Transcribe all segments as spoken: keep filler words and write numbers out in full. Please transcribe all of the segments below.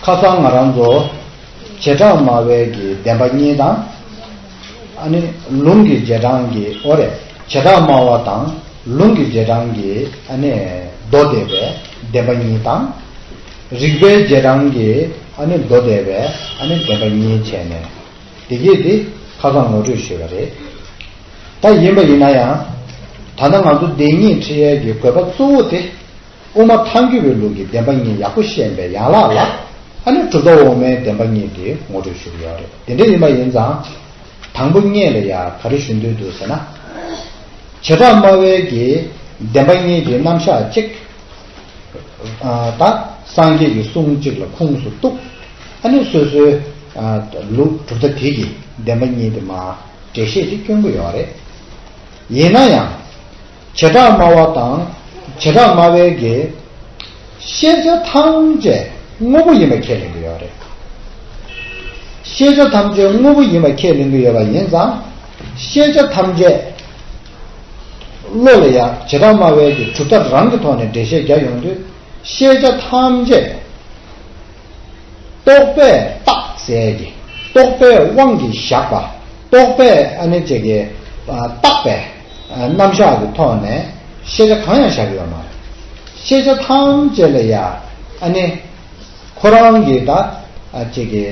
ཁ་སང་ང་རང་ཚོ་བྱེ་བྲག་སྨྲ་བའི་གི་བདེན་པ་གཉིས་དང་། ཨ་ནི་ལུང་གི་རྗེས་འབྲང་གི་ཨོ་རེད། བྱེ་བྲག་སྨྲ་བ་དང་ལུང་གི་རྗེས་འབྲང་གི་ཨ་ནི་མདོ་སྡེ་པའི་བདེན་པ་གཉིས་དང་། རིགས་པའི་རྗེས་འབྲང་གི་ཨ་ནི་མདོ་སྡེ་པའི་ཨ་ནི་བདེན་པ་གཉིས་བྱས་ནས། དེ་གས་དེ་ཁ་སང་ངོ་སྤྲོད་ཞུས་པ་རེད། ད་ཡིན་པ་ཡིན་ན་ཡང་། ད་ལྟ་ང་ཚོ་བདེན་གཉིས་ཁྲིད་ཡས་ཀྱི་དགོས་པ་གཙོ་བོ་དེ། དབུ་མ་ཐལ་འགྱུར་བའི་ལུགས་ཀྱི་བདེན་པ་གཉིས་ཡག་པོ་ཤེས་པའི་ཡན་ལག་ལ། ཨ་ནི་གྲུབ་མཐའ་དབུ་མའི་བདེན་པ་གཉིས་དེ་ངོ་སྤྲོད་ཞུ་གི་ཡོད་རེད། དེ་འདྲ་ཡིན་པ་ཡིན་ཙང་། དང་པོ་སྔོན་ལ་ཡ་ག་རེ་ཞུ་འདོད་འདུག་ཟེར་ན། བྱེ་བྲག་སྨྲ་བའི་གི་བདེན་པ་གཉིས་ཀྱི་རྣམ་གཞག་གཅིག་ད་སངས་རྒྱས་ཀྱི་གསུང་གཅིག་ལ་ཁུངས་སུ་གཏུགས། ཨ་ནི་སོ་སོའི་ལུགས་གྲུབ་མཐའ་དེ་གི་བདེན་པ་གཉིས་དེ་མར་འགྲེལ་བཤད་ཅིག་སྐྱོན་གྱི་ཡོད་རེད། ཡིན་ན་ཡང་། བྱེ་བྲག་སྨྲ་བ་དང་། བྱེ་བྲག་སྨྲ་བའི་གི་ཤེས་བྱ་ཐམས་ཅད་དངོས་པོ་ཡིན་པ་ཁས་ལེན་གྱི་ཡོད་རེད། ཤེས་བྱ་ཐམས་ཅད་དངོས་པོ་ཡིན་པ་ཁས་ལེན་གྱི་ཡོད་པ་ཡིན་ཙང་། ཤེས་བྱ་ཐམས་ཅད་བློ་ལ་ཡང་བྱེ་བྲག་སྨྲ་བའི་གི་གྲུབ་མཐའ་རང་གི་ཐོག་ནས་འགྲེལ་བཤད་རྒྱག་ཡོང་དུས། ཤེས་བྱ་ཐམས་ཅད་རྟོག་པས་བཏགས་ཟེར་གྱི། རྟོག་པའི་དབང་གིས་བཞག་པ། རྟོག་པས་ཨ་ནི་ཅིག་གི་བཏགས་པའི་རྣམ་གཞག་གི་ཐོག་ནས་ཤེས་བྱ་གང་ཡང་བཞག་ཡོད་མ་རེད། ཤེས་བྱ་ཐམས་ཅད་ལ་ཡ་ཨ་ནི་ཁོ་རང་གི་ད་ཅིག་གི་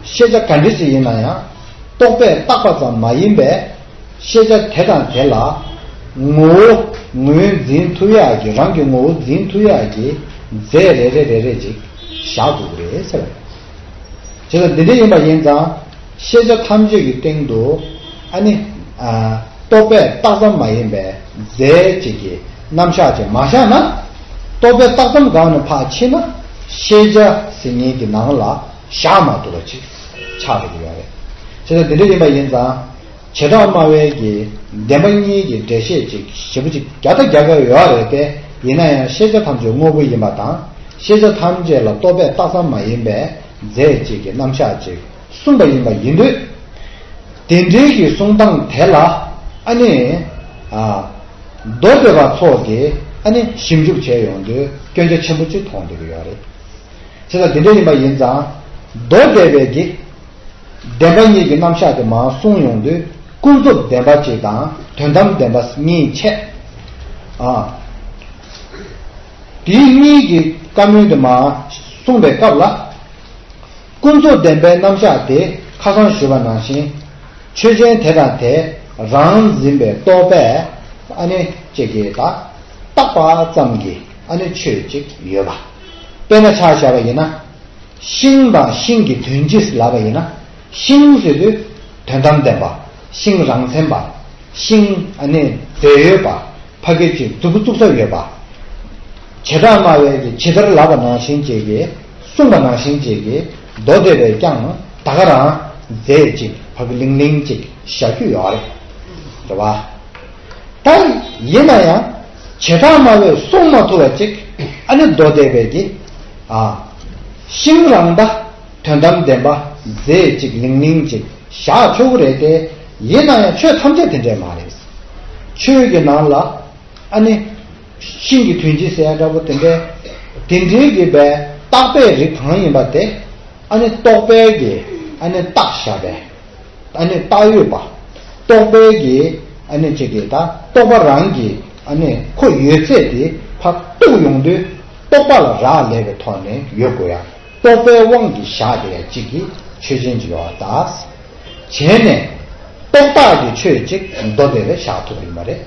ཤེས་བྱ་ག་འདྲ་ཞིག་ཡིན་ན་ཡང་རྟོག་པས་བཏགས་པ་ཙམ་མ་ཡིན་པའི། ཤེས་བྱ་དེ་དང་དེ་ལ་ངོ་བོ་ངོས་འཛིན་ཐུབ་ཡག་གི། རང་གི་ངོ་བོ་འཛིན་ཐུབ་ཡག་གི་རྫས་རེ་རེ་རེ་རེ་ཅིག་བཞག་དགོས་ཀྱི་རེད་ཟེར་བ། བྱས་ཙང་འདི་འདྲ་ཡིན་པ་ཡིན་ཙང་། ཤེས་བྱ་ཐམས་ཅད་ཀྱི་སྟེང་དུ་ཨ་ནི་རྟོག་པས་བཏགས་ཙམ་མ་ཡིན་པའི་རྫས་ཅིག་གི་རྣམ་གཞག་ཅིག་མ་བཞག་ན། རྟོག་པས་བཏགས་ཙམ་སྒང་ནས་ཕར་ཕྱིན་ན་ཤེས་བྱ་ཟེར་མཁན་གྱི་ནང་ལ་བཞག་མ་ཐུབ་པ་ཅིག་ཆགས་འགྲོ་གི་ཡོད་རེད། བྱས་ཙང་འདི་འདྲ་ཡིན་པ་ཡིན་ཙང་། བྱེ་བྲག་སྨྲ་བའི་གི་བདེན་པ་གཉིས་ཀྱི་འགྲེལ་བཤད་ཅིག་ཞེ་པོ་ཅིག་རྒྱག་ད་རྒྱག་གི་ཡོད་རེད་དེ། ཡིན་ན་ཡང་ཤེས་བྱ་ཐམས་ཅད་དངོས་པོ་ཡིན་པ་དང་། ཤེས་བྱ་ཐམས་ཅད་ལ་རྟོག་པས་བཏགས་ཙམ་མ་ཡིན་པའི་རྫས་ཅིག་གི་རྣམ་གཞག་ཅིག་གསུངས་པ་ཡིན་པ་ཡིན་དུས། དེ་འདྲའི་གི་གསུང་སྟངས་དེ་ལ་ཨ་ནི་མདོ་སྡེ་པ་ཚོ་གིས་ཨ་ནི་ཞིབ་འཇུག་བྱས་ཡོང་དུས་སྐྱོན་ཆ་ཆེན་པོ་ཅིག་མཐོང་བསྡད་ཀྱི་ཡོད་རེད། བྱས་ཙང་དེ་འདྲ་ཡིན་པ་ཡིན་ཙང་། མདོ་སྡེ་པའི་གི་བདེན་པ་གཉིས་ཀྱི་རྣམ་གཞག་དེ་མར་གསུངས་ཡོང་དུས། ཀུན་རྫོབ་བདེན་པ་གཅིག་དང་དོན་དམ་བདེན་པ་གཉིས་བྱས། ཨ། དེ་གཉིས་ཀྱི་བཀའ་མོལ་དེ་མར་གསུངས་པའི་སྐབས་ལ། ཀུན་རྫོབ་བདེན་པའི་རྣམ་གཞག་དེ་ཁ་སང་ཞུས་པ་ནང་བཞིན། ཆོས་ཅན་དེ་དང་དེ་རང་འཛིན་པའི་རྟོག་པས་ཨ་ནི་ཅིག་གིས་ད་བཏགས་པ་ཙམ་གྱི་ཨ་ནི་ཆོས་ཅིག་ཡོད་པ། དཔེར་ན་ཆ་བཞག་པ་ཡིན་ན། ཤིང་དང་ཤིང་གི་དོན་སྤྱི་ལབ་པ་ཡིན་ན། ཤིང་ཟེར་དུས་དོན་དམ་བདེན་པ། ཤིང་རང་མཚན་པ། ཤིང་ཨ་ནི་རྫས་ཡོད་པ། ཕ་གི་ཅིག་མཛུབ་གུ་བཙུགས་ས་ཡོད་པ། བྱེ་བྲག་སྨྲ་བའི་གི་ཇི་ལྟར་ལབ་པ་ནང་བཞིན་ཅིག་གིས་གསུངས་པ་ནང་བཞིན་ཅིག་གིས་མདོ་སྡེ་པས་ཀྱང་ད་ག་རང་རྫས་ཅིག་ཕ་གི་ལིང་ལིང་ཅིག་བཞག་རྒྱུ་ཡོད་རེད། རེད་བ། ད་ཡིན་ན་ཡང་བྱེ་བྲག་སྨྲ་བས་གསུངས་མ་ཐུབ་པ་ཅིག་ཨ་ནི་མདོ་སྡེ་པས་ཀྱི་ཨ། ཤིང་རང་ད་དོན་དམ་བདེན་པ་རྫས་ཅིག་ལིང་ལིང་ཅིག་བཞག་ཆོག་གི་རེད་དེ། ཡིན་ན་ཡང་ཆོས་ཐམས་ཅད་དེ་འདྲས་མ་རེད། ཆོས་ཀྱི་ནང་ལ་ཨ་ནི་ཤིང་གི་དོན་སྤྱི་ཟེར་ཡ་འདྲ་པོ་དེ་འདྲས། དེ་འདྲའི་གི་བའི་བཏགས་པའི་རིགས་གང་ཡིན་པ་དེ་ཨ་ནི་རྟོག་པའི་གི་ཨ་ནི་བཏགས་བཞག་པའི། ཨ་ནི་བཏགས་ཡོད་པ། རྟོག་པའི་གི་ཨ་ནི་ཅིག་གི་ད་རྟོག་པ་རང་གི་ཨ་ནི་ཁོ་ཡོད་ཚད་དེ་ཕར་གཏུགས་ཡོང་དུས་རྟོག་པ་ལ་རག་ལས་པའི་ཐོག་ནས་ཡོད་དགོས་ཡ། རྟོག་པའི་དབང་གིས་བཞག་བསྡད་ཡ་གཅིག་གི་ཆོས་ཅན་གྱི་ཡོད་པ་ད། བྱས་ནས་རྟོག་བཏགས་ཀྱི་ཆོས་གཅིག་མདོ་སྡེ་པས་བཞག་ཐུབ་ཡོད་མ་རེད།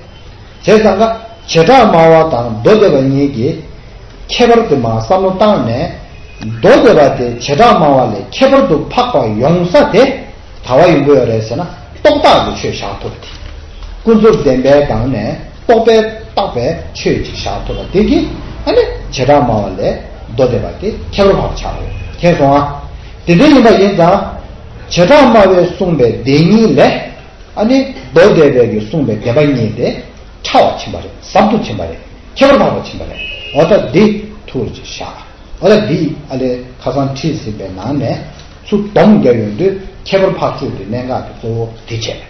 བྱས་ཙང་ཀ་བྱེ་བྲག་སྨྲ་བ་དང་མདོ་སྡེ་པ་གཉིས་ཀྱི་ཁྱད་པར་དེ་མར་བསམ་བློ་བཏང་ནས། མདོ་སྡེ་པ་དེ་བྱེ་བྲག་སྨྲ་བ་ལས་ཁྱད་པར་དུ་འཕགས་པ་ཡོང་ས་དེ་ག་པར་ཡོང་གི་ཡོད་རེད་ཟེར་ན། རྟོག་བཏགས་ཀྱི་ཆོས་བཞག་ཐུབ་པ་དེ། ཀུན་རྫོབ་བདེན་པའི་སྒང་ནས་རྟོག་པས་བཏགས་པའི་ཆོས་ཅིག་བཞག་ཐུབ་པ་དེ་གིས་ཨ་ནི་བྱེ་བྲག་སྨྲ་བ་ལས་མདོ་སྡེ་པ་དེ་ཁྱད་པར་འཕགས་པ་ཆགས་རེད། མཁྱེན་སོང་ཨ། དེ་འདྲ་ཡིན་པ་ཡིན་ཙང་། བྱེ་བྲག་སྨྲ་བས་གསུངས་པའི་བདེན་གཉིས་ལས། ཨ་ནི་མདོ་སྡེ་པའི་གིས་གསུངས་པའི་བདེན་པ་གཉིས་དེ་ཕྲ་བ་ཕྱིན་པ་རེད། ཟབ་ཏུ་ཕྱིན་པ་རེད། ཁྱད་པར་འཕགས་པ་ཕྱིན་པ་རེད། འོ་ད་འདི་ཐུགས་ལ་ཅིག་བཞག་འོ་ད་འདི་ཨ་ལས་ཁ་སང་ཁྲིད་ཟིན་པའི་ནང་ནས་ཚུར་སྡོམ་རྒྱག་ཡོང་དུས་ཁྱད་པར་འཕགས་ཆོས་ཀྱི་གནད་འགག་གི་གཙོ་བོ་འདི་བྱས།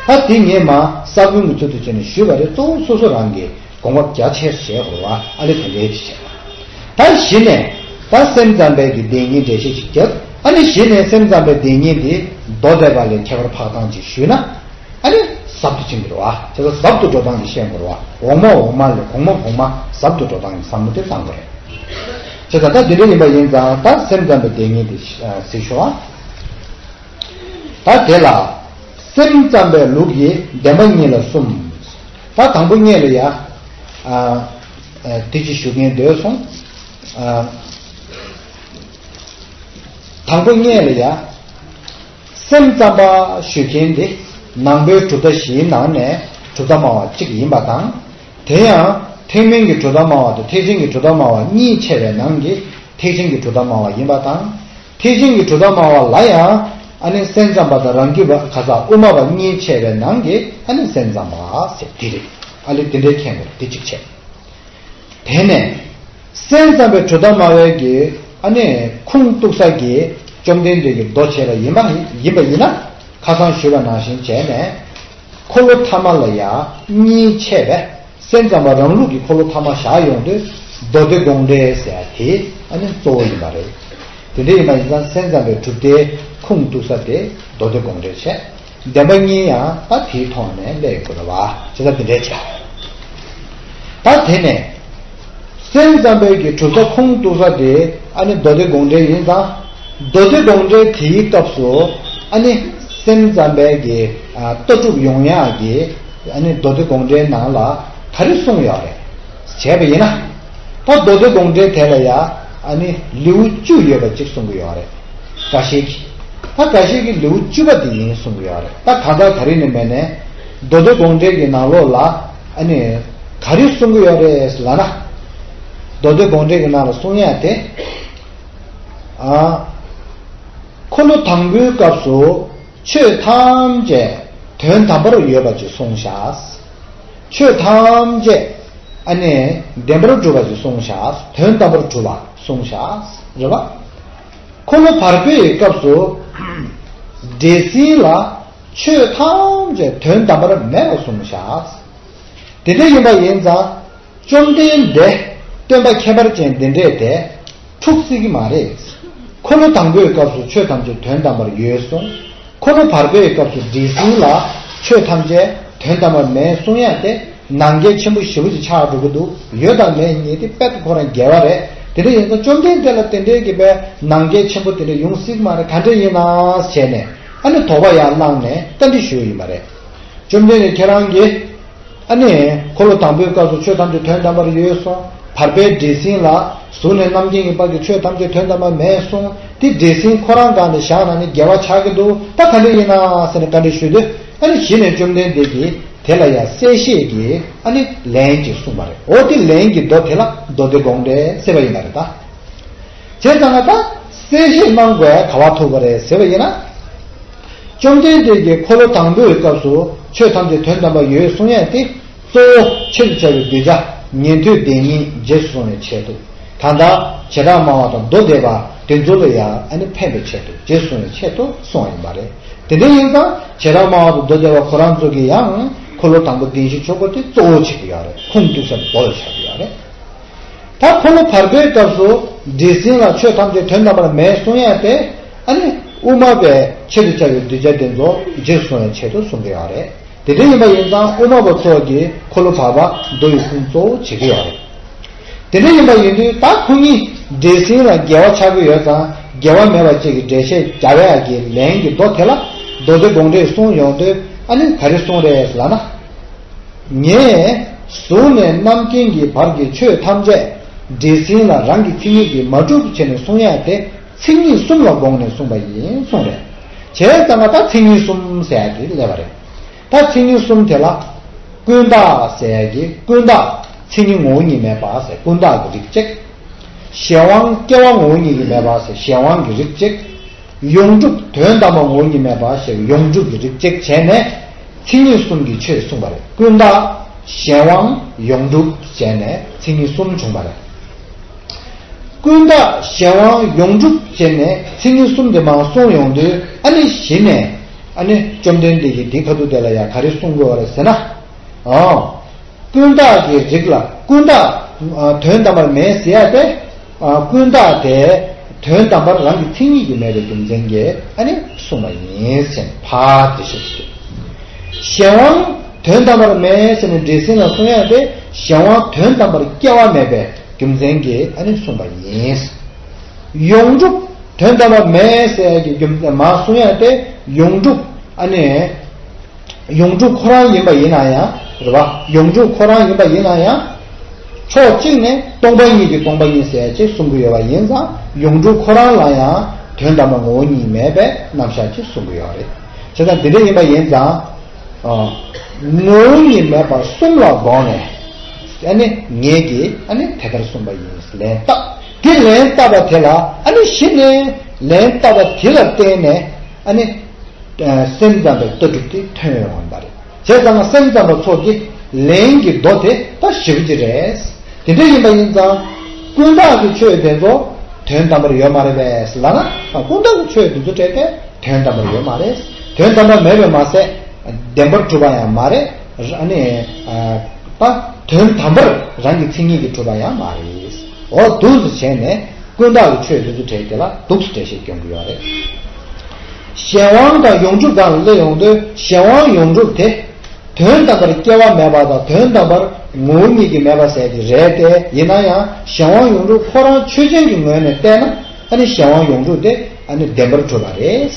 ད་འདི་ངས་མ་ས་བོན་གྱི་ཚུལ་དུ་བྱས་ནས་ཞུས་པ་རེད། གཙོ་བོ་སོ་སོ་རང་གི་དགོངས་པ་རྒྱ་ཆེར་བཞེས་དགོས་པ་ཨ་ལས་དེ་འདྲའི་ཅིག་བྱས། ད་གཞི་ནས་ ད་སེམས་ཙམ་པའི་གི་བདེན་གཉིས་འགྲེལ་བཤད་ཅིག་བརྒྱབ། ཨ་ནི་གཞི་ནས་སེམས་ཙམ་པའི་བདེན་གཉིས་དེ་མདོ་སྡེ་པ་ལས་ཁྱད་པར་འཕགས་སྟངས་ཅིག་ཞུས་ན། ཨ་ནི་ཟབ་ཏུ་ཕྱིན་གྱི་རེད་བ། བྱས་ཙང་ཟབ་ཏུ་འགྲོ་སྟངས་ཀྱི་བཤད་དགོས་རེད་བ། འོག་མ་འོག་མ་ལས་གོང་མ་གོང་མ་ཟབ་ཏུ་འགྲོ་སྟངས་ཀྱི་བསམ་བློ་དེ་བཏང་དགོས་རེད། བྱས་ཙང་ད་འདི་འདྲ་ཡིན་པ་ཡིན་ཙང་ད་སེམས་ཙམ་པའི་བདེན་གཉིས་དེ་གཟིགས་ཤོག་ཨ། ད་དེ་ལ་སེམས་ཙམ་པའི་ལུགས་ཀྱི་བདེན་པ་གཉིས་ལ་གསུམ། ད་དང་པོ་གཉིས་ལ་ཡ། ཨ། ཨ། དེ་ཅི་ཞུ་མཁན་འདོད་སོང་། ཨ། དང་པོ་གཉིས་ལ་ཡ། སེམས་ཙམ་པ་ཞུ་མཁན་དེ་ནང་པའི་གྲུབ་མཐའ་བཞིའི་ནང་ནས་གྲུབ་མཐའ་སྨྲ་བ་གཅིག་ཡིན་པ་དང་། དེ་ཡང་ཐེག་དམན་གྱི་གྲུབ་མཐའ་སྨྲ་བ་དང་ཐེག་ཆེན་གྱི་གྲུབ་མཐའ་སྨྲ་བ་གཉིས་ཕྱེ་བའི་ནང་གི་ཐེག་ཆེན་གྱི་གྲུབ་མཐའ་སྨྲ་བ་ཡིན་པ་དང་། ཐེག་ཆེན་གྱི་གྲུབ་མཐའ་སྨྲ་བ་ལ་ཡང་ཨ་ནི་སེམས་ཙམ་པ་དང་རང་རྒྱུད་པ་ག་ས་དབུ་མ་པ་གཉིས་ཕྱེ་བའི་ནང་གི་ཨ་ནི་སེམས་ཙམ་པ་ཟེར་དེ་རེད། ཨ་ལས་དེ་འདྲའི་མཁྱེན་དགོས་དེ་གཅིག་བྱས། དེ་ནས་སེམས་ཙམ་པའི་གྲུབ་མཐའ་སྨྲ་བའི་གི་ཨ་ནི་ཁུངས་གཏུགས་ས་གི་བཅོམ་ལྡན་འདས་ཀྱི་མདོ་བྱས་པ་ཡིན་པ་ཡིན་པ་ཡིན་ན། ཁ་སང་ཞུས་པ་ནང་བཞིན་བྱས་ནས། འཁོར་ལོ་ཐ་མ་ལ་ཡང་གཉིས་ཕྱེ་བས། སེམས་ཙམ་པ་རང་ལུགས་ཀྱི་འཁོར་ལོ་ཐ་མ་བཞག་ཡོང་དུས་མདོ་སྡེ་དགོངས་འགྲེལ་ཟེར་ཡ་དེ་ཨ་ནི་གཙོ་བོ་ཡིན་པ་རེད། དེ་འདྲ་ཡིན་པ་ཡིན་ཙང་སེམས་ཙམ་པའི་གྲུབ་མཐའི་ཁུངས་གཏུགས་ས་དེ་མདོ་སྡེ་དགོངས་འགྲེལ་བྱས། བདེན་པ་གཉིས་ཡང་ད་དེའི་ཐོག་ནས་སླེབས་དགོས་རེད་བ། བྱས་ཙང་དེ་འདྲའི་ཆ། ད་དེ་ནས་སེམས་ཙམ་པའི་གི་གྲུབ་མཐའ་ཁུངས་གཏུགས་ས་དེ་ཨ་ནི་མདོ་སྡེ་དགོངས་འགྲེལ་ཡིན་ཙང་། མདོ་སྡེ་དགོངས་འགྲེལ་དེའི་སྐབས་སུ་ཨ་ནི་སེམས་ཙམ་པའི་གི་ལྟ་གྲུབ་ཡོང་ཡག་གི་ཨ་ནི་མདོ་སྡེ་དགོངས་འགྲེལ་ནང་ལ་ག་རེ་གསུངས་ཡོད་རེད་བྱས་པ་ཡིན་ན། ད་མདོ་སྡེ་དགོངས་འགྲེལ་དེ་ལ་ཡ་ཨ་ནི་ལེའུ་བཅུ་ཡོད་པ་གཅིག་གསུང་གི་ཡོད་རེད། འགའ་ཤས་ཀྱིས། ད་འགའ་ཤས་ཀྱིས་ལེའུ་བཅུ་པ་དེ་ཡིན་གསུང་གི་ཡོད་རེད། ད་གང་ལྟར་ག་རེ་ནས་མེད་ནས་མདོ་སྡེ་དགོངས་འགྲེལ་གྱི་ནང་ལོགས་ལ་ཨ་ནི་ག་རེ་གསུང་གི་ཡོད་རེད་ལབ་ན། མདོ་སྡེ་དགོངས་འགྲེལ་གྱི་ནང་ལ་གསུང་ཡ་དེ། ཨ། འཁོར་ལོ་དང་པོའི་སྐབས་སུ་ཆོས་ཐམས་ཅད་དོན་དམ་པར་ཡོད་པ་ཅིག་གསུངས་བཞག་ཆོས་ཐམས་ཅད་ཨ་ནི་བདེན་པར་གྲུབ་པ་ཞིག་གསུངས་བཞག་དོན་དམ་པར་གྲུབ་པ་གསུངས་བཞག་རེད་བ། འཁོར་ལོ་བར་པའི་སྐབས་སུ་འདྲེ་སྲིན་ལ་ཆོས་ཐམས་ཅད་དོན་དམ་པར་མེད་པ་གསུངས་བཞག་དེ་འདྲ་ཡིན་པ་ཡིན་ཙང་། བཅོམ་ལྡན་འདས་སྟོན་པ་ཁྱད་པར་ཅན་འདི་འདྲས་དེ་འཁྲུག་སྲིད་ཀྱི་མ་རེད། འཁོར་ལོ་དང་པོའི་སྐབས་སུ་ཆོས་ཐམས་ཅད་དོན་དམ་པར་ཡོད་གསུངས། འཁོར་ལོ་བར་པའི་སྐབས་སུ་འདྲེ་སྲིན་ལ་ཆོས་ཐམས་ཅད་དོན་དམ་པར་མེད་གསུང་ཡ་དེ་ནང་འགལ་ཆེན་པོ་ཞེ་པོ་ཅིག་ཆགས་འགྲོ་གི་འདུག་ཡོད་དང་མེད་གཉིས་དེ་དཔེ་ཁོ་རང་འགལ་བ་རེད། དེ་འདྲ་ཡིན་ཙང་བཅོམ་ལྡན་འདས་ལ་དེ་འདྲའི་གི་དཔེ་ནང་འགལ་ཆེན་པོ་དེ་འདྲ་ཡོང་སྲིད་ཀྱི་མ་རེད། ག་འདྲ་ཡིན་ན་བྱས་ནས་ཨ་ནི་དོགས་པ་ཡར་བསླངས་ནས་བཀའ་འདྲི་ཞུས་ཡིན་པ་རེད། བཅོམ་ལྡན་འདས་ཁྱེད་རང་གིས། ཨ་ནི། འཁོར་ལོ་དང་པོའི་སྐབས་སུ་ཆོས་ཐམས་ཅད་དོན་དམ་པར་ཡོད་གསུངས། བར་པའི་འདྲེ་སྲིན་ལ་གཟུགས་ནས་རྣམ་མཁྱེན་གྱི་བར་གྱི་ཆོས་ཐམས་ཅད་དོན་དམ་པར་མེད་གསུངས། དེ་འདྲེ་སྲིན་ཁོ་རང་སྒང་ནས་བཞག་ན་ནི་འགལ་བ་ཆགས་ཀྱི་འདུག་ད་ག་འདྲ་ཡིན་ན་ཟེར་ནས་བཀའ་འདྲི་ཞུས་དུས་ཨ་ནི་གཞི་ནས་བཅོམ་ལྡན་འདས་ཀྱིས་དེ་ལ་ཡང་གསལ་བཤད་ཀྱིས་ཨ་ནི་ལན་ཅིག་གསུངས་པ་རེད། འོ་དེ་ལན་གྱི་མདོ་དེ་ལ་མདོ་སྡེ་དགོངས་འགྲེལ་ཟེར་བ་ཡིན་པ་རེད་ད། བྱས་ཙང་ང་ད་གསལ་བཤད་གནང་དགོས་ག་བ་ཐུག་པ་རེད་ཟེར་བ་ཡིན་ན། བཅོམ་ལྡན་འདས་ཀྱིས་འཁོར་ལོ་དང་པོའི་སྐབས་སུ་ཆོས་ཐམས་ཅད་དོན་དམ་པར་ཡོད་གསུང་ཡས་དེ་གཙོ་བོ་ཆེད་དུ་བྱ་བའི་གདུལ་བྱ་ཉན་ཐོས་སྡེ་གཉིས་རྗེས་སུ་བཟུང་བའི་ཆེད་དུ། གང་ལྟར་བྱེ་བྲག་སྨྲ་བ་དང་མདོ་སྡེ་པ་དེ་ཚོ་ལ་ཡང་ཨ་ནི་ཕན་པའི་ཆེད་དུ་རྗེས་སུ་བཟུང་བའི་ཆེད་དུ་གསུངས་པ་ཡིན་པ་རེད། དེ་འདྲ་ཡིན་ཙང་བྱེ་བྲག་སྨྲ་བ་དང་མདོ་སྡེ་པ་ཁོ་རང་ཚོ་གིས་ཡང་འཁོར་ལོ་དང་པོ་བདེན་བཞིའི་ཆོས་འཁོར་དེ་གཙོ་བོ་བྱེད་ཀྱི་ཡོད་རེད། ཁུངས་གཏུགས་ས་མདོ་ལ་ཆགས་ཀྱི་ཡོད་རེད། ད་འཁོར་ལོ་བར་པའི་སྐབས་སུ་འདྲེ་སྲིན་ལ་ཆོས་ཐམས་ཅད་དོན་དམ་པར་མེད་གསུང་ཡ་དེ་ཨ་ནི་དབུ་མ་པའི་ཆེད་དུ་བྱ་བའི་གདུལ་བྱ་དེ་ཚོ་རྗེས་སུ་བཟུང་བའི་ཆེད་དུ་གསུང་གི་ཡོད་རེད། དེ་འདྲ་ཡིན་པ་ཡིན་ཙང་དབུ་མ་པ་ཚོ་གིས་འཁོར་ལོ་བར་པ་མདོ་ཡི་ཁུངས་གཙོ་བོ་བྱེད་ཀྱི་ཡོད་རེད། དེ་འདྲ་ཡིན་པ་ཡིན་དུས་ད་ཁོ་གཉིས་འདྲེ་སྲིན་ལ་འགལ་བ་ཆགས་ཀྱི་ཡོད་ཙང་འགལ་བ་མེད་པ་ཅིག་གི་འགྲེལ་བཤད་རྒྱག་ཡ་གི་ལན་གྱི་མདོ་དེ་ལ་མདོ་སྡེ་དགོངས་འགྲེལ་གསུངས་ཡོང་དུས་ཨ་ནི་ག་རེ་གསུངས་རེད་ལབ་ན། ངས་གཟུགས་ནས་རྣམ་མཁྱེན་གྱི་བར་གྱི་ཆོས་ཐམས་ཅད་འདྲེ་སྲིན་ལ་རང་གི་མཚན་ཉིད་ཀྱིས་མ་གྲུབ་བྱས་ནས་གསུང་ཡ་དེ་མཚན་ཉིད་གསུམ་ལ་དགོངས་ནས་གསུངས་པ་ཡིན་གསུངས་རེད། བྱས་ཙང་ང་ད་མཚན་ཉིད་གསུམ་ཟེར་ཡ་དེ་སླེབས་པ་རེད། ད་མཚན་ཉིད་གསུམ་དེ་ལ་ཀུན་བརྟགས་ཟེར་ཡ་གི་ཀུན་བརྟགས་མཚན་ཉིད་ངོ་བོ་ཉིད་མེད་པ་ཟེར་ཀུན་བརྟགས་ཀྱི་རིགས་གཅིག་གཞན་དབང་སྐྱེ་བ་ངོ་བོ་ཉིད་ཀྱིས་མེད་པ་ཟེར་གཞན་དབང་གི་རིགས་གཅིག་ཡོངས་གྲུབ་དོན་དམ་པ་ངོ་བོ་ཉིད་མེད་པ་ཞེས་པའི་ཡོངས་གྲུབ་ཀྱི་རིགས་གཅིག་བྱས་ནས་མཚན་ཉིད་གསུམ་གྱི་ཆོས་གསུངས་པ་རེད། ཀུན་བརྟགས་གཞན་དབང་ཡོངས་གྲུབ་བྱས་ནས་མཚན་ཉིད་གསུམ་བྱུང་བ་རེད། ཀུན་བརྟགས་གཞན་དབང་ཡོངས་གྲུབ་བྱས་ནས་མཚན་ཉིད་གསུམ་དེ་མར་གསུངས་ཡོང་དུས་ཨ་ནི་གཞི་ནས་ཨ་ནི་བཅོམ་ལྡན་འདས་ཀྱིས་དེ་ཁ་ཐུག་དེ་ལ་ཡང་ག་རེ་གསུང་དགོས་པ་རེད་ཟེར་ན། ཨོ། ཀུན་བརྟགས་ཀྱི་རིགས་ལ་ཀུན་བརྟགས་དོན་དམ་པར་མེད་ཟེར་ཡ་དེ། ཀུན་བརྟགས་དེ་དོན་དམ་པར་རང་གི་མཚན་ཉིད་ཀྱིས་མེད་པའི་རྒྱུ་མཚན་གྱིས་ཨ་ནི་གསུངས་པ་ཡིན་ཟེར་ཕར་དེ་ཞིག་གཞན་དབང་དོན་དམ་པར་མེད་ཟེར་ནས་འདྲེ་སྲིན་ལ་གསུང་ཡག་དེ་གཞན་དབང་དོན་དམ་པར་སྐྱེ་བ་མེད་པའི་རྒྱུ་མཚན་གྱིས་ཨ་ནི་གསུངས་པ་ཡིན། ཡོངས་གྲུབ་དོན་དམ་པར་མེད་ཟེར་ཡག་གི་རྒྱུ་མཚན་མར་གསུང་ཡག་དེ་ཡོངས་གྲུབ་ཨ་ནི། ཡོངས་གྲུབ་ཁོ་རང་ཡིན་པ་ཡིན་ན་ཡང་རེད་བ། ཡོངས་གྲུབ་ཁོ་རང་ཡིན་པ་ཡིན་ན་ཡང་། ཕྱོགས་གཅིག་ནས་སྟོང་པ་ཉིད་ཀྱིས་སྟོང་པ་ཉིད་ཟེར་ཅེས་གསུང་གི་ཡོད་པ་ཡིན་ཙང་ཡོངས་གྲུབ་ཁོ་རང་ལ་ཡང་དོན་དམ་པ་ངོ་བོ་ཉིད་མེད་པའི་རྣམ་གཞག་ཅེས་གསུང་གི་ཡོད་རེད། བྱས་ཙང་འདི་འདྲ་ཡིན་པ་ཡིན་ཙང་། ངོ་བོ་ཉིད་མེད་པ་གསུམ་ལ་དགོངས་ནས། ཨ་ནི་ངེད་ཀྱིས་ཨ་ནི་དེ་ལྟར་གསུངས་པ་ཡིན་ལན་བཏབ། དེ་ལན་བཏབ་པ་དེ་ལ་ཨ་ནི་གཞི་ནས་ལན་བཏབ་པ་དེ་ལ་བརྟེན་ནས་ཨ་ནི། སེམས་ཙམ་པའི་ལྟ་གྲུབ་དེ་ཐོན་ཡོང་བ་རེད། བྱས་ཙང་སེམས་ཙམ་པ་ཚོ་གི་ལན་གྱི་མདོ་དེ་ད་ཞིབ་ཅིག་རེད། དེ་འདྲ་ཡིན་པ་ཡིན་ཙང་། ཀུན་བརྟགས་ཀྱི་ཆོས་དེ་ཚོ་དོན་དམ་པར་ཡོད་མ་རེད་པས་ལབ་ན། ཀུན་བརྟགས་ཀྱི་ཆོས་དེ་ཚོ་བྲལ་ཏེ་དོན་དམ་པར་ཡོད་མ་རེད། དོན་དམ་པར་མེད་པས་མ་ཟད། བདེན་པར་གྲུབ་པ་ཡང་མ་རེད། ཨ་ནི། ད་དོན་དམ་པར་རང་གི་མཚན་ཉིད་ཀྱིས་གྲུབ་པ་ཡང་མ་རེད། འོ་འདུག་སེ་བྱས་ནས། ཀུན་བརྟགས་ཀྱི་ཆོས་འདི་ཚོ་བྲལ་དེ་ལ་འདུག་སེ་འགྲེལ་བཤད་སྐྱོན་གྱི་ཡོད་རེད། གཞན་དབང་དང་ཡོངས་གྲུབ་སྒང་ལ་སླེབས་ཡོང་དུས་གཞན་དབང་ཡོངས་གྲུབ་དེ། དོན་དམ་པར་སྐྱེ་བ་མེད་པ་དང་དོན་དམ་པར་ངོ་བོ་ཉིད་ཀྱིས་མེད་པ་ཟེར་གྱི་རེད་དེ་ཡིན་ན་ཡང་གཞན་དབང་ཡོངས་གྲུབ་ཁོ་རང་ཆོས་ཅན་གྱི་ངོས་ནས་བལྟས་ན་ཨ་ནི་གཞན་དབང་ཡོངས་གྲུབ་དེ་ཨ་ནི་བདེན་པར་གྲུབ་པ་རེད།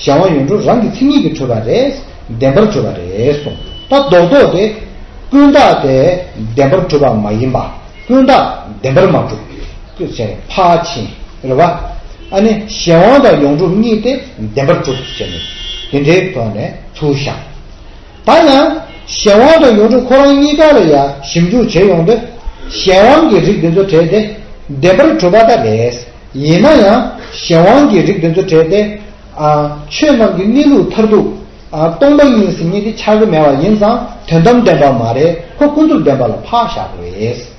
གཞན་དབང་ཡོངས་གྲུབ་རང་གི་མཚན་ཉིད་ཀྱིས་གྲུབ་པ་རེད། བདེན་པར་གྲུབ་པ་རེད་གསུངས། ད་རྡོག་རྡོག་དེ་ཀུན་བརྟགས་དེ་བདེན་པར་གྲུབ་པ་མ་ཡིན་པ། ཀུན་བརྟགས་བདེན་པར་མ་གྲུབ། ཀུན་བྱས་ཕར་ཕྱིན་རེད་བ། ཨ་ནི་གཞན་དབང་དང་ཡོངས་གྲུབ་གཉིས་དེ་བདེན་པར་གྲུབ་ཟེར་ནས་དེ་འདྲའི་ཐོག་ནས་ཚུར་བཞག་ད་ཡང་གཞན་དབང་དང་ཡོངས་གྲུབ་ཁོ་རང་གཉིས་ཀ་ལ་ཡང་ཞིབ་འཇུག་བྱེད་ཡོང་དུས་གཞན་དབང་གི་རིགས་འདི་ཚོ་བྲལ་ཏེ་བདེན་པར་གྲུབ་པ་ད་རེད། ཡིན་ན་ཡང་གཞན་དབང་གི་རིགས་འདི་ཚོ་བྲལ་ཏེ། ཨ། ཆོས་རྣམས་ཀྱི་གནས་ལུགས་མཐར་ཐུག་ཨ། སྟོང་པ་ཉིད་ཟེར་མཁན་དེ་ཆགས་ཀྱི་མེད་པ་ཡིན་ཙང་དོན་དམ་བདེན་པ་མ་རེད། ཁོ་ཀུན་རྫོབ་བདེན་པ་ལ་ཕར་བཞག་དགོས་རེད།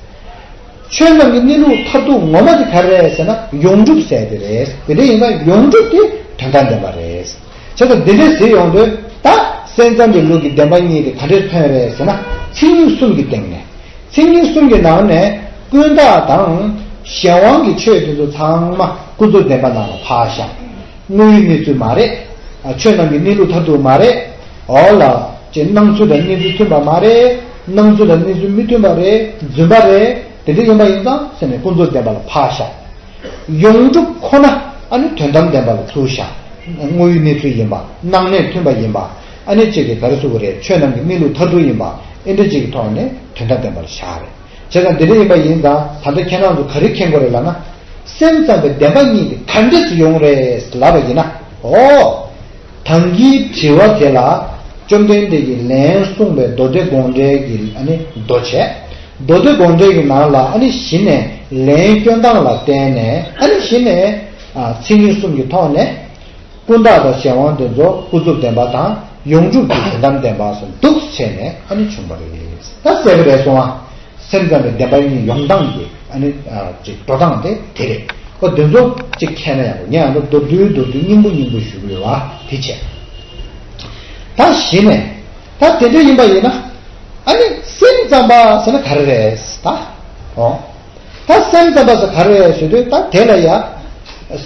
ཆོས་རྣམས་ཀྱི་གནས་ལུགས་མཐར་ཐུག་ངོ་མ་དེ་ག་རེ་རེད་ཟེར་ན་ཡོངས་གྲུབ་ཟེར་དེ་རེད། དེ་འདྲ་ཡིན་ཙང་ཡོངས་གྲུབ་དེ་དོན་དམ་བདེན་པ་རེད། བྱས་ཙང་འདི་འདྲ་ཟེར་ཡོང་དུས་ད་སེམས་ཙམ་པའི་ལུགས་ཀྱི་བདེན་པ་གཉིས་དེ་ག་འདྲས་ཐོན་རེད་ཟེར་ན་མཚན་ཉིད་གསུམ་གྱི་སྟེང་ནས། མཚན་ཉིད་གསུམ་གྱི་ནང་ནས་ཀུན་བརྟགས་དང་གཞན་དབང་གི་ཆོས་དེ་ཚོ་ཚང་མ་ཀུན་རྫོབ་བདེན་པ་ནང་ལ་ཕར་བཞག་དངོས་ཡོད་གནས་ཚུལ་མ་རེད། ཨ། ཆོས་རྣམས་ཀྱི་གནས་ལུགས་མཐར་ཐུག་མ་རེད། འོ་ལ། ཅེས་སྣང་ཚུལ་དང་གནས་ཚུལ་མཐུན་པ་མ་རེད། སྣང་ཚུལ་དང་གནས་ཚུལ་མི་མཐུན་པ་རེད། རྫུན་པ་རེད། དེ་འདྲ་ཡིན་པ་ཡིན་ཙང་ཟེར་ནས་ཀུན་རྫོབ་བདེན་པ་ལ་ཕར་བཞག་ཡོངས་གྲུབ་ཁོ་ན་ཨ་ནི་དོན་དམ་བདེན་པ་ལ་ཚུར་བཞག་དངོས་ཡོད་གནས་ཚུལ་ཡིན་པ། སྣང་གནས་མཐུན་པ་ཡིན་པ། ཨ་ནི་གཅིག་གིས་ག་རེ་ཟེར་དགོས་རེད། ཆོས་རྣམས་ཀྱི་གནས་ལུགས་མཐར་ཐུག་ཡིན་པ། ཨེ་འདྲ་གཅིག་གི་ཐོག་ནས་དོན་དམ་བདེན་པ་ལ་བཞག་རེད། བྱས་ཙང་འདི་འདྲ་ཡིན་པ་ཡིན་ཙང་ད་ལྟ་ཁྱེད་རང་ཚོ་ག་རེ་མཁྱེན་དགོས་རེད་ལབ་ན། སེམས་ཙམ་པའི་བདེན་པ་གཉིས་དེ་ག་འདྲས་སུ་ཡོང་རེད་ལབ་པ་ཡིན་ན། འོ། ད་གིན་དྲི་བ་དེ་ལ་བཅོམ་ལྡན་འདས་ཀྱིས་ལན་གསུངས་པའི་མདོ་སྡེ་དགོངས་འགྲེལ་གྱི་ཨ་ནི་མདོ་བྱས། མདོ་སྡེ་དགོངས་འགྲེལ་གྱི་ནང་ལ་ཨ་ནི་གཞི་ནས་ལན་སྐྱོན་སྟངས་ལ་བརྟེན་ནས་ཨ་ནི་གཞི་ནས་ཨ། མཚན་ཉིད་གསུམ་གྱི་ཐོག་ནས་ཀུན་བརྟགས་དང་གཞན་དབང་དེ་ཚོ་ཀུན་རྫོབ་བདེན་པ་དང་ཡོངས་གྲུབ་ཀྱི་དོན་དམ་བདེན་པ་སོགས་འདུག་བྱས་ནས་ཨ་ནི་བྱུང་བ་རེད། ད་གསལ་པོ་རེད་སོང་ཨ། སེམས་ཙམ་པའི་བདེན་པ་གཉིས་ཡོང་སྟངས་ཀྱི་ཨ་ནི་ཨ། ཅིག་འགྲོ་སྟངས་དེ་དེ་རེད། ཨོ་དེ་ཚོ་ཅིག་མཁྱེན་ན་ཡག་པོ་ངས་ཨ་ནི་མདོར་བསྡུས་མདོར་བསྡུས་སྙིང་པོ་སྙིང་པོ་ཞུ་གི་ཡོད་པ་དེ་བྱས། ད་གཞི་ནས་ད་དེ་འདྲ་ཡིན་པ་ཡིན་ན་ཨ་ནི་སེམས་ཙམ་པ་ཟེར་ན་ག་རེ་རེད་ད། ཨོ། ད་སེམས་ཙམ་པ་ཟེར་ག་རེ་རེད་ཟེར་དུས་ད་དེ་ལ་ཡ།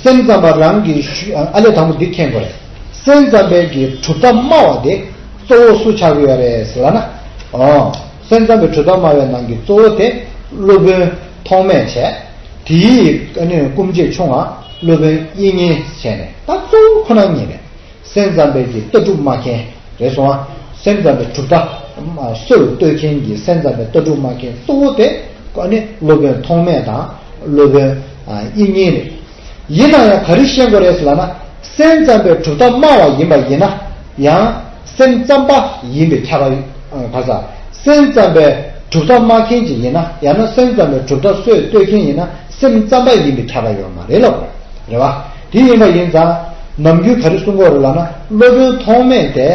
སེམས་ཙམ་པ་རང་གི་ཞུ་ཨ་ལས་དང་པོ་འདི་མཁྱེན་དགོས་རེད། སེམས་ཙམ་པའི་གི་གྲུབ་མཐའ་སྨྲ་བ་དེ་གཙོ་བོ་སུ་ཆགས་ཀྱི་ཡོད་རེད་ཟེར་ལབ་ན། ཨོ། སེམས་ཙམ་པའི་གྲུབ་མཐའ་སྨྲ་བའི་ནང་གི་གཙོ་བོ་དེ་སློབ་དཔོན་ཐོགས་མེད་བྱས། དེའི་ཨ་ནི་སྐུ་མཆེད་ཆུང་བ་སློབ་དཔོན་དབྱིག་གཉེན་བྱས་ནས་ད་གཙོ་བོ་ཁོ་ན་གཉིས་རེད། སེམས་ཙམ་པའི་གི་ལྟ་གྲུབ་སྨྲ་མཁན་རེད་སོང་ཨ། སེམས་ཙམ་པའི་གྲུབ་མཐའ་སྲོལ་གཏོད་མཁན་གྱི་སེམས་ཙམ་པའི་ལྟ་གྲུབ་སྨྲ་མཁན་གཙོ་བོ་དེ་ཨ་ནི་སློབ་དཔོན་ཐོགས་མེད་དང་སློབ་དཔོན་དབྱིག་གཉེན་རེད། ཡིན་ན་ཡང་ག་རེ་ཤེས་དགོས་རེད་ཟེར་ལབ་ན། སེམས་ཙམ་པའི་གྲུབ་མཐའ་སྨྲ་བ་ཡིན་པ་ཡིན་ན་ཡང་སེམས་ཙམ་པ་ཡིན་པའི་ཁྱབ་པ་ག་ས། སེམས་ཙམ་པའི་གྲུབ་མཐའ་སྨྲ་མཁན་ཅིག་ཡིན་ན་ཡང་ན་སེམས་ཙམ་པའི་གྲུབ་མཐའ་སྲོལ་གཏོད་མཁན་ཡིན་ན་སེམས་ཙམ་པ་ཡིན་པའི་ཁྱབ་པ་ཡོད་མ་རེད་ལབ་དགོས་རེད་བ། དེ་ཡིན་པ་ཡིན་ཙང་ནམ་རྒྱུན་ག་རེ་གསུང་གི་ཡོད་རེད་ལབ་ན་སློབ་དཔོན་ཐོགས་མེད་དེ།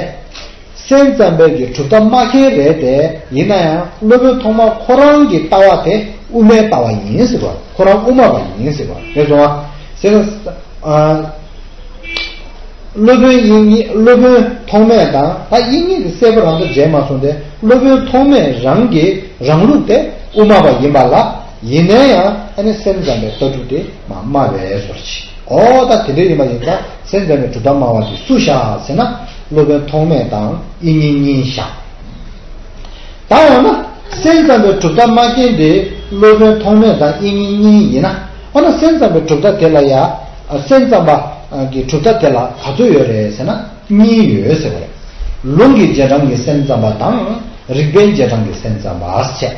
སེམས་ཙམ་པའི་གི་གྲུབ་མཐའ་སྨྲ་མཁན་རེད་དེ། ཡིན་ན་ཡང་སློབ་དཔོན་ཐོགས་མེད་ཁོ་རང་གི་ལྟ་བ་དེ་དབུ་མའི་ལྟ་བ་ཡིན་ཟེར་བ། ཁོ་རང་དབུ་མ་པ་ཡིན་ཟེར་བ་རེད་སོང་བ། ཟེར་ན། ཨ། སློབ་དཔོན་དབྱིག་གཉེན་སློབ་དཔོན་ཐོགས་མེད་དང་ད་དབྱིག་གཉེན་གྱི་གསལ་པོ་རང་ཚོ་མཇལ་མ་སོང་སྟེ་སློབ་དཔོན་ཐོགས་མེད་རང་གི་རང་ལུགས་དེ་དབུ་མ་པ་ཡིན་པ་ལ་ ཡིན་ན་ཡང་ཨ་ནི་སེམས་ཙམ་པའི་ལྟ་གྲུབ་དེ་མ་སྨྲ་བའི་བཟོ་འདྲ་ཅིག་འོ་ད་དེ་འདྲ་ཡིན་པ་ཡིན་ཙང་སེམས་ཙམ་པའི་གྲུབ་མཐའ་སྨྲ་བ་དེ་སུ་བཞག་ཟེར་ན། སློབ་དཔོན་ཐོགས་མེད་དང་དབྱིག་གཉེན་གཉིས་བཞག་ད་འོ་ན་སེམས་ཙམ་པའི་གྲུབ་མཐའ་སྨྲ་མཁན་དེ་སློབ་དཔོན་ཐོགས་མེད་དང་དབྱིག་གཉེན་གཉིས་ཡིན་ན། འོ་ན་སེམས་ཙམ་པའི་གྲུབ་མཐའ་དེ་ལ་ཡ། སེམས་ཙམ་པ་གི་གྲུབ་མཐའ་དེ་ལ་ག་ཚོད་ཡོད་རེད་ཟེར་ན་གཉིས་ཡོད་ཟེར་བ་རེད། ལུང་གི་རྗེས་འབྲང་གི་སེམས་ཙམ་པ་དང་རིགས་པའི་རྗེས་འབྲང་གི་སེམས་ཙམ་པ་བྱས།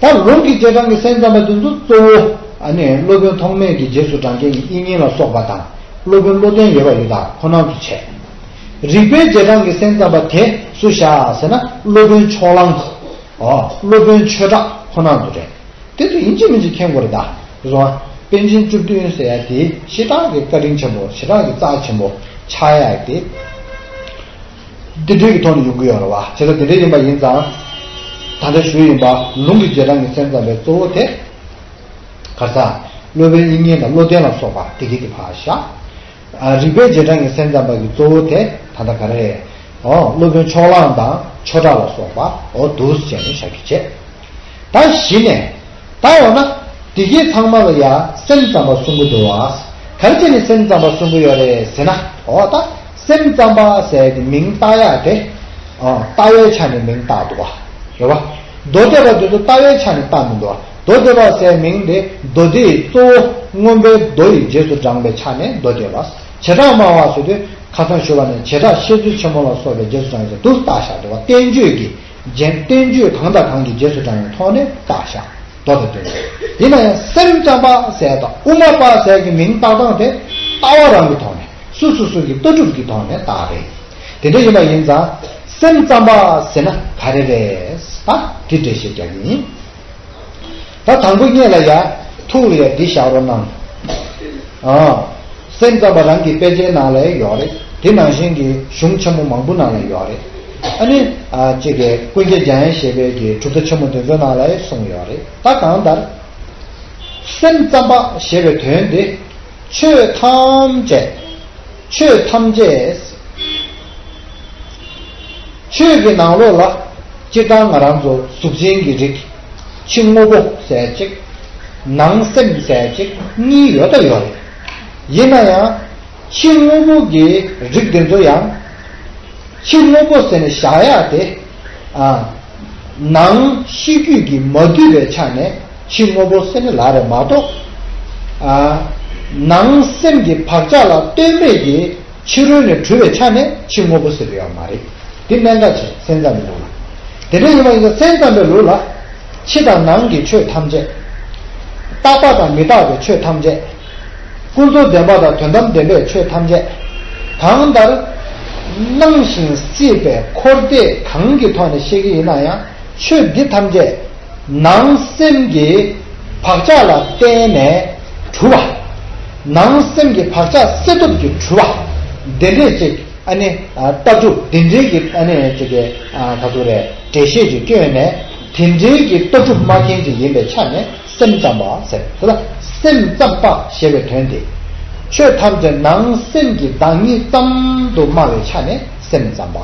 ད་ལུང་གི་རྗེས་འབྲང་གི་སེམས་ཙམ་པ་དེ་ཚོ་གཙོ་བོ་ཨ་ནི་སློབ་དཔོན་ཐོགས་མེད་ཀྱི་རྗེས་སུ་འབྲང་མཁན་གྱི་དབྱིག་གཉེན་ལ་སོགས་པ་དང་སློབ་དཔོན་བློ་ལྡན་ཡོད་པ་ཡོད་དག་ཁོ་རང་ཚོ་བྱས། རིགས་པའི་རྗེས་འབྲང་གི་སེམས་ཙམ་པ་དེ་སུ་བཞག་ཟེར་ན་སློབ་དཔོན་ཕྱོགས་གླང་། ཨོ། སློབ་དཔོན་ཆོས་གྲགས་ཁོ་རང་ཚོ་རེད། དེ་ཚོ་ཡིན་གཅིག་མིན་གཅིག་མཁྱེན་དགོས་རེད་ད། རེད་སོང་ཨ། པཎ་ཆེན་བཅུ་བདུན་ཟེར་ཡ་དེ་ཞེ་དྲག་གི་བཀའ་དྲིན་ཆེན་པོ་ཞེ་དྲག་གི་རྩ་ཆེན་པོ་ཆགས་ཡ་དེ། འདི་འདྲའི་གི་ཐོག་ནས་ཡོང་གི་ཡོད་རེད་བ། བྱས་ཙང་འདི་འདྲ་ཡིན་པ་ཡིན་ཙང་། ད་ལྟ་ཞུས་ཡིན་པ་ལུང་གི་རྗེས་འབྲང་གི་སེམས་ཙམ་པའི་གཙོ་བོ་དེ། ག་རེ་ཟ། སློབ་དཔོན་དབྱིག་གཉེན་དང་བློ་ལྡན་ལ་སོགས་པ་དེ་གི་དེ་ཕར་བཞག་ཨ། རིགས་པའི་རྗེས་འབྲང་གི་སེམས་ཙམ་པ་གི་གཙོ་བོ་དེ་ད་ལྟ་ག་རེ་རེད། ཨོ། སློབ་དཔོན་ཕྱོགས་གླང་དང་ཆོས་གྲགས་ལ་སོགས་པ་འོ་འདུག་སེ་བྱས་ནས་བཞག་རྒྱུ་བྱས། ད་གཞི་ནས། ད་འོ་ན། དེ་གའི་ཚང་མ་ལ་ཡ་སེམས་ཙམ་པ་གསུང་གི་འདུག་བ། ག་རེ་བྱས་ནས་སེམས་ཙམ་པ་གསུང་གི་ཡོད་རེད་ཟེར་ན། འོ་ད། སེམས་ཙམ་པ་ཟེར་ཏེ་མིང་བཏགས་ཡག་དེ། ཨ། ལྟ་བའི་ཆ་ནས་མིང་བཏགས་འདུག་བ། རེད་བ། མདོ་སྡེ་པ་དེ་ཚོ་ལྟ་བའི་ཆ་ནས་བཏགས་མི་འདུག་བ། མདོ་སྡེ་པ་ཟེར་མིང་དེ་མདོ་སྡེའི་གཙོ་བོ་མངོན་པའི་མདོ་ཡི་རྗེས་སུ་འབྲངས་པའི་ཆ་ནས་མདོ་སྡེ་པ། བྱེ་བྲག་སྨྲ་བ་ཟེར་དུས་ཁ་སང་ཞུས་པ་ནས་བྱེ་བྲག་བཤད་ཚུལ་ཆེན་མོ་ལ་སོགས་པའི་རྗེས་སུ་འབྲངས་ཡོད་ཚད་དུ་བཏགས་བཞག་འདུག་བ། བསྟན་བཅོས་ཀྱི། རྗེས། བསྟན་བཅོས་གང་དང་གང་གི་རྗེས་སུ་འབྲང་བའི་ཐོག་ནས་བཏགས་བཞག་མདོ་དང་བསྟན་བཅོས། ཡིན་ན་ཡང་སེམས་ཙམ་པ་ཟེར་དང་དབུ་མ་པ་ཟེར་གྱི་མིང་བཏགས་སྟངས་དེ་ལྟ་བ་རང་གི་ཐོག་ནས་སོ་སོ་སོ་གི་ལྟ་གྲུབ་ཀྱི་ཐོག་ནས་བཏགས་རེད། དེ་འདྲ་ཡིན་པ་ཡིན་ཙང་སེམས་ཙམ་པ་ཟེར་ན་ག་རེ་རེད། ད་དེ་འགྲེལ་བཤད་རྒྱག་གི་ཡིན། ད་དང་པོ་ཉིད་ལ་ཡ། ཐུགས་ལ་ཡ་འདི་བཞག་རོགས་གནང་། ཨ། སེམས་ཙམ་པ་རང་གི་དཔེ་ཆའི་ནང་ལ་ཡོད་རེད། དེ་ནང་བཞིན་གྱི་གཞུང་ཆེན་མོ་མང་པོ་ནང་ལ་ཡོད་རེད། ཨ་ནི། ཨ། གཅིག་གི་ཀུན་མཁྱེན་འཇམ་དབྱངས་བཞད་པའི་གི་གྲུབ་མཐའ་ཆེན་མོ་དེ་ཚོའི་ནང་ལ་ཡང་གསུངས་ཡོད་རེད། ད་གང་ལྟར། སེམས་ཙམ་པ་ཞེས་པའི་དོན་དེ། ཆོས་ཐམས་ཅད། ཆོས་ཐམས་ཅད། ཆོས་ཀྱི་ནང་ལོགས་ལ་སྤྱིར་བཏང་ང་རང་ཚོ་གཟུགས་ཅན་གྱི་རིགས། ཕྱི་དངོས་པོ་ཟེར་གཅིག་ནང་སེམས་ཟེར་གཅིག་གཉིས་ཡོད་ད་ཡོད་རེད། ཡིན་ན་ཡང་ཕྱི་དངོས་པོ་གི་རིགས་དེ་ཚོ་ཡང་། ཕྱི་དངོས་པོ་ཟེར་ནས་བཞག་ཡག་དེ། ཨ། ནང་ཤེས་རྒྱུད་ཀྱིས་མ་བསྡུས་པའི་ཆ་ནས་ཕྱི་དངོས་པོ་ཟེར་ནས་ལབ་རེད་མ་གཏོགས། ཨ། ནང་སེམས་ཀྱི་བག་ཆགས་ལ་ལྟོས་མེད་ཀྱི་ཕྱི་རོལ་ནས་གྲུབ་པའི་ཆ་ནས་ཕྱི་དངོས་པོ་ཟེར་གྱི་ཡོད་མ་རེད། འདི་གནད་འགག་ཆེ། སེམས་ཙམ་པའི་ལུགས་ལ། དེ་འདྲ་ཡིན་པ་ཡིན་ཙང་སེམས་ཙམ་པའི་ལུགས་ལ། ཕྱི་དང་ནང་གི་ཆོས་ཐམས་ཅད། རྟག་པ་དང་མི་རྟག་པའི་ཆོས་ཐམས་ཅད། ཀུན་རྫོབ་བདེན་པ་དང་དོན་དམ་བདེན་པའི་ཆོས་ཐམས་ཅད། གང་ལྟར། སྣང་ཞིང་སྲིད་པའི་འཁོར་འདས་གང་གི་ཐོག་ནས་བཤད་ཀྱི་ཡིན་ན་ཡང་ཆོས་འདི་ཐམས་ཅད། ནང་སེམས་ཀྱི་བག་ཆགས་ལ་བརྟེན་ནས་གྲུབ་པ། ནང་སེམས་ཀྱི་བག་ཆགས་སད་སྟོབས་ཀྱིས་གྲུབ་པ། འདི་འདྲས་ཅིག་ཨ་ནི། ལྟ་གྲུབ་འདི་འདྲའི་གི་ཨ་ནི་ཅིག་གི་ག་ཚོད་རེད། འགྲེལ་བཤད་ཅིག་བསྐྱོན་ནས་དེ་འདྲའི་གི་ལྟ་གྲུབ་སྨྲ་མཁན་ཅིག་ཡིན་པའི་ཆ་ནས་སེམས་ཙམ་པ་ཟེར། དེ་ལ་སེམས་ཙམ་པ་ཞེས་པའི་དོན་དེ། ཆོས་ཐམས་ཅད་ནང་སེམས་ཀྱི་བདག་ཉིད་ཙམ་དུ་སྨྲ་བའི་ཆ་ནས་སེམས་ཙམ་པ་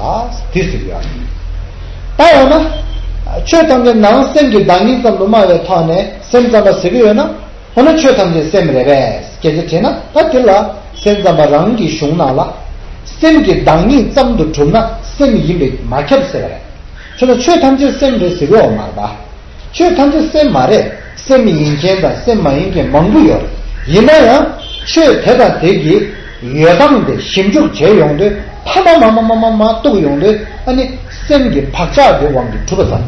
དེ་ཟེར་གྱི་ཡོད། ད་འོ་ན། ཆོས་ཐམས་ཅད་ནང་སེམས་ཀྱི་བདག་ཉིད་ཙམ་དུ་སྨྲ་བའི་ཐོག་ནས་སེམས་ཙམ་པ་ཟེར་གྱི་ཡོད་ན། འོ་ན་ཆོས་ཐམས་ཅད་སེམས་རེད་པས་སྐད་ཆ་དྲིས་ན་ད་དེ་ལ་སེམས་ཙམ་པ་རང་གི་གཞུང་ནང་ལ། སེམས་ཀྱི་བདག་ཉིད་ཙམ་དུ་གྲུབ་ན་སེམས་ཡིན་པས་མ་ཁྱབ་ཟེར་བ་རེད། ཁྱོད་ལ་ཆོས་ཐམས་ཅད་སེམས་རེད་ཟེར་གྱི་ཡོད་མ་རེད་པ། ཆོས་ཐམས་ཅད་སེམས་མ་རེད། སེམས་ཡིན་མཁན་དང་སེམས་མ་ཡིན་མཁན་མང་པོ་ཡོད་རེད། ཡིན་ན་ཡང་ཆོས་དེ་དང་དེ་གི་ཡོད་སྟངས་དེ་ཞིབ་འཇུག་བྱས་ཡོང་དུས་ཕ་མ་མ་མ་མ་མ་མ་གཏུགས་ཡོང་དུས་ཨ་ནི་སེམས་ཀྱི་བག་ཆགས་དེ་དབང་གིས་གྲུབ་པ་ཙམ།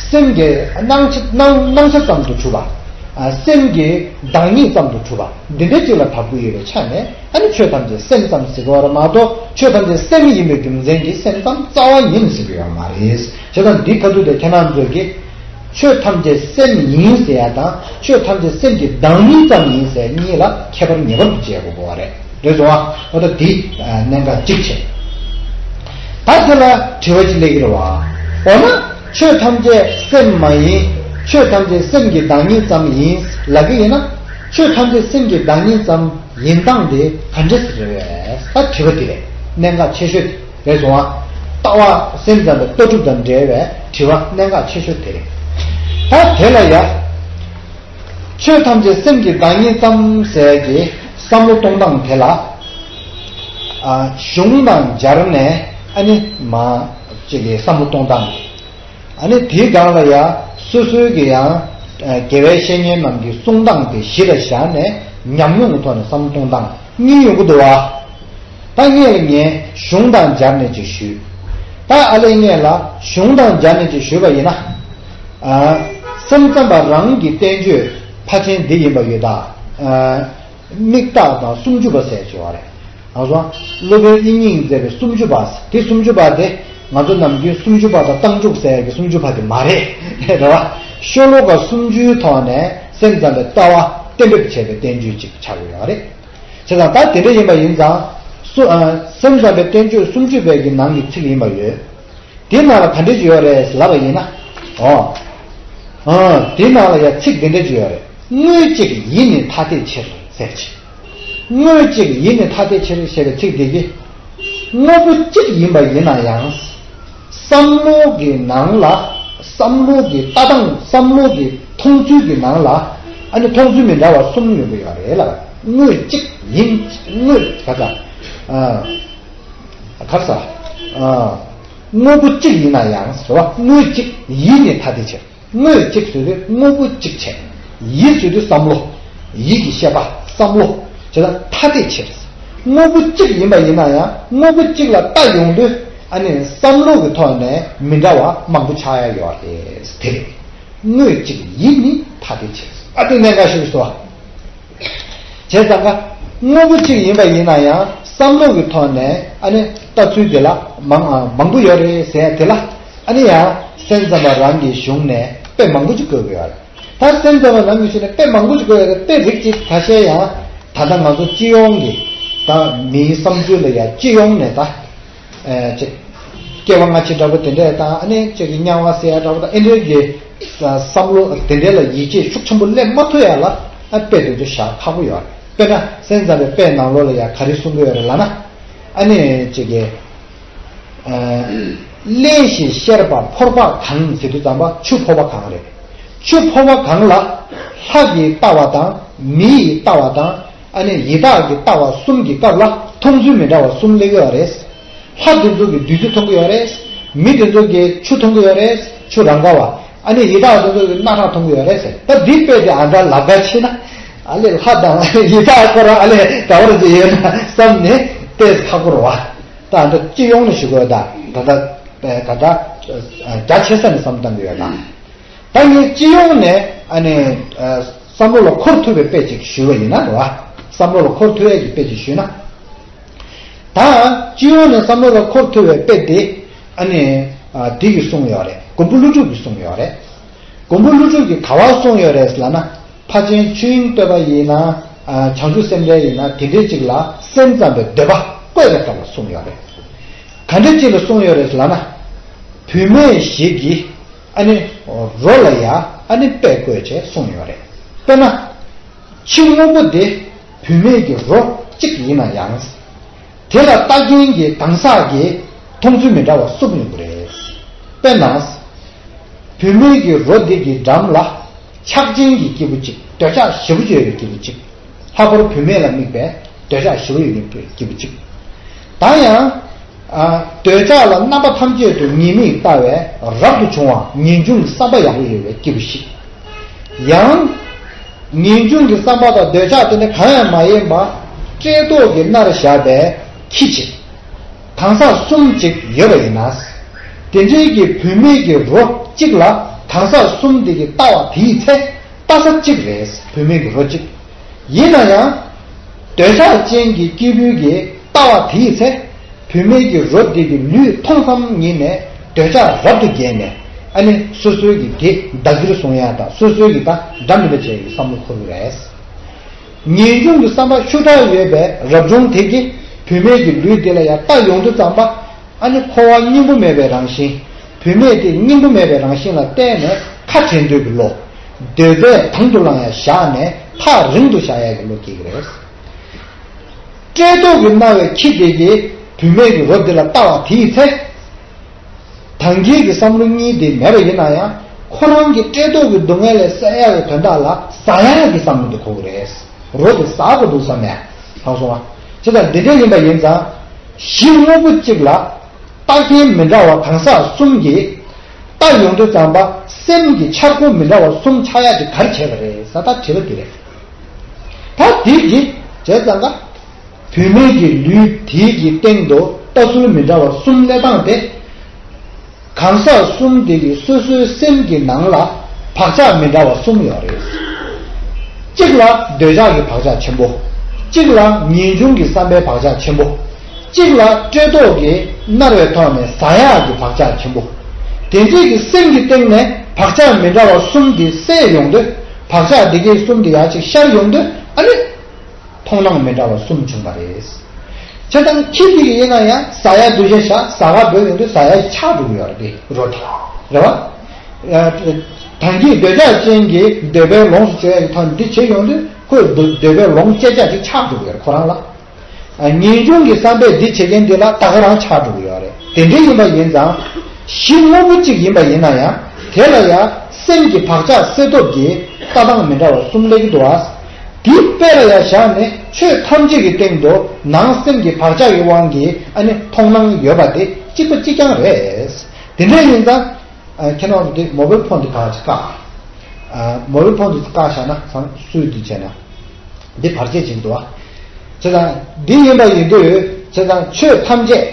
སེམས་ཀྱི་སྣང་ཆ་སྣང་སྣང་ཆ་ཙམ་དུ་གྲུབ་པ། ཨ། སེམས་ཀྱི་བདག་ཉིད་ཙམ་དུ་གྲུབ་པ་འདི་འདྲའི་ཅིག་ལ་བབས་ཀྱི་ཡོད་པའི་ཆ་ནས་ཨ་ནི་ཆོས་ཐམས་ཅད་སེམས་ཙམ་ཟེར་གྱི་ཡོད་རེད་མ་གཏོགས་ཆོས་ཐམས་ཅད་སེམས་ཡིན་པའི་རྒྱུ་མཚན་གྱིས་སེམས་ཙམ་རྩ་བ་ཉིད་ནས་ཟེར་གྱི་ཡོད་མ་རེད། བྱས་ཙང་འདི་ག་དུས་དེ་ཁྱེད་རང་ཚོས་ཀྱིས་ཆོས་ཐམས་ཅད་སེམས་ཡིན་ཟེར་ཡ་དང་ཆོས་ཐམས་ཅད་སེམས་ཀྱི་བདག་ཉིད་ཙམ་ཡིན་ཟེར་གཉིས་ལ་ཁྱད་པར་ངེས་པར་དུ་འབྱེད་དགོས་པ་རེད། རེད་སོང་ཨ། འོ་ད་འདི་གནད་འགག་གཅིག་བྱས། ད་དེ་ལ་དྲི་བ་གཅིག་སླེབས་ཀྱི་རེད་བ། འོ་ན། ཆོས་ཐམས་ཅད་སེམས་མ་ཡིན། ཆོས་ཐམས་ཅད་སེམས་ཀྱི་བདག་ཉིད་ཙམ་ཡིན་ལབ་ཀྱི་ཡིན་ན། ཆོས་ཐམས་ཅད་སེམས་ཀྱི་བདག་ཉིད་ཙམ་ཡིན་སྟངས་དེ་ག་འདྲ་ཞིག་རེད་པས། ད་དྲི་བ་འདི་རེད། གནད་འགག་ཆེ་ཤོས་དེ་རེད་སོང་ཨ། ལྟ་བ་སེམས་ཙམ་པའི་ལྟ་གྲུབ་དང་འབྲེལ་བའི་དྲི་བ་གནད་འགག་ཆེ་ཤོས་དེ་རེད། ད་དེ་ལ་ཡ། ཆོས་ཐམས་ཅད་སེམས་ཀྱི་བདག་ཉིད་ཙམ་ཟེར་གྱི་བསམ་བློ་གཏོང་སྟངས་དེ་ལ། ཨ། གཞུང་དང་སྦྱར་ནས་ཨ་ནི་མ་ཅིག་གི་བསམ་བློ་གཏོང་སྟངས། ཨ་ནི་དེའི་སྒང་ལ་ཡང་སོ་སོའི་གི་ཡང་དགེ་བའི་བཤེས་གཉེན་རྣམས་ཀྱི་གསུང་སྟངས་དེ་གཞི་ལ་བཞག་ནས་ཉམས་མྱོང་གི་ཐོག་ནས་བསམ་བློ་གཏོང་སྟངས་གཉིས་ཡོང་གི་འདུག་བ། ད་ངས་ལ་ངས་གཞུང་དང་སྦྱར་ནས་ཅིག་ཞུས། ད་ཨ་ལས་ངས་ལ་གཞུང་དང་སྦྱར་ནས་ཅིག་ཞུས་པ་ཡིན་ན། ཨ། སེམས་ཙམ་པ་རང་གི་བསྟན་བཅོས་ཕལ་ཆེར་འདི་ཡིན་པ་ཡོད་ད། ཨ། དམིགས་བརྟག་དང་སུམ་ཅུ་པ་ཟེར་བྱས་པ་རེད། ང་ཚོ་སློབ་དཔོན་དབྱིག་གཉེན་མཛད་པའི་སུམ་ཅུ་པ། དེ་སུམ་ཅུ་པ་དེ་ང་ཚོ་ནམ་རྒྱུན་སུམ་ཅུ་པ་དང་རྟགས་འཇུག་ཟེར་གྱི་སུམ་ཅུ་པ་དེ་མ་རེད། རེད་བ། ཤོ་ལོ་ཀ་སུམ་ཅུའི་ཐོག་ནས་སེམས་ཙམ་པའི་ལྟ་བ་གཏན་འབེབས་བྱས་པའི་བསྟན་བཅོས་ཅིག་ཆགས་ཀྱི་ཡོད་རེད། བྱས་ཙང་ད་དེ་འདྲ་ཡིན་པ་ཡིན་ཙང་སུ། ཨ། སེམས་ཙམ་པའི་བསྟན་བཅོས་སུམ་ཅུ་པའི་གི་ནང་གི་ཚིག་ཡིན་པ་ཡོད། དེ་ནང་ལ་ག་འདྲ་ཅིག་ཡོད་རེད་ལབ་པ་ཡིན་ན། ཨོ། ཨ། དེ་ནང་ལ་ཡ་ཚིག་འདི་འདྲ་ཅིག་ཡོད་རེད། དངོས་གཅིག་ཡིད་ནི་ཐ་དད་ཕྱིར་ཟེར་ཅིག་དངོས་གཅིག་ཡིད་ནི་ཐ་དད་ཕྱིར་ཞེས་པའི་ཚིག་འདི་གིས། དངོས་པོ་གཅིག་ཡིན་པ་ཡིན་ན་ཡང་། བསམ་བློ་གི་ནང་ལ། བསམ་བློ་གི་ལྟ་སྟངས། བསམ་བློ་གི་མཐོང་ཚུལ་གྱི་ནང་ལ། ཨ་ནི་མཐོང་ཚུལ་མི་འདྲ་བ་གསུམ་ཡོང་གི་ཡོད་རེད་ལ། དངོས་གཅིག་ཡིན། དངོས་ག་ས། ཨ། ག་ས། ཨ། དངོས་པོ་གཅིག་ཡིན་ན་ཡང་ཟེར་བ། དངོས་གཅིག་ཡིད་ནི་ཐ་དད་ཕྱིར། དངོས་གཅིག་ཟེར་དུས་དངོས་པོ་གཅིག་བྱས། ཡིད་ཟེར་དུས་བསམ་བློ། ཡིད་ཀྱི་ཤེས་པ། བསམ་བློ། བྱས་ཙང་ཐ་དད་ཕྱིར། དངོས་པོ་གཅིག་ཡིན་པ་ཡིན་ན་ཡང་དངོས་པོ་གཅིག་ལ་ལྟ་ཡོང་དུས། ཨ་ནི་བསམ་བློ་གི་ཐོག་ནས་མི་འདྲ་བ་མང་པོ་ཆགས་ཡ་ཡོད་རེད། དེ་རེད། དངོས་གཅིག་ཡིད་ནི་ཐ་དད་ཕྱིར། ཨ། དེ་གནད་འགག་ཤོས་སོ། བྱས་ཙང་ཀ། དངོས་པོ་གཅིག་ཡིན་པ་ཡིན་ན་ཡང་བསམ་བློ་གི་ཐོག་ནས་ཨ་ནི་ལྟ་ཚུལ་དེ་ལ་མང་། ཨ། མང་པོ་ཡོད་རེད་ཟེར་ཡ་དེ་ལ། ཨ་ནི་ཡང་སེམས་ཙམ་པ་རང་གི་གཞུང་ནས་དཔེ་མང་པོ་ཅིག་བཀོད་དགོས་ཡོད་རེད། ད་སེམས་ཙམ་པ་རང་གི་གཞུང་ནས་དཔེ་མང་པོ་ཅིག་བཀོད་ཡོད་རེད། དཔེ་རིགས་གཅིག་ཁ་ཤས་ཡང་ད་ལྟ་ང་ཚོ་སྤྱི་ཡོངས་ཀྱི། ད་མིའི་བསམ་ཚུལ་ལ་ཡང་སྤྱི་ཡོངས་ནས་ད། ཨེ། ཅིག་སྐྱེ་བ་སྔ་ཕྱི་འདྲ་པོ་དེ་འདྲས་དང་། ཨ་ནི་ཅིག་གི་དམྱལ་བ་ཟེར་ཡ་འདྲ་པོ་དང་། ཨེ་འདྲས་ཀྱི་བསམ་བློ་དེ་འདྲས་ལ་ཡིད་ཆེས་ཤུགས་ཆེན་པོ་སླེབས་མ་ཐུབ་ཡ་ལ། ཨ། དཔེ་དེ་ཚོ་བཞག་ཁག་པོ་ཡོད་རེད། དཔེར་ན་སེམས་ཙམ་པའི་དཔེ་ནང་ལོགས་ལ་ཡ་ག་རེ་གསུང་གི་ཡོད་རེད་ལབ་ན། ཨ་ནི་ཅིག་གི། ཨ། རླན་ཞིང་གཤེར་བ་ཕོར་པ་གང་ཟེར་དུས་ཙམ་པ་ཆུ་ཕོར་པ་གང་རེད། ཆུ་ཕོར་པ་གང་ལ་ལྷ་གི་ལྟ་བ་དང་མི་ཡི་ལྟ་བ་དང་། ཨ་ནི་ཡི་དྭགས་ཀྱི་ལྟ་བ་གསུམ་གྱི་སྐབས་ལ་མཐོང་ཚུལ་མི་འདྲ་བ་གསུམ་སླེབས་ཡོད་རེད། ལྷ་དེ་ཚོ་གིས་བདུད་རྩི་མཐོང་གི་ཡོད་རེད། མི་དེ་ཚོ་གིས་ཆུ་མཐོང་གི་ཡོད་རེད། ཆུ་རང་ག་བ། ཨ་ནི་ཡི་དྭགས་དེ་ཚོ་གིས་རྣག་ཁྲག་མཐོང་གི་ཡོད་རེད་ཟེར། ད་འདི་དཔེ་དེ་ཨ་འདྲ་ལབ་ག་ཕྱིན་ན། ཨ་ལས་ལྷ་དང་ཡི་དྭགས་ཁོ་རང་ཨ་ལས་འདྲ་བོ་རེ་ཅིག་ཡོད་ན་བསམ་ནས་དཔེ་ཁག་པོ་རེད་བ། ད་ཨ་འདྲ་སྤྱི་ཡོངས་ནས་ཞུ་དགོས་ད། ད་ལྟ་ད་ལྟ་རྒྱ་ཆེ་ས་ནས་བསམ་བཏང་གི་ཡོད་ད། ད་ངས་སྤྱི་ཡོངས་ནས་ཨ་ནི། ཨ། བསམ་བློ་ལ་འཁོར་ཐུབ་པའི་དཔེ་ཅིག་ཞུས་པ་ཡིན་ན་རེད་བ། བསམ་བློ་ལ་འཁོར་ཐུབ་ཡས་ཀྱི་དཔེ་ཅིག་ཞུས་ན། ད་སྤྱི་ཡོངས་ནས་བསམ་བློ་ལ་འཁོར་ཐུབ་པའི་དཔེ་དེ། ཨ་ནི། ཨ། འདི་གིས་གསུངས་ཡོད་རེད། མགོན་པོ་ཀླུ་སྒྲུབ་ཀྱིས་གསུངས་ཡོད་རེད། མགོན་པོ་ཀླུ་སྒྲུབ་ཀྱིས་ག་པར་གསུངས་ཡོད་རེད་ལབ་ན། ཕར་ཕྱིན་ཆོས་དབྱིངས་བསྟོད་པ་ཡིན་ན། ཨ། བྱང་ཆུབ་སེམས་འགྲེལ་ཡིན་ན། དེ་འདྲའི་ཅིག་ལ་སེམས་ཙམ་པའི་འདོད་པ་བཀོད་པའི་སྐབས་ལ་གསུངས་ཡོད་རེད། ག་འདྲ་ཅིག་ལ་གསུངས་ཡོད་རེད་ལབ་ན། བུད་མེད་ཞིག་གི། ཨ་ནི། རོ་ལ་ཡ། ཨ་ནི་དཔེ་བཀོད་བྱས་གསུངས་ཡོད་རེད། དཔེར་ན། ཕྱི་དངོས་པོ་དེ་བུད་མེད་ཀྱི་རོ་གཅིག་ཡིན་ན་ཡང་། དེ་ལ་ལྟ་མཁན་གྱི་གང་ཟག་གིས་མཐོང་ཚུལ་མི་འདྲ་བ་གསུམ་ཡོང་གི་རེད། དཔེར་ན། བུད་མེད་ཀྱི་རོ་འདི་གི་འགྲམ་ལ་ཆགས་ཅན་གྱི་སྐྱེས་བུ་གཅིག། འདོད་ཆགས་ཞེ་པོ་ཅིག་ཡོད་པའི་སྐྱེས་བུ་གཅིག། ལྷག་པར་བུད་མེད་ལ་དམིགས་པའི་འདོད་ཆགས་ཞེ་པོ་ཡོད་པའི་སྐྱེས་བུ་གཅིག། ད་ཡང་། ཨ། འདོད་ཆགས་ལ་རྣམ་པ་ཐམས་ཅད་དུ་ཉེས་དམིགས་ལྟ་བའི་རབ་ཏུ་བྱུང་བ་ངེས་འབྱུང་གི་བསམ་པ་ཡག་པོ་ཡོད་པའི་སྐྱེས་བུ་ཞིག། ཡང་། ངེས་འབྱུང་གི་བསམ་པ་དང་འདོད་ཆགས་དེ་འདྲ་གང་ཡང་མ་ཡིན་པ། བཀྲེས་ལྟོགས་ཀྱིས་མནར་བཞག་པའི་ཁྱི་གཅིག། གང་ཟག་གསུམ་གཅིག་ཡོད་པ་ཡིན་ན། དེ་འདྲའི་གི་བུད་མེད་ཀྱི་རོ་གཅིག་ལ་གང་ཟག་གསུམ་དེ་གི་ལྟ་བ་དེའི་ཚེ་ལྟ་ས་གཅིག་རེད། བུད་མེད་ཀྱི་རོ་གཅིག་ཡིན་ན་ཡང་། འདོད་ཆགས་ཅན་གྱི་སྐྱེས་བུ་གི་ལྟ་བ་དེའི་ཚེ། བུད་མེད་ཀྱི་རོ་དེ་གི་ལུས་མཐོང་ཙམ་ཉིད་ནས་འདོད་ཆགས་རབ་ཏུ་རྒྱས་ནས། ཨ་ནི་སོ་སོའི་གི་དེ་བདག་གིར་བཟུང་ཡ་དང་། སོ་སོའི་གི་ད་འདྲ་མི་འདྲ་བྱས་ཀྱི་བསམ་བློ་འཁོར་གི་རེད། ངེས་འབྱུང་གི་བསམ་པ་ཤུགས་དྲག་ཡོད་པའི་རབ་བྱུང་དེ་གིས་བུད་མེད་ཀྱི་ལུས་དེ་ལ་ཡང་ལྟ་ཡོང་དུས་ཙམ་པ། ཨ་ནི་འཁོར་བ་སྙིང་པོ་མེད་པའི་རང་བཞིན། བུད་མེད་དེ་སྙིང་པོ་མེད་པའི་རང་བཞིན་ལ་བརྟེན་ནས་ཁ་བྲལ་འདོད་ཀྱི་བློ། འདོད་པས་དང་དུ་བླངས་ཡ་བཞག་ནས་ཐག་རིང་དུ་བཞག་ཡ་གི་བློ་སྐྱེ་གི་རེད། བཀྲེས་ལྟོགས་ཀྱིས་མནར་བའི་ཁྱི་དེ་གིས་བུད་མེད་ཀྱི་རོ་དེ་ལ་ལྟ་བ་དེའི་ཚེ། ད་གིན་གྱི་བསམ་བློ་གཉིས་དེ་མེད་པ་ཡིན་ན་ཡང་ ཁོ་རང་གི་བཀྲེས་ལྟོགས་ཀྱི་སྡུག་བསྔལ་ལས་སེལ་ཡག་གི་དོན་དག་ལ་ཟ་ཡག་གི་བསམ་བློ་དེ་འཁོར་གི་རེད། རོ་དེ་ཟ་དགོས་འདུག་བསམ་ནས་ལྷག་སོང་བ། ཇི་ལྟར་འདི་འདྲ་ཡིན་པ་ཡིན་ཙང་། གཞི་དངོས་པོ་གཅིག་ལ་རྟགས་མཚན་མི་འདྲ་བ་གང་ཟག་གསུམ་གྱིས་ལྟ་ཡོང་དུས་ཙམ་པ་སེམས་ཀྱི་འཆར་སྒོ་མི་འདྲ་བ་གསུམ་ཆགས་ཡག་དེ་ག་རེ་བྱས་པ་རེད་ཟེར་ད་དྲི་བ་འདི་རེད། ད་དེ་གི་བྱས་ཙང་ཀ་བུད་མེད་ཀྱི་ལུས་དེའི་གི་སྟེང་དུ་ལྟ་ཚུལ་མི་འདྲ་བ་གསུམ་སླེབས་སྟངས་དེ། གང་ཟག་གསུམ་དེ་གི་སོ་སོའི་སེམས་ཀྱི་ནང་ལ་བག་ཆགས་མི་འདྲ་བ་གསུམ་ཡོད་རེད། གཅིག་ལ་འདོད་ཆགས་ཀྱི་བག་ཆགས་ཆེན་པོ། གཅིག་ལ་ངེས་འབྱུང་གི་བསམ་པའི་བག་ཆགས་ཆེན་པོ། གཅིག་ལ་བཀྲེས་ལྟོགས་ཀྱིས་མནར་བའི་ཐོག་ནས་ཟ་ཡག་གི་བག་ཆགས་ཆེན་པོ། དེ་འདྲའི་གི་སེམས་ཀྱི་སྟེང་ནས་བག་ཆགས་མི་འདྲ་བ་གསུམ་དེ་སད་ཡོང་དུས་བག་ཆགས་འདི་གའི་གསུམ་དེ་ཡར་ཅིག་ཤར་ཡོང་དུས་ཨ་ནི། མཐོང་སྣང་མི་འདྲ་བ་གསུམ་བྱུང་བ་རེད། བྱས་ཙང་ཁྱི་འདི་གི་ཡིན་ན་ཡང་ཟ་ཡ་འདོད་ཆགས་བཞག་ཟ་ག་འབོད་ཡོང་དུས་ཟ་ཡ་ཆག་འགྲོ་གི་ཡོད་རེད་དེ་རོ་དེ། རེད་བ། ད་གིན་འདོད་ཆགས་ཅན་གྱི་འདོད་པའི་ལོངས་སུ་སྤྱོད་ཡ་གི་ཐོག་ནས་འདི་བྱེད་ཡོང་དུས་ཁོས་འདོད་འདོད་པའི་ལོངས་སྤྱད་ཆག་ཅིག་ཆག་འགྲོ་གི་ཡོད་རེད་ཁོ་རང་ལ། ངེས་འབྱུང་གི་བསམ་པས་འདི་བྱེད་མཁན་འདི་ལ་ད་ག་རང་ཆག་འགྲོ་གི་ཡོད་རེད། དེ་འདྲ་ཡིན་པ་ཡིན་ཙང་གཞི་དངོས་པོ་གཅིག་ཡིན་པ་ཡིན་ན་ཡང་དེ་ལ་ཡང་སེམས་ཀྱི་བག་ཆགས་སད་སྟོབས་ཀྱིས་ལྟ་སྟངས་མི་འདྲ་བ་གསུམ་སླེབས་ཀྱི་འདུག་བ། དེའི་དཔེ་ལ་ཡང་བཞག་ནས་ཆོས་ཐམས་ཅད་ཀྱི་སྟེང་དུ་ནང་སེམས་ཀྱི་བག་ཆགས་ཀྱི་དབང་གིས་ཨ་ནི་མཐོང་སྣང་ཡོད་པ་དེ་གཅིག་པ་གཅིག་རྐྱང་རེད། དེ་འདྲ་ཡིན་ཙང་། ཁྱེད་རང་ཚོ་དེ་མོ་བེལ་ཕོན་དེ་གང་ཅི་བཀག་མོ་བེལ་ཕོན་དེ་བཀག་བཞག་ན་ཚང་སུས་འདི་བྱས་ན། འདི་བར་ཆད་ཅིག་འདུག་བ། བྱས་ཙང་འདི་ཡིན་པ་ཡིན་དུས་བྱས་ཙང་ཆོས་ཐམས་ཅད་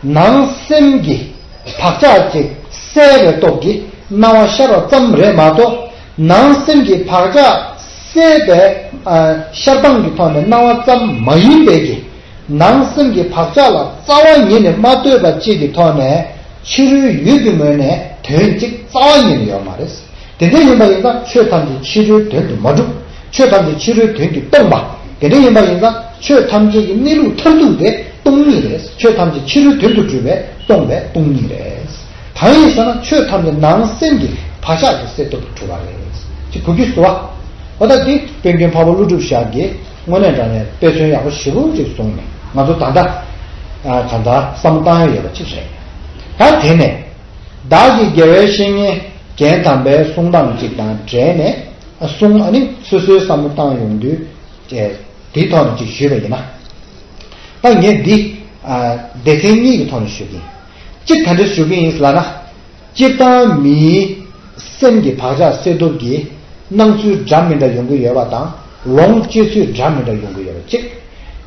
ནང་སེམས་ཀྱི་བག་ཆགས་ཅིག་སད་པའི་སྟོབས་ཀྱིས་སྣང་བ་ཤར་བ་ཙམ་རེད་མ་གཏོགས་ནང་སེམས་ཀྱི་བག་ཆགས་སད་པའི་ཤར་སྟངས་ཀྱི་ཐོག་ནས་སྣང་བ་ཙམ་མ་ཡིན་པའི་གི་ནང་སེམས་ཀྱི་བག་ཆགས་ལ་རྩ་བ་ཉིད་ནས་མ་ལྟོས་པ་གཅིག་གི་ཐོག་ནས་ཕྱི་རོལ་ཡུལ་གྱི་ངོས་ནས་དོན་གཅིག་རྩ་བ་ཉིད་ནས་ཡོད་མ་རེད། དེ་འདྲ་ཡིན་པ་ཡིན་ཙང་ཆོས་ཐམས་ཅད་ཕྱི་རོལ་དོན་དུ་མ་གྲུབ། ཆོས་ཐམས་ཅད་ཕྱི་རོལ་དོན་གྱིས་སྟོང་པ། དེ་འདྲ་ཡིན་པ་ཡིན་ཙང་ཆོས་ཐམས་ཅད་ཀྱི་གནས་ལུགས་མཐར་ཐུག་དེ་སྟོང་ཉིད་རེད། ཆོས་ཐམས་ཅད་ཕྱི་རོལ་དོན་དུ་གྲུབ་པས་སྟོང་པས་སྟོང་ཉིད་རེད། གང་ཡིན་ཟེར་ན་ཆོས་ཐམས་ཅད་ནང་སེམས་ཀྱི་བག་ཆགས་ཀྱི་སད་སྟོབས་ཀྱིས་གྲུབ་པ་རེད། ཅེས་གོ་རྒྱུ་བཟོ་བ། འོ་ད་འདི་དཔལ་མགོན་འཕགས་པ་ཀླུ་སྒྲུབ་ཞབས་ཀྱིས་དངོས་གནས་དྲང་གནས་དཔེ་མཚོན་ཡག་པོ་ཞེ་པོ་ཅིག་གསུངས་ནས་ང་ཚོ་ད་ལྟ་གང་ལྟར་བསམ་བློ་བཏང་ཡ་ཡོད་པ་ཅིག་རེད། ད་དེ་ནས་བདག་གི་དགེ་བའི་བཤེས་གཉེན་རྒན་དམ་པའི་གསུང་སྟངས་ཅིག་དང་འབྲེལ་ནས་གསུང་ཨ་ནི་སོ་སོའི་བསམ་བློ་བཏང་ཡོང་དུས་དེའི་ཐོག་ནས་ཅིག་ཞུས་པ་ཡིན་ན། ད་ངས་འདི་སྡེ་ཚན་གཉིས་ཀྱི་ཐོག་ནས་ཞུ་གི་ཡིན། གཅིག་ག་འདྲ་ཞུ་གི་ཡིན་ལབ་ན། སྤྱིར་བཏང་མིའི་སེམས་ཀྱི་བག་ཆགས་སད་སྟོབས་ཀྱིས་སྣང་ཚུལ་འདྲ་མི་འདྲ་ཡོང་གི་ཡོད་པ་དང་ལོངས་སྤྱོད་ཚུལ་འདྲ་མི་འདྲ་ཡོང་གི་ཡོད་པ་གཅིག་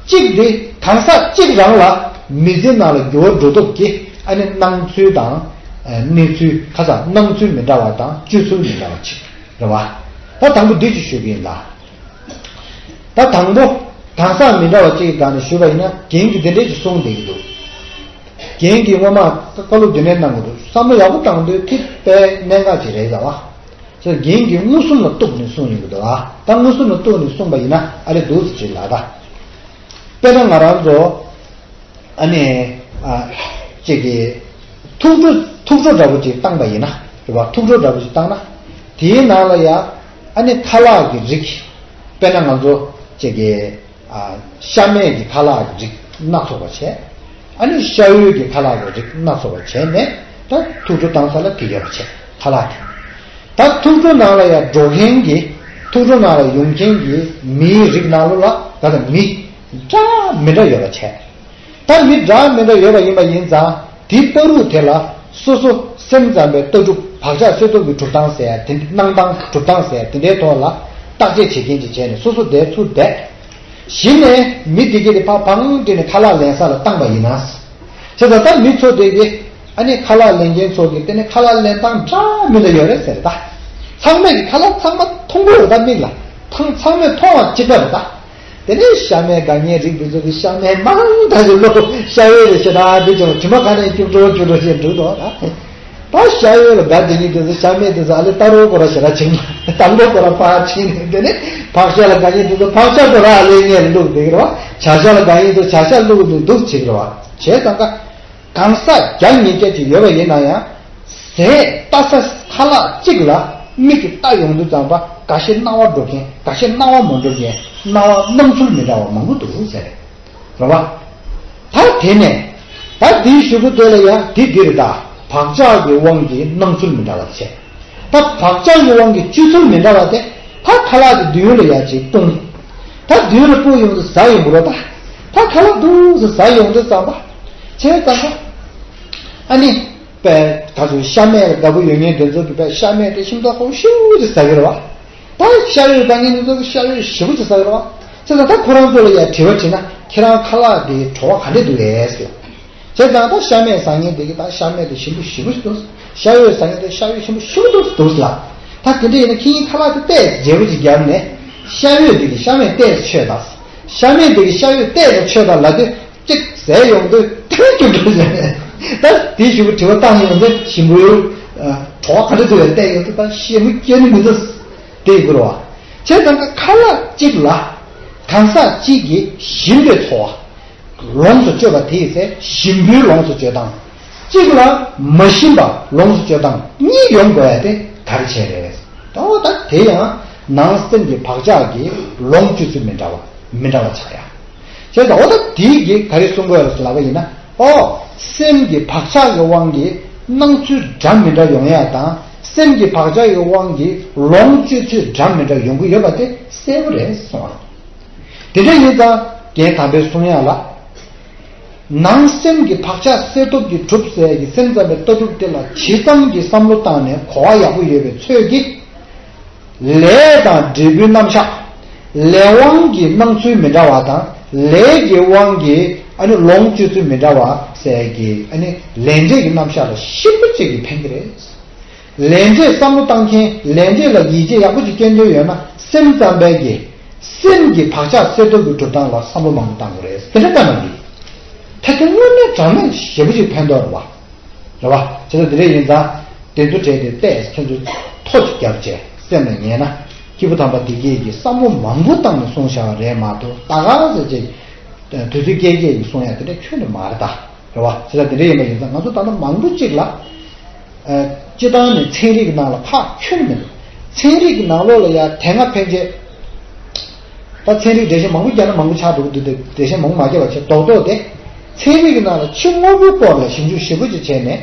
གཅིག་དེ་གང་ཟག་གཅིག་རང་ལ་མི་ཚེ་ནང་ལ་འགྱུར་བ་འགྲོ་སྟོབས་ཀྱིས་ཨ་ནི་སྣང་ཚུལ་དང་གནས་ཚུལ་ཁ་ཚ་སྣང་ཚུལ་མི་འདྲ་བ་དང་སྤྱོད་ཚུལ་མི་འདྲ་བ་གཅིག་རེད་བ། ད་དང་པོ་འདི་ཅིག་ཞུ་གི་ཡིན་ད། ད་དང་པོ་གང་ཟག་མི་འདྲ་བ་གཅིག་གི་སྒང་ནས་ཞུས་པ་ཡིན་ན་རྒན་གྱིས་འདི་འདྲས་ཀྱི་གསུང་བསྡད་ཀྱི་འདུག་རྒན་གྱིས་སྔོན་མ་བཀའ་སློབ་རྒྱུན་ལས་གནང་གི་འདུག་བསམ་བློ་ཡག་པོ་བཏང་དུས་དེ་དཔེ་གནད་འགག་ཅིག་རེད་ལ་བ། ཁྱེད་རྒན་གྱིས་མངོན་སུམ་ལ་གཏུགས་ནས་གསུངས་ཡོང་གི་འདུག་ཨ། ད་མངོན་སུམ་ལ་གཏུགས་ནས་གསུངས་པ་ཡིན་ན་ཨ་རེ་འདུག་ཅེས་ལབ་ད། དཔེར་ན་ང་རང་ཚོ་ཨ་ནི་ཨ་ཅིག་གི་ཐུགས་སྤྲོ་ཐུགས་སྤྲོ་འདྲ་པོ་ཅིག་བཏང་པ་ཡིན་ན་རེད་བ། ཐུགས་སྤྲོ་འདྲ་པོ་ཅིག་བཏང་ན་དེའི་ནང་ལ་ཡང་ཨ་ནི་ཁ་ལག་གི་རིགས། དཔེར་ན་ང་ཚོ་ཅིག་གི་ཨ་ཤ་མེད་ཀྱི་ཁ་ལག་གི་རིགས་སྣ་ཚོགས་པ་བྱས། ཨ་ནི་ཤ་འོད་ཀྱི་ཁ་ལག་གི་རིགས་སྣ་ཚོགས་པ་བྱས་ནས་ད་ཐུགས་སྤྲོ་བཏང་ས་ལ་དེ་ཡོད་པ་བྱས་ཁ་ལག་དེ། ད་ཐུགས་སྤྲོ་ནང་ལ་ཡང་འགྲོ་མཁན་གྱི་ཐུགས་སྤྲོ་ནང་ལ་ཡོང་མཁན་གྱི་མིའི་རིགས་ནང་ལོགས་ལ་ད་ལྟ་མི་འདྲ་མི་འདྲ་ཡོད་པ་བྱས། ད་མི་འདྲ་མི་འདྲ་ཡོད་པ་ཡིན་པ་ཡིན་ཙང་དེའི་ལྟ་གྲུབ་དེ་ལ་སོ་སོ་སེམས་ཙམ་པའི་ལྟ་གྲུབ་བག་ཆགས་སད་སྟོབས་ཀྱི་གྲུབ་སྟངས་ཟེར་ཡ་དེ་སྣང་སྟངས་གྲུབ་སྟངས་ཟེར་ཡ་དེ་འདྲའི་ཐོག་ལ་བརྟག་དཔྱད་བྱེད་མཁན་ཅིག་བྱས་ནས་སོ་སོ་བསྡད་ཚུར་བསྡད། གཞི་ནས་མི་དེ་གས་དེ་ཕར་བང་སྒྲིག་ནས་ཁ་ལག་ལེན་ས་ལ་བཏང་པ་ཡིན་ན། བྱས་ཙང་ད་མི་ཚོ་དེ་གས་ཨ་ནི་ཁ་ལག་ལེན་མཁན་ཚོ་གིས་དེ་ནས་ཁ་ལག་ལེན་སྟངས་འདྲ་མི་འདྲ་ཡོད་རེད་ཟེར་ད། ཚང་མས་ཀྱི་ཁ་ལག་ཚང་མ་མཐོང་གི་རེད་ད་མིག་ལ། ཚང་ཚང་མས་མཐོང་བ་གཅིག་པ་རེད་ད། དེ་ནས་ཤ་མེད་དགའ་མཁན་རིགས་འདི་ཚོ་གི་ཤ་མེད་མང་དག་གི་བློ་ཤ་འོད་རེ་ཞེ་དྲག་འདི་ཅང་དྲི་མ་ག་ནས་སྐྱུག་བྲོ་སྐྱུག་བྲོ་ཞེས་འདུག་དོ་ད། ད་ཤ་འོད་ལ་དགའ་དེ་ནི་དེ་ཚོ་ཤ་མེད་དེ་ཚོ་ཨ་ལེ་ལྟ་རོག་གོ་ར་ཞེ་དྲག་ཆིང་དང་པོ་གོ་ར་ཕར་ཕྱིན་ནས་དེ་ནས་ཕག་ཤ་ལ་དགའ་མཁན་དེ་ཚོ་ཕག་ཤ་གོ་ར་ཨ་ལེ་ངས་བླུག་འདུག་རེད་བ། བྱ་ཤ་ལ་དགའ་མཁན་ཚོ་བྱ་ཤ་བླུག་འདུག་འདུག་ཅིག་རེད་བ། བྱས་ཙང་ཀ་གང་ཟག་བརྒྱ་ཉིས་བརྒྱ་ཅིག་ཡོད་པ་ཡིན་ན་ཡང་ཟས་ལྟ་ས་ཁ་ལག་གཅིག་ལ་མིག་གིས་ལྟ་ཡོང་དུས་ཙམ་པ་འགའ་ཤས་སྣང་བ་འགྲོ་མཁན་འགའ་ཤས་སྣང་བ་མ་འགྲོ་མཁན་སྣང་བ་སྣང་ཚུལ་མི་འདྲ་བ་མང་པོ་འདུག་ཟེར་རེད། རེད་བ། ད་དེ་ནས་ད་དེའི་གཞུག་གུ་དེ་ལ་ཡང་དེ་འདི་རེད་ད། བག་ཆགས་ཀྱི་དབང་གིས་སྣང་ཚུལ་མི་འདྲ་བ་བྱས། ད་བག་ཆགས་ཀྱི་དབང་གིས་བཅོས་ཚུལ་མི་འདྲ་བ་དེ། ད་ཁ་ལག་དེ་མདུན་ལ་ཡར་ཅིག་བཏུང་། ད་མདུན་ལ་སྤོས་ཡོང་དུས་ཟ་ཡོང་གི་རེད་པ། ད་ཁ་ལག་འདུག་སེ་ཟ་ཡོང་དུས་ཙམ་པ། བྱས་ཙང་ཀ། ཨ་ནི། པའི་ད་དུང་ཤ་མེད་ལ་དགའ་པོ་ཡོད་མཁན་དེ་ཚོ་གིས་པའི་ཤ་མེད་དེ་ཤིན་ཏུ་ཁོ་ཤིན་ཏུ་ཟ་གི་རེད་པ། ད་ཤ་ཡོད་ད་ངས་འདི་ཚོ་གི་ཤ་ཡོད་ཞེ་པོ་ཅིག་ཟ་གི་རེད་པ། བྱས་ཙང་ད་ཁོ་རང་ཚོ་ལ་ཡང་དྲི་བ་དྲིས་ན། ཁྱེད་རང་ཁ་ལག་དེ་བྲོ་བ་ག་འདྲ་འདུག་ཨེ་ཟེར། བྱས་ཙང་ད་ཤ་མེད་ཟ་མཁན་དེ་གིས་ད་ཤ་མེད་དེ་ཞིམ་པོ་ཞེ་པོ་ཅིག་འདུག་ཤ་ཡོད་ཟ་མཁན་དེ་ཤ་ཡོད་ཞིམ་པོ་ཞེ་པོ་འདུག་འདུག་ལ། ད་དེ་འདྲ་ཡིན་ན་ཁྱེད་ཀྱིས་ཁ་ལག་དེ་ཏོག་ཙམ་བརྗེ་པོ་ཅིག་བརྒྱབ་ནས། ཤ་ཡོད་དེ་གིས་ཤ་མེད་ཏོག་ཙམ་མཆོད་དང་། ཤ་མེད་དེ་གིས་ཤ་ཡོད་ཏོག་ཙམ་མཆོད་དང་ལབ་དུས། གཅིག་ཟས་ཡོང་དུས་ཐུག་གི་འགྲོ་བཞིན། ད་དེ་ཞུ་བ་དྲི་བ་བཏང་ཡོང་དུས་ཞིམ་པོའི་བྲོ་བ་ག་འདྲ་འདུག་བས་བལྟས་ཡོང་དུས་ད་ཤེས་མི་སྐྱེ་ནི་མི་འདུག་དེ་ཡི་གུ་རུ་བ། བྱས་ཙང་ཀ་ཁ་ལག་གཅིག་ལ་གང་ཟག་གཅིག་གིས་ཞིམ་པའི་ཚོར་བ་ལོངས་སུ་སྤྱོད་པ་དེ་ཡི་ཚེ་ཞིམ་པོའི་ལོངས་སུ་སྤྱོད་སྟངས། གཅིག་ལ་མ་ཞིམ་པ་ལོངས་སུ་སྤྱོད་སྟངས་གཉིས་ཡོང་དགོས་ཡ་དེ་ག་རེ་བྱས་རེད། ད་འོ་ད་དེ་ཡང་ནང་སེམས་ཀྱི་བག་ཆགས་ཀྱིས་ལོངས་སྤྱོད་ཚུལ་མི་འདྲ་བ་མི་འདྲ་བ་ཆགས་ཡ། བྱས་ཙང་འོ་ད་དེའི་གི་ག་རེ་གསུང་དགོས་ལབ་པ་ཡིན་ན། ཨོ། སེམས་ཀྱི་བག་ཆགས་ཀྱི་དབང་གིས་སྣང་ཚུལ་འདྲ་མི་འདྲ་ཡོང་ཡ་དང་། སེམས་ཀྱི་བག་ཆགས་ཀྱི་དབང་གིས་ལོངས་སྤྱོད་ཚུལ་འདྲ་མི་འདྲ་ཡོང་གི་ཡོད་པ་དེ་གསལ་པོ་རེད་གསུངས་པ། དེ་འདྲ་ཡིན་ཙང་རྒན་དམ་པས་གསུང་ཡ་ལ། ནང་སེམས་ཀྱི་བག་ཆགས་གསལ་སྟོབས་ཀྱིས་གྲུབ་ཟེར་གྱི་སེམས་ཙམ་པའི་ལྟ་གྲུབ་དེ་ལ་ཇི་ཙམ་གྱིས་བསམ་བློ་བཏང་ནས་གོ་བ་ཡག་པོ་ཡོད་པའི་ཚོད་ཀྱིས། ལས་དང་འབྲས་བུའི་རྣམ་གཞག་ལས་དབང་གིས་སྣང་ཚུལ་མི་འདྲ་བ་དང་། ལས་ཀྱི་དབང་གིས་ཨ་ནི་ལོངས་སྤྱོད་ཚུལ་མི་འདྲ་བ་ཟེར་གྱི་ཨ་ནི་ལས་འབྲས་ཀྱི་རྣམ་གཞག་ལ་ཞིབ་པོ་བྱེད་ཀྱི་ཕན་གྱི་རེད། ལས་འབྲས་བསམ་བློ་བཏང་མཁན། ལས་འབྲས་ལ་ཡིད་ཆེས་ཡག་པོ་ཅིག་སྐྱེ་འདོད་ཡོད་ན། སེམས་ཙམ་པའི་གི་སེམས་ཀྱི་བག་ཆགས་གསལ་སྟོབས་ཀྱི་གྲུབ་སྟངས་ལ་བསམ་བློ་མང་པོ་བཏང་དགོས་རེད། དེ་འདྲ་བཏང་ན་འགྲིག་ད་དེ་དངོས་གནས་དྲང་གནས་ཞེ་པོ་ཅིག་ཕན་ཐོགས་རེད་བ། རེད་བ། བྱས་ཙང་དེ་འདྲ་ཡིན་ཙང་དེ་ཚོ་གྲས་དེ་ཏོག་ཙམ་ཁྱེད་ཚོས་ཐོ་ཅིག་བརྒྱབ་བྱས་སེམས་ལ་ངེས་ན། སྐྱེས་བུ་དམ་པ་འདི་གས་ཀྱིས་བསམ་བློ་མང་པོ་བཏང་ནས་གསུངས་བཞག་པ་རེད་མ་གཏོགས། ད་ག་ཟེར་ཅིག་དུས་ཚོད་སྐྱེལ་སྐྱེལ་གྱིས་གསུང་ཡ་དེ་འདྲ་ཁྱོན་ནས་མ་རེད་ད། རེད་བ། བྱས་ཙང་དེ་འདྲ་ཡིན་པ་ཡིན་ཙང་ང་ཚོ་ད་ལྟ་མང་པོ་ཅིག་ལ། ཨ། སྤྱིར་བཏང་ནས་ཚན་རིག་གི་ནང་ལ་ཁག་ཁྱོན་ནས་མི་འདུག་ཚན་རིག་གི་ནང་ལོགས་ལ་ཡ་དེ་སྔ་ཕན་ཆད། ད་ཚན་རིག་འགྲེལ་བཤད་མང་པོ་བརྒྱབ་ན་མང་པོ་ཆགས་འགྲོ་གི་འདུག་སྟེ། འགྲེལ་བཤད་མང་པོ་མ་བརྒྱབ་པ་བྱས། རྡོག་རྡོག་དེ། ཚན་རིག་གི་ནང་ལ་ཕྱི་དངོས་པོའི་སྐོར་ལ་ཞིབ་འཇུག་ཞེ་པོ་ཅིག་བྱས་ནས་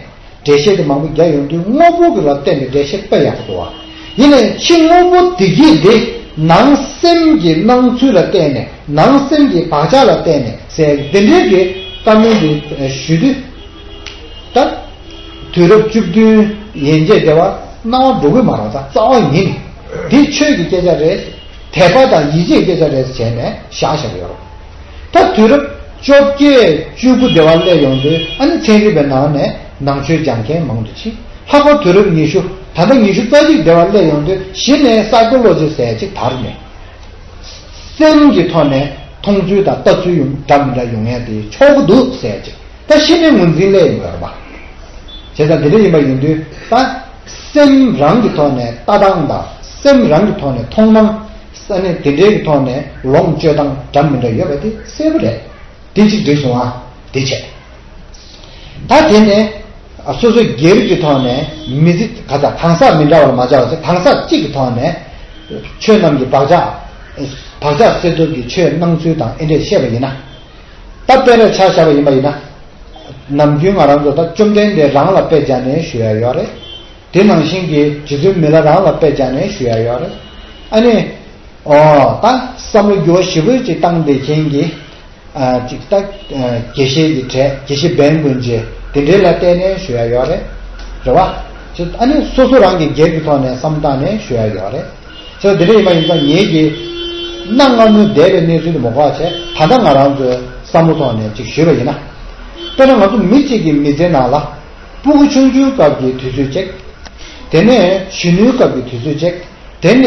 འགྲེལ་བཤད་དེ་མང་པོ་བརྒྱབ་ཡོང་དུས། དངོས་པོ་གི་ལ་བརྟེན་པའི་འགྲེལ་བཤད་དཔེ་ཡག་པོ་འདུག་བ། ཡིན་ནའི་ཕྱི་དངོས་པོ་དེ་གྱིས་དེ་ནང་སེམས་ཀྱི་སྣང་ཚུལ་ལ་བརྟེན་ནས། ནང་སེམས་ཀྱི་བག་ཆགས་ལ་བརྟེན་ནས་ཟེར་དེ་འདྲའི་གི་བཀའ་མོལ་དེ་ཞུ་དུས། ད། དུས་རབས་བཅུ་བདུན་ཡན་ཆད་དེ་བ་སྣང་བ་འགྲོ་གི་མ་རེད། ད་རྩ་བ་ཉིད་ནས་འདི་ཆོས་ཀྱི་སྐད་ཆ་རེད། དད་པ་དང་ཡིད་ཆེས་སྐད་ཆ་རེད་ཟེར་ནས་བཞག་བཞག་ཡོད་རེད། ད་དུས་རབས་བཅོ་བརྒྱད་བཅུ་དགུ་དེ་བ་སླེབས་ཡོང་དུས། ཨ་ནི་ཚན་རིག་པའི་ནང་ནས་ནང་ཆོས་སྦྱང་མཁན་མང་དུ་ཕྱིན། ལྷག་པར་དུས་རབས་ཉི་ཤུ། ད་ལྟ་ཉི་ཤུ་རྩ་གཅིག་དེ་བ་སླེབས་ཡོང་དུས། གཞི་ནས་སའི་ཀོ་ལོ་ཇི་ཟེར་ཅིག་དར་ནས། སེམས་ཀྱི་ཐོག་ནས་མཐོང་ཚུལ་དང་ལྟ་ཚུལ་ཡོང་འདྲ་མི་འདྲ་ཡོང་ཡ་དེ་ཆོག་གི་འདུག་ཟེར་ཅིག་ད་ཕྱི་ནས་ངོས་འཛིན་སླེབས་ཡོང་གི་རེད་པ། བྱས་ཙང་དེ་འདྲ་ཡིན་པ་ཡིན་དུས། ད་སེམས་རང་གི་ཐོག་ནས་ལྟ་སྟངས་དང་། སེམས་རང་གི་ཐོག་ནས་མཐོང་སྣང་། ས་གནས་དེ་འདྲའི་གི་ཐོག་ནས་ལོངས་སྤྱོད་སྟངས་འདྲ་མི་འདྲ་ཡོད་པ་དེ་གསལ་པོ་རེད། དེ་གཅིག་འགྲིག་སོང་ཨ། དེ་བྱས། ད་དེ་ནས་སོ་སོའི་སྒེར་གྱི་ཐོག་ནས་མི་ཚེ་ག་ད་གང་ཟག་མི་འདྲ་བ་ལ་མ་བྱ་བ་ཚེ། གང་ཟག་གཅིག་གི་ཐོག་ནས་ཆོས་རྣམས་ཀྱི་བག་ཆགས། བག་ཆགས་གསལ་སྟོབས་ཀྱི་ཆོས་སྣང་ཚུལ་དང་ཨེ་འདྲས་བཤད་པ་ཡིན་ན། ད་དཔེར་ན་ཆ་བཞག་པ་ཡིན་པ་ཡིན་ན། ནམ་རྒྱུན་ང་རང་ཚོ་ད་བཅོམ་ལྡན་འདས་རང་ལ་དཔེ་སྦྱར་ནས་ཞུ་ཡ་ཡོད་རེད། དེ་ནང་བཞིན་གྱི་རྗེ་བཙུན་མི་ལ་རང་ལ་དཔེ་སྦྱར་ནས་ཞུ་ཡ་ཡོད་རེད། ཨ་ནི། ཨོ། ད་བསམ་བློ་འགྱུར་བ་ཞེ་པོ་ཅིག་བཏང་བསྡད་མཁན་གྱི། ཨ། ཅིག་ད། ཨ། དགེ་བཤེས་ཀྱི་གྲས། དགེ་བཤེས་འབན་དཀོན་མཆོག་དེ་འདྲའི་ལ་བལྟས་ནས་ཞུ་ཡ་ཡོད་རེད། རེད་བ། ཅིག་ཨ་ནི་སོ་སོ་རང་གི་སྒེར་གྱི་ཐོག་ནས་བསམ་བཏང་ནས་ཞུ་ཡ་ཡོད་རེད། ཅིག་དེ་འདྲ་ཡིན་པ་ཡིན་ཙང་ངེད་ཀྱིས་གནའ་སྔ་མོའི་འདས་པའི་གནས་ཚུལ་དེ་མ་གོ་བ་བྱས། ད་ལྟ་ང་རང་ཚོའི་བསམ་བློ་ཐོག་ནས་ཅིག་ཞུས་པ་ཡིན་ན། དཔེར་ན་ང་ཚོ་མི་གཅིག་གི་མི་ཚེ་ནང་ལ། སྤུ་གུ་ཆུང་ཆུང་སྐབས་ཀྱི་དུས་ཚོད་ཅིག་དེ་ནས་གཞོན་ནུའི་སྐབས་ཀྱི་དུས་ཚོད་ཅིག་དེ་ནས་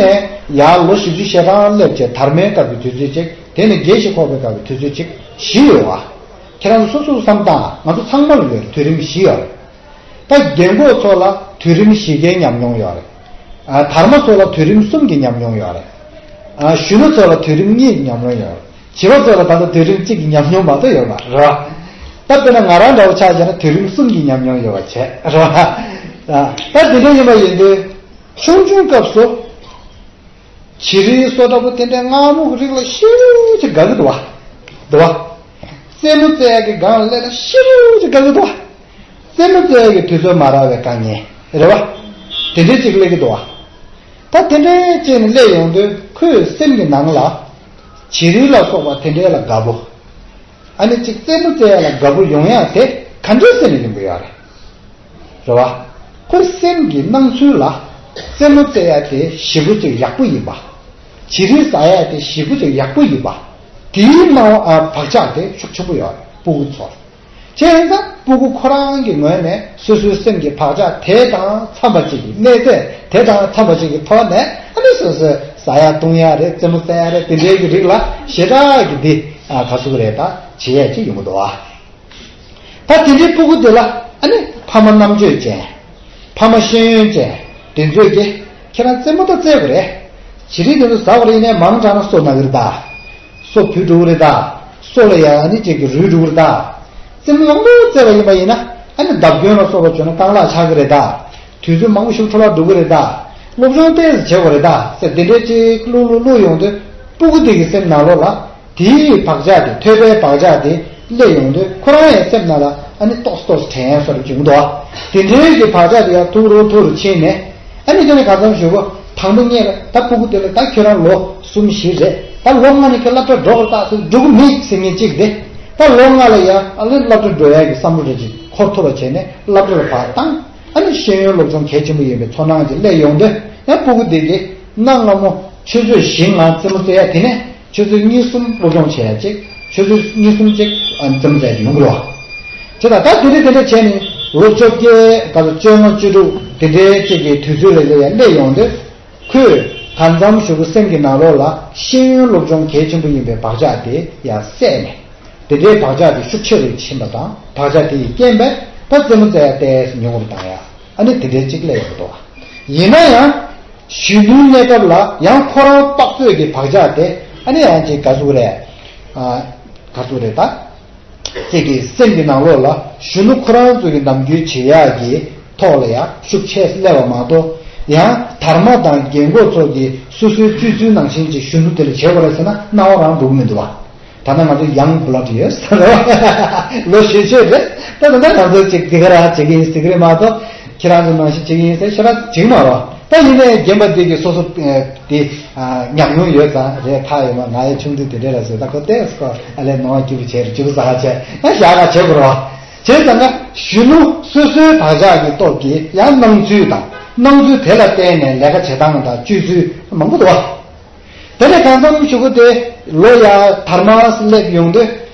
ཡར་ལོ་བཞི་བཅུ་ཞེ་གྲངས་སླེབས་བྱས་དར་མའི་སྐབས་ཀྱི་དུས་ཚོད་ཅིག་དེ་ནས་རྒས་ཤིང་འཁོགས་པའི་སྐབས་ཀྱི་དུས་ཚོད་ཅིག་བཞི་ཡོད་བ། ཁྱེད་རང་ཚོ་སོ་སོ་བསམ་དང་། ང་ཚོ་ཚང་མ་ལ་ཡོད་རེད། དུས་རིམ་བཞི་ཡོད་རེད། ད་རྒན་གོག་ཚོ་ལ་དུས་རིམ་བཞི་ཀའི་ཉམས་མྱོང་ཡོད་རེད། ཨ། དར་མ་ཚོ་ལ་དུས་རིམ་གསུམ་གྱི་ཉམས་མྱོང་ཡོད་རེད། ཨ། གཞོན་ནུ་ཚོ་ལ་དུས་རིམ་གཉིས་ཀྱི་ཉམས་མྱོང་ཡོད་རེད། བྱིས་པ་ཚོ་ལ་ད་ལྟ་དུས་རིམ་གཅིག་གི་ཉམས་མྱོང་མ་གཏོགས་ཡོད་མ་རེད་བ། ད་དཔེར་ན་ང་རང་འདྲ་བོ་ཆ་བཞག་ན་དུས་རིམ་གསུམ་གྱི་ཉམས་མྱོང་ཡོད་པ་བྱས་རེད་བ། ད་དེ་འདྲ་ཡིན་པ་ཡིན་དུས། ཆུང་ཆུང་སྐབས་སུ། བྱི་རིལ་སོགས་འདྲ་པོ་དེ་འདྲའི་མངར་མོ་གི་རིགས་ལ་ཞེ་པོ་ཅིག་དགའ་གི་འདུག་བ། འདུག་བ། རྩེད་མོ་རྩེ་ཡག་གི་སྒང་ལ་སླེབས་ན་ཞེ་པོ་ཅིག་དགའ་གི་འདུག་བ། རྩེད་མོ་རྩེ་ཡག་གི་དུས་ཚོད་མ་རག་པའི་དཀའ་ངལ་རེད་བ། དེ་འདྲའི་ཅིག་སླེབས་ཀྱི་འདུག་བ། ད་དེ་འདྲའི་ཅིག་ནས་སླེབས་ཡོང་དུས་ཁོའི་སེམས་ཀྱི་ནང་ལ་བྱི་རིལ་ལ་སོགས་པ་དེ་འདྲའི་ལ་དགའ་པོ། ཨ་ནི་ཅིག་རྩེད་མོ་རྩེ་ཡ་ལ་དགའ་པོ་ཡོང་ཡ་དེ་ག་འདྲའི་སེམས་ཡིན་པ་ཡོད་རེད། རེད་བ། ཁོའི་སེམས་ཀྱི་སྣང་ཚུལ་ལ་རྩེད་མོ་རྩེ་ཡ་དེ་ཞེ་པོ་ཅིག་ཡག་པོ་ཡིན་པ། བྱི་རིལ་ཟ་ཡ་དེ་ཞེ་པོ་ཅིག་ཡག་པོ་ཡིན་པ། དེའི་སྣང་བ་ཨ་བག་ཆགས་དེ་ཤུགས་ཆེན་པོ་ཡོད་རེད་སྤུ་གུ་ཚོར། བྱས་ཙང་སྤུ་གུ་ཁོ་རང་གི་ངོས་ནས་སོ་སོའི་སེམས་ཀྱི་བག་ཆགས་དེ་དང་འཚམ་པ་ཅིག་གི་གནས་ཚད་དེ་དང་འཚམ་པ་ཅིག་གི་ཐོག་ནས་ཨ་ནི་སོ་སོས་ཟ་ཡ་བཏུང་ཡ་རེད། རྩེད་མོ་རྩེ་ཡ་རེད། དེ་འདྲའི་གི་རིགས་ལ་ཞེ་དྲག་གི་འདི་ཨ་ག་ཚོད་རེད་ད་བྱེད་ཡ་ཅིག་ཡོང་གི་འདུག་ཨ། ད་དེ་འདྲའི་སྤུ་གུ་དེ་ལ་ཨ་ནི་ཕ་མ་རྣམ་དཔྱོད་ཅན། ཕ་མ་ཤེས་ཡོན་ཅན་དེ་ཚོས་ཀྱི་ཁྱེད་རང་རྩེད་མོ་ད་རྩེད་དགོས་རེད། བྱི་རིལ་དེ་ཚོ་ཟ་དགོས་རེད། ཡིན་ནའི་མང་དྲགས་ན་སོ་ན་གི་རེད་ད། སོ་བུད་འགྲོ་གི་རེད་ད། སོ་ལ་ཡ་ཨ་ནི་ཅིག་གི་རུལ་འགྲོ་གི་རེད་ད། རྩེད་མོ་མང་པོ་རྩེད་པ་ཡིན་པ་ཡིན་ན་ཨ་ནི་བརྡབ་སྐྱོན་ལ་སོགས་པ་བྱུང་ན་རྐང་ལག་ཆག་གི་རེད་ད། དུས་ཚོད་མང་པོ་ཞིག་འཕྲོ་བརླག་འགྲོ་གི་རེད་ད། སློབ་སྦྱོང་ཏོག་ཙམ་བྱེད་དགོས་རེད་ད་ཟེར་དེ་འདྲའི་ཅིག་བླུག་བླུག་བླུག་ཡོང་དུས་སྤུ་གུ་དེ་གི་སེམས་ནང་ལོགས་ལ། དེའི་བག་ཆགས་དེ་ཐོས་པའི་བག་ཆགས་དེ་སླེབས་ཡོང་དུས་ཁོ་རང་ཡང་སེམས་ནང་ལ་ཨ་ནི་ཏོག་ཙམ་ཏོག་ཙམ་དྲན་ཡ་སོགས་བྱུང་འདུག་དེ་འདྲའི་གི་བག་ཆགས་དེ་ཡང་ཐུག་རུ་ཐུག་རུ་ཕྱིན་ནས་ཨ་ནི་དེ་ནས་ག་ཙམ་ཞུ་གོ། དང་པོ་ངས་ད་སྤུ་གུ་དེ་ལ་ད་ཁྱོད་རང་ལོ་གསུམ་བཞི་རེད། ད་ལོ་ལྔ་ནས་ཁྱོད་སློབ་གྲྭ་འགྲོ་དགོས་རེད་ད་ཟེར་འགྲོ་གི་མེད་ཟེར་མཁན་གཅིག་དེ། ད་ལོ་ལྔ་ལ་ཡང་ཨ་ནི་སློབ་གྲྭ་འགྲོ་ཡ་གི་བསམ་བློ་རེ་ཅིག་འཁོར་ཐུབ་པ་བྱས་ནས་སློབ་གྲྭ་ལ་ཕར་བཏང་། ཨ་ནི་ཤེས་ཡོན་སློབ་སྦྱོང་གལ་ཆེན་པོ་ཡིན་པའི་ཚོར་སྣང་ཅིག་སླེབས་ཡོང་དུས་ཡང་སྤུ་གུ་དེ་གིས་གནའ་སྔ་མོ་ཆུ་ཚོད་བཞི་ལྔ་རྩེད་མོ་རྩེ་ཡ་དེ་ནས་ཆུ་ཚོད་གཉིས་གསུམ་སློབ་སྦྱོང་བྱེད་ཡ་ཅིག་ཆུ་ཚོད་གཉིས་གསུམ་ཅིག་ཨ་རྩེད་མོ་རྩེ་ཡ་ཅིག་ཡོང་གི་རེད་བ། བྱས་ཙང་ད་དེ་འདྲ་དེ་འདྲ་བྱས་ནས་ལོ་བཅོ་བརྒྱད་ག་ཚོད་བཅོ་ལྔ་བཅུ་དྲུག་དེ་འདྲའི་ཅིག་གི་དུས་ཚོད་ལ་ཡ་སླེབས་ཡོང་དུས་ཁོས་གང་འཚམ་ཞིག་གི་སེམས་ཀྱི་ནང་ལོགས་ལ་ཤེས་ཡོན་སློབ་སྦྱོང་གལ་ཆེན་པོ་ཡིན་པའི་བག་ཆགས་དེ་ཡ་བསད་ནས། དེ་འདྲའི་བག་ཆགས་དེ་ཤུགས་ཆེ་རུ་ཕྱིན་པ་དང་བག་ཆགས་དེ་ཡི་རྐྱེན་པས་ད་རྩེད་མོ་རྩེ་ཡ་ཏོག་ཙམ་ཉུང་རུ་བཏང་ཡ་ཨ་ནི་དེ་འདྲའི་གཅིག་སླེབས་ཡོང་གི་འདུག་ཡིན་ན་ཡང་གཞོན་ནུའི་གནས་སྐབས་ལ་ཡང་ཁོ་རང་དཔག་ཚོད་ཀྱི་བག་ཆགས་དེ་ཨ་ནི་ཡང་ཅིག་ག་ཟུག་རེད། ཨ་ག་ཟུག་རེད་ད། ཅིག་གི་སེམས་ཀྱི་ནང་ལོགས་ལ་གཞོན་ནུ་ཁོ་རང་ཚོ་གི་ནམ་རྒྱུན་བྱེད་ཡག་གི་ཐོག་ལ་ཡང་ཤུགས་ཆེ་སླེབས་པ་མ་གཏོགས་ཡང་དར་མ་དང་རྒན་གོག་ཚོ་གི་སོ་སོའི་སྤྱོད་ཚུལ་ནང་བཞིན་གྱི་གཞོན་ནུ་དེ་ལ་བྱེད་དགོས་རེད་ཟེར་ན་སྣང་བ་རང་འགྲོ་གི་མི་འདུག་བ། ད་ལྟ་ང་ཚོ་ཡང་བུ་ལ་འདྲི་ཡོད་ཟེར་རོ། ལོ་ཞེ་ཆེ་རེད། ད་ད་ལྟ་ང་ཚོ་ཅིག་འདི་ག་རང་བྱེད་ཀྱི་ཡིན་ཟེར་གི་རེད་མ་གཏོགས་ཁྱེད་རང་ཚོ་ནང་བཞིན་བྱེད་ཀྱི་ཡིན་ཟེར་ཤ་ར་བྱེད་ཀྱི་མ་རོ། ད་ཡིན་ནའི་རྒན་པ་འདི་གི་སོ་སོ་དེ་ཉམས་མྱོང་ཡོད་ཙང་རེད། ཁ་ཡོད་མ་ང་ཡི་ཆུང་དུས་དེ་འདྲས་ལ་བཟོས་ད་ཁོ་ཏེས་ཁོ་ཨ་ལས་ནང་སྐྱིད་པོ་བྱས་རེད། སྐྱིད་པོ་ཟ་ག་བྱས་ཡང་ཞག་ག་བྱེད་དགོས་རོ། བྱས་ཙང་ན་གཞོན་ནུ་སོ་སོའི་བག་ཆགས་ཀྱི་སྟོབས་ཀྱིས་ཡང་སྣང་ཚུལ་དང་སྣང་ཚུལ་དེ་ལ་བརྟེན་ནས་ལས་ཀ་བྱེད་སྟངས་དང་སྤྱོད་ཚུལ་མང་པོ་འདུག་བ། དེ་ནས་གང་འཚམ་ཞུ་གི་དེ་ལོ་ཡ་དར་མ་སླེབས་ཡོང་དུས་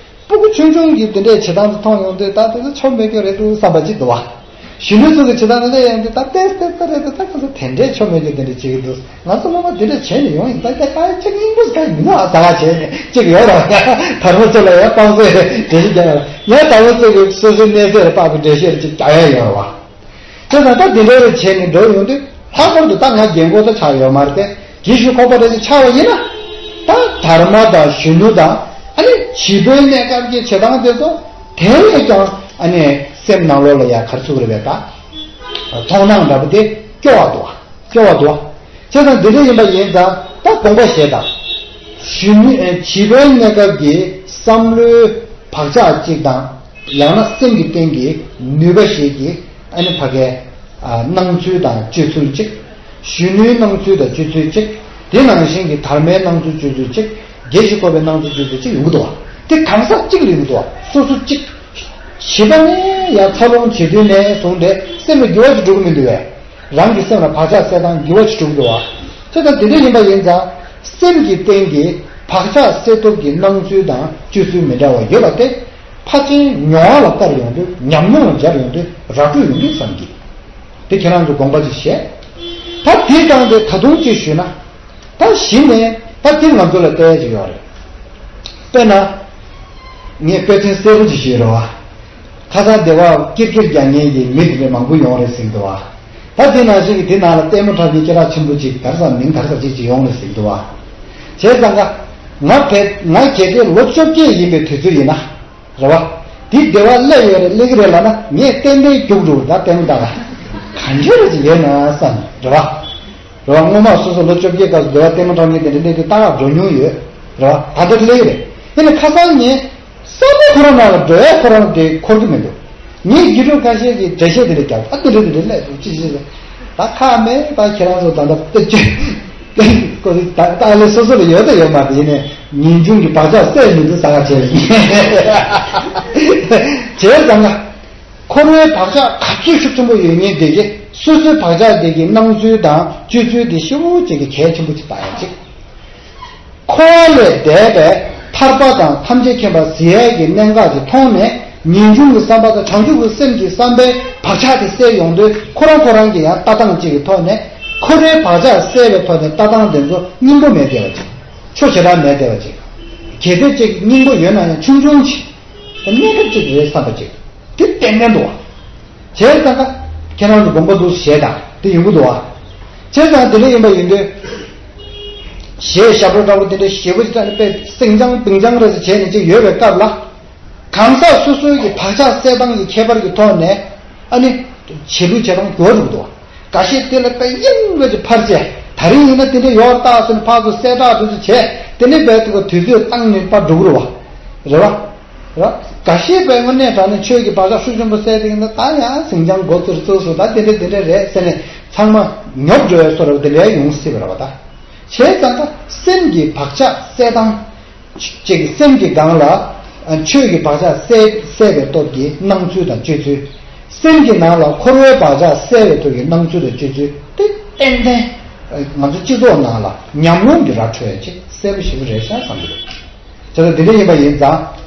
སྤུ་གུ་ཆུང་ཆུང་གིས་དེ་འདྲའི་བྱེད་སྟངས་དེ་མཐོང་ཡོང་དུས་ད་དེ་ཚོ་ཆོ་མེད་ཀྱི་རེད་འདུག་བསམ་པ་ཅིག་འདུག་བ། གཞོན་ནུ་ཚོ་གི་བྱེད་སྟངས་དེ་སླེབས་ཡོང་དུས་ད་ཏེས་ཏེས་ཏེ་རེད་འདུག་ད་ཁོ་ཚོ་དེ་འདྲའི་ཆོ་མེད་ཀྱི་དེ་འདྲ་བྱེད་ཀྱི་འདུག་ང་ཚོ་སློབ་མ་དེ་འདྲ་བྱས་ནས་ཡོང་ཡིན་ད་ད་ད་ཅིག་སྙིང་པོ་ཟ་མི་ན་ཟ་ག་བྱས་ནས་ཅིག་ཡོད་ར། དར་མ་ཚོ་ལ་ཡ་དཔང་སེ་འགྲེལ་བཤད་རྒྱག་ཡ་དར་མ་ཚོ་གི་སོ་སོའི་གནས་ཚད་ལ་དཔག་པའི་འགྲེལ་བཤད་ཅིག་རྒྱག་ཡ་ཡོད་ར་བ། དེ་དང་ད་དེ་འདྲ་རེ་བྱས་ནས་འགྲོ་ཡོང་དུས་ལྷག་པར་དུ་ད་ང་རྒན་གོག་ད་ཆགས་ཡོད་མ་རེད་དེ་རྒན་ཤོས་ཁོག་པ་རེ་ཅིག་ཆགས་པ་ཡིན་ན། ད་དར་མ་དང་གཞོན་ནུ་དང་ཨ་ནི་བྱིས་པའི་གནས་སྐབས་ཀྱི་བྱེད་སྟངས་དེ་ཚོ་དེ་ལས་ཀྱང་ཨ་ནི་སེམས་ནང་ལོགས་ལ་ཡ་གར་ཚུགས་རེད་པས་ད། མཐོང་སྣང་འདྲ་པོ་དེ་སྐྱོ་བ་འདུག་བ། སྐྱོ་བ་འདུག་བ། བྱས་ཙང་འདི་འདྲ་ཡིན་པ་ཡིན་ཙང་ད་དགོངས་པ་བཞེས་དང་། གཞོན་ནུ་བྱིས་པའི་གནས་སྐབས་ཀྱི་བསམ་བློའི་བག་ཆགས་གཅིག་དང་། ཡང་ན་སེམས་ཀྱི་སྟེང་གི་ནུས་པ་ཞིག་གིས་ཨ་ནི་ཕ་གའི་ཨ་སྣང་ཚུལ་དང་སྤྱོད་ཚུལ་གཅིག་གཞོན་ནུའི་སྣང་ཚུལ་དང་སྤྱོད་ཚུལ་གཅིག་དེ་ནང་བཞིན་གྱི་དར་མའི་སྣང་ཚུལ་སྤྱོད་ཚུལ་གཅིག་རྒྱལ་ཞིག་ཁོག་པའི་སྣང་ཚུལ་སྤྱོད་ཚུལ་གཅིག་ཡོང་གི་འདུག་བ། དེ་གང་ཟག་གཅིག་ལ་ཡོང་གི་འདུག་བ། སོ་སོ་གཅིག་བྱིས་པ་ནས་ཡང་འཚར་ལོངས་བྱེད་དུས་ནས་བཟུང་སྟེ་སེམས་ལ་འགྱུར་བ་ཞིག་འགྲོ་གི་མི་འདུག་བས། རང་གི་སེམས་ལ་བག་ཆགས་སད་སྟངས་འགྱུར་བ་ཞིག་འགྲོ་གི་འདུག་བ། དེ་ལྟར་དེ་འདྲ་ཡིན་པ་ཡིན་ཙང་སེམས་ཀྱི་སྟེང་གི་བག་ཆགས་སད་ཐབས་ཀྱི་སྣང་ཚུལ་དང་སྤྱོད་ཚུལ་མི་འདྲ་བ་ཡོད་པ་དེ་ཕལ་ཆེར་མྱོང་བ་ལ་བལྟས་ཡོང་དུས་ཉམས་མྱོང་ལ་སྦྱར་ཡོང་དུས་ར་སྤྲོད་ཡོང་གི་བསམ་གི། དེ་ཁྱེད་རང་ཚོ་དགོངས་པ་ཅིག་བཞེས། ད་དེ་དང་དེ་ད་དུང་ཅིག་ཞུས་ན། ད་གཞི་ནས་ད་དེ་ང་ཚོ་ལ་བལྟ་ཡ་ཅིག་ཡོད་རེད། དཔེར་ན། ངས་དཔེ་མཚོན་གསལ་པོ་ཅིག་ཞུས་རེད་བ། ཁ་སང་སྡེ་བ་ཀིར་ཀིར་རྒྱག་མཁན་གྱི་མི་དེ་འདྲ་མང་པོ་ཡོང་རེད་ཟེར་གྱི་འདུག་བ། ད་དེ་ནང་བཞིན་གྱི་དེ་ནང་ལ་ལྟད་མོ་འཁྲབ་མཁན་སྐད་གྲགས་ཆེན་པོ་ཅིག་ག་རེ་ཟེར་མིང་ག་རེ་ཟེར་ཅིག་ཅིག་ཡོང་རེད་ཟེར་གྱི་འདུག་བ། བྱས་ཙང་ཀ་ང་བས་ང་གལ་ཏེ་ལོ་བཅོ་བརྒྱད་ཡིན་པའི་དུས་ཚོད་ཡིན་ན། རེད་བ། དེ་སྡེ་བ་སླེབས་ཡོད་རེད་སླེབས་ཀྱི་རེད་ལབ་ན་ངས་ཏན་ཏན་རྒྱུགས་འགྲོ་གི་རེད་ད་ལྟད་མོ་ལྟ་ག་ག་འདྲ་རེད་ཅིག་ཡོད་ན་བསམ་རེད་བ། རེད་བ། སྔོན་མ་སོ་སོ་ལོ་བཅོ་བརྒྱད་སྐབས་སུ་སྡེ་བ་ལྟད་མོ་འཁྲབ་མཁན་དེ་འདྲ་སླེབས་དུས་ལྟ་ག་འགྲོ་མྱོང་ཡོད། རེད་བ། ད་ལྟ་སླེབས་ཀྱི་རེད། དེ་ནི་ཁ་སང་ངས་བསམ་བློ་ཁོ་རང་ནང་ལ་འགྲོ་ཡ་ཁོ་རང་དེ་འཁོར་གྱི་མི་འདུག་ངས་དགེ་ཕྲུག་ཁ་ཤས་ཀྱིས་འགྲེལ་བཤད་དེ་འདྲ་རྒྱབ་ཨ་དེ་འདྲ་དེ་འདྲ་སླེབས་འདུག་ཅི་ཞིག་ཟེར། ད་ཁག་མེད། ད་ཁྱེད་རང་ཚོ་ད་ལྟ་ཏི་ཅི་ཀོ་ད་ལྟ་ཨ་ལེ་སོ་སོ་ལ་ཡོད་ད་ཡོད་མ་རེད། ཡིན་ནའི་ངེས་འབྱུང་གི་བག་ཆགས་སད་མི་འདུག་ཟ་ག་བྱས་ཡིན། བྱས་ཙང་ང་འཁོར་བའི་བག་ཆགས་ག་ཚོད་ཤུགས་ཆེན་པོ་ཡོད་ཉེན་དེ་གི་སོ་སོའི་བག་ཆགས་དེ་གི་སྣང་ཚུལ་དང་སྤྱོད་ཚུལ་དེ་ཞེ་པོ་ཅིག་གི་གལ་ཆེན་པོ་ཅིག་བཏང་ཡ་ཅིག་འཁོར་བ་ལས་འདས་པའི་ཐར་པ་དང་ཐམས་ཅད་མཁྱེན་པ་ཟེར་ཡས་ཀྱི་གནད་འགག་གི་ཐོག་ནས་ངེས་འབྱུང་གི་བསམ་པ་དང་བྱང་ཆུབ་ཀྱི་སེམས་ཀྱི་བསམ་པའི་བག་ཆགས་དེ་སད་ཡོང་དུས་ཁོ་རང་ཁོ་རང་གི་ཡང་ལྟ་སྟངས་གཅིག་གི་ཐོག་ནས་འཁོར་བའི་བག་ཆགས་སད་པའི་ཐོག་ནས་ལྟ་སྟངས་དེ་ཚོ་སྙིང་པོ་མེད་བསྡད་པ་ཅིག་ཆོ་ཞེ་དྲག་མེད་བསྡད་པ་ཅིག་གལ་ཏེ་གཅིག་སྙིང་པོ་ཡོད་ན་ཡང་ཆུང་ཆུང་ཅིག་གནས་སྐབས་གཅིག་རེད་བསམ་པ་ཅིག་དེ་ཏན་ཏན་འདུག་བ། བྱས་ཙང་ཀ་ཁྱེད་རང་ཚོ་དགོངས་པ་འདུག་ཞེས་དང་དེ་ཡོང་གི་འདུག་བ། བྱས་ཙང་དེ་འདྲ་ཡིན་པ་ཡིན་དུས། ཞེས་ཞབས་བྲོ་འདྲ་བོ་དེ་འདྲ་ཞེ་པོ་ཅིག་ད་ནི་དཔེ་སེང་ལྕང་པིང་ལྕང་རེ་ཟེར་བྱས་ནས་ཅིག་ཡོད་པའི་སྐབས་ལ། གང་ཟག་སོ་སོའི་གི་བག་ཆགས་སད་སྟངས་ཀྱི་ཁྱད་པར་གྱི་ཐོག་ནས་ཨ་ནི་བྱེད་ལུགས་བྱེད་སྟངས་འགྱུར་བ་འགྲོ་གི་འདུག་བ། འགའ་ཤས་དེ་ལ་དཔེ་གཡེང་བའི་ཅིག་ཕར་བྱས་ད་རིང་ཡིན་ན་དེ་འདྲ་ཡོད་རེད་ད་ཟེར་ནས་ཕར་ཚུར་གསལ་བསྒྲགས་དེ་ཚོ་བྱས་དེ་ནས་དཔེ་དེ་ག་དུས་ཚོད་བཏང་ནས་ཕར་འགྲོ་གི་རེད་བ། རེད་བ། ར། འགའ་ཤས་པའི་དངོས་གནས་དྲང་གནས་ཆོས་ཀྱི་བག་ཆགས་ཤུགས་ཆེན་པོ་སད་དེ་ཡིན་ན་ད་ཡང་ཟིང་ཆང་མགོ་ཚུར་བཙུགས་སོང་ད་དེ་འདྲ་དེ་འདྲ་རེད་ཟེར་ནས་ཚང་མ་ཉོབ་འགྲོ་བའི་བཟོ་འདྲ་དེ་འདྲ་ཡོང་སྲིད་པ་རེད་བ་ད། བྱས་ཙང་ད་སེམས་ཀྱི་བག་ཆགས་སད་སྟངས། ཅིག་སེམས་ཀྱི་སྒང་ལ་ཆོས་ཀྱི་བག་ཆགས་སད་སད་པའི་སྟོབས་ཀྱིས་སྣང་ཚུལ་དང་སྤྱོད་ཚུལ། སེམས་ཀྱི་ནང་ལ་འཁོར་བའི་བག་ཆགས་སད་པའི་སྟོབས་ཀྱིས་སྣང་ཚུལ་དང་སྤྱོད་ཚུལ་དེ་ཏན་ཏན་ང་ཚོ་སྤྱི་ཚོགས་ནང་ལ་ཉམས་མྱོང་གི་ར་འཕྲོད་ཅིག་གསལ་པོ་ཞེ་པོ་རེད་ཤག་བསམ་གྱི་འདུག་བྱས་ཙང་དེ་འདྲ་ཡིན་པ་ཡིན་ཙང་།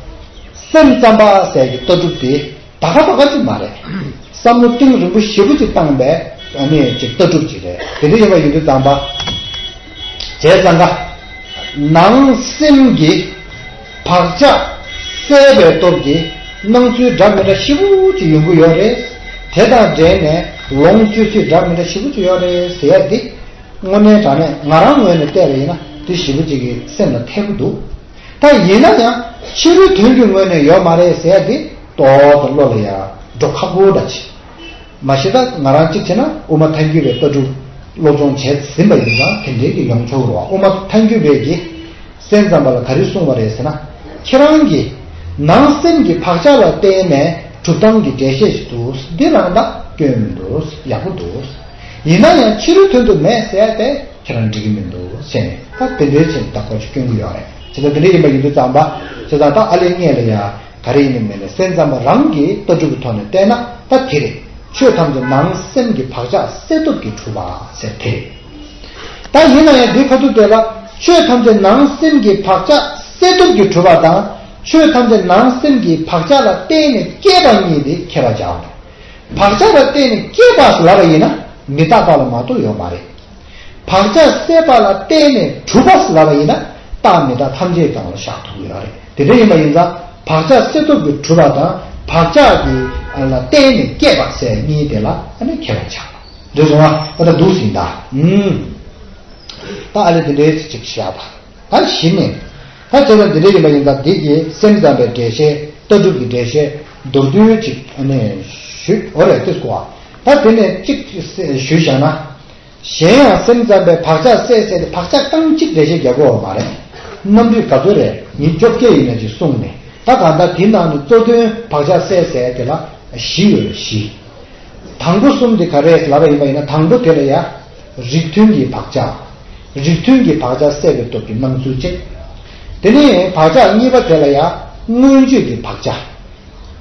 སེམས་ཙམ་པ་ཟེར་གྱི་ལྟ་གྲུབ་དེ་ད་ག་ད་ག་ཅིག་མ་རེད། བསམ་བློ་གཏིང་རིང་པོ་ཞེ་པོ་ཅིག་བཏང་པའི་ཨ་ནི་ཅིག་ལྟ་གྲུབ་ཅིག་རེད། དེ་འདྲ་ཡིན་པ་ཡིན་དུས་ཙམ་པ། བྱས་ཙང་ཀ་ནང་སེམས་ཀྱི་བག་ཆགས་སད་པའི་སྟོབས་ཀྱིས་སྣང་ཚུལ་འདྲ་མི་འདྲ་ཞེ་པོ་ཅིག་ཡོང་གི་ཡོད་རེད། དེ་དང་འབྲེལ་ནས་ལོངས་སྤྱོད་ཚུལ་འདྲ་མི་འདྲ་ཞེ་པོ་ཅིག་ཡོད་རེད་ཟེར་ཡ་འདི། དངོས་གནས་དྲང་གནས་ང་རང་ངོས་ནས་བལྟས་པ་ཡིན་ན་འདི་ཞེ་པོ་ཅིག་གི་སེམས་ལ་འཐད་པོ་འདུག་ད་ཡིན་ན་ཡང་ཕྱི་རོལ་དོན་གྱི་ངོས་ནས་ཡོད་མ་རེད་ཟེར་ཡ་འདི་ཏོག་ཙམ་བློ་ལ་ཡ་འགྲོ་ཁག་པོ་འདྲ་ཅིག་མ་གཞི་ད་ང་རང་གཅིག་བྱས་ན་དབུ་མ་ཐལ་འགྱུར་བའི་ལྟ་གྲུབ་སློབ་སྦྱོང་བྱས་ཟིན་པ་ཡིན་ཙང་དེ་འདྲའི་གི་ཡོང་ཆོག་རོགས། དབུ་མ་ཐལ་འགྱུར་བའི་གི་སེམས་ཙམ་པ་ལ་ག་རེ་གསུངས་པ་རེད་ཟེར་ན། ཁྱེད་རང་གི་ནང་སེམས་ཀྱི་བག་ཆགས་ལ་བརྟེན་ནས་གྲུབ་སྟངས་ཀྱི་འགྲེལ་བཤད་ཞིག་འདུག་འདི་རང་ད་སྐྱོན་མི་འདུག་ཡག་པོ་འདུག་ཡིན་ན་ཡང་ཕྱི་རོལ་དོན་དུ་མེད་ཟེར་ཏེ་ཁྱེད་རང་འགྲིག་གི་མི་འདུག་ཟེར་ནས་ད་དེ་འདྲའི་ཆེད་དུ་བདག་པོ་ཅིག་སྐྱོན་གྱི་ཡོད་རེད། བྱས་ཙང་དེ་འདྲ་ཡིན་པ་ཡིན་དུས་ཙམ་པ་བྱས་ཙང་ད་ཨ་ལས་ངེད་ལ་ཡ་ག་རེ་ཡིན་ནི་མེད་ནས་སེམས་ཙམ་པ་རང་གི་ལྟ་གྲུབ་ཀྱི་ཐོག་ནས་བལྟས་ན་ད་དེ་རེད། ཆོས་ཐམས་ཅད་ནང་སེམས་ཀྱི་བག་ཆགས་སད་སྟོབས་ཀྱིས་གྲུབ་པ་ཟེར་དེ་རེད། ད་ཡིན་ན་ཡང་འདི་ཁ་ཐུག་དེ་ལ་ཆོས་ཐམས་ཅད་ནང་སེམས་ཀྱི་བག་ཆགས་སད་སྟོབས་ཀྱིས་གྲུབ་པ་དང་ཆོས་ཐམས་ཅད་ནང་སེམས་ཀྱི་བག་ཆགས་ལ་བརྟེན་ནས་སྐྱེས་པ་གཉིས་དེ་ཁྱད་པར་འཇལ་བ་རེད། བག་ཆགས་ལ་བརྟེན་ནས་སྐྱེས་པ་ལབ་པ་ཡིན་ན་མི་རྟག་པ་ལ་མ་གཏོགས་ཡོད་མ་རེད། བག་ཆགས་སད་པ་ལ་བརྟེན་ནས་གྲུབ་པ་ལབ་པ་ཡིན་ན་རྟག་མི་རྟག་ཐམས་ཅད་སྒང་ལ་བཞག་ཐུབ་ཀྱི་ཡོད་རེད། དེ་འདྲ་ཡིན་པ་ཡིན་ཙང་བག་ཆགས་སད་སྟོབས་ཀྱིས་གྲུབ་པ་དང་བག་ཆགས་ཀྱི་ལ་བརྟེན་ནས་སྐྱེས་པ་ཟེར་གཉིས་དེ་ལ་ཨ་ནི་ཁྱད་པར་ཆགས་པ་རེད་སོང་ཨ། ད་ལྟ་འདུག་ཟིན་ད་ཨུམ། ད་ཨ་ལེ་དེ་འདྲའི་ཅིག་བཞག་པ། ད་གཞི་ནས། ད་བྱས་ཙང་འདི་འདྲ་ཡིན་པ་ཡིན་ཙང་འདི་གི་སེམས་ཙམ་པའི་འགྲེལ་བཤད་ལྟ་གྲུབ་ཀྱི་འགྲེལ་བཤད་མདོར་བསྡུས་ཅིག་ནས་ཞུས་འོ་རེད་དེ་སྐོར། ད་དེ་ནས་གཅིག་ཞུས་བཞག་ན། གཞན་ཡང་སེམས་ཙམ་པའི་བག་ཆགས་སད་ཟེར་ཏེ་བག་ཆགས་རྐང་གཅིག་འགྲེལ་བཤད་རྒྱག་དགོས་པ་མ་རེད། རྣམ་འགྲེལ་ག་ཚོད་རེད་ཉིན་བཅོ་བརྒྱད་ཡིན་ན་ཅིག་གསུངས་ནས་ད་གང་ལྟར་དེའི་ནང་ནས་གཙོ་དོན་བག་ཆགས་སད་ཟེར་དེ་ལ་བཞི་ཡོད་རེད་བཞི། དང་པོ་གསུམ་དེ་ག་རེ་ལབ་པ་ཡིན་པ་ཡིན་ན་དང་པོ་དེ་ལ་ཡ། རིགས་མཐུན་གྱི་བག་ཆགས། རིགས་མཐུན་གྱི་བག་ཆགས་སད་པའི་སྟོབས་ཀྱི་སྣང་ཚུལ་གཅིག་དེ་ནས་བག་ཆགས་གཉིས་པ་དེ་ལ་ཡ་མངོན་བརྗོད་ཀྱི་བག་ཆགས།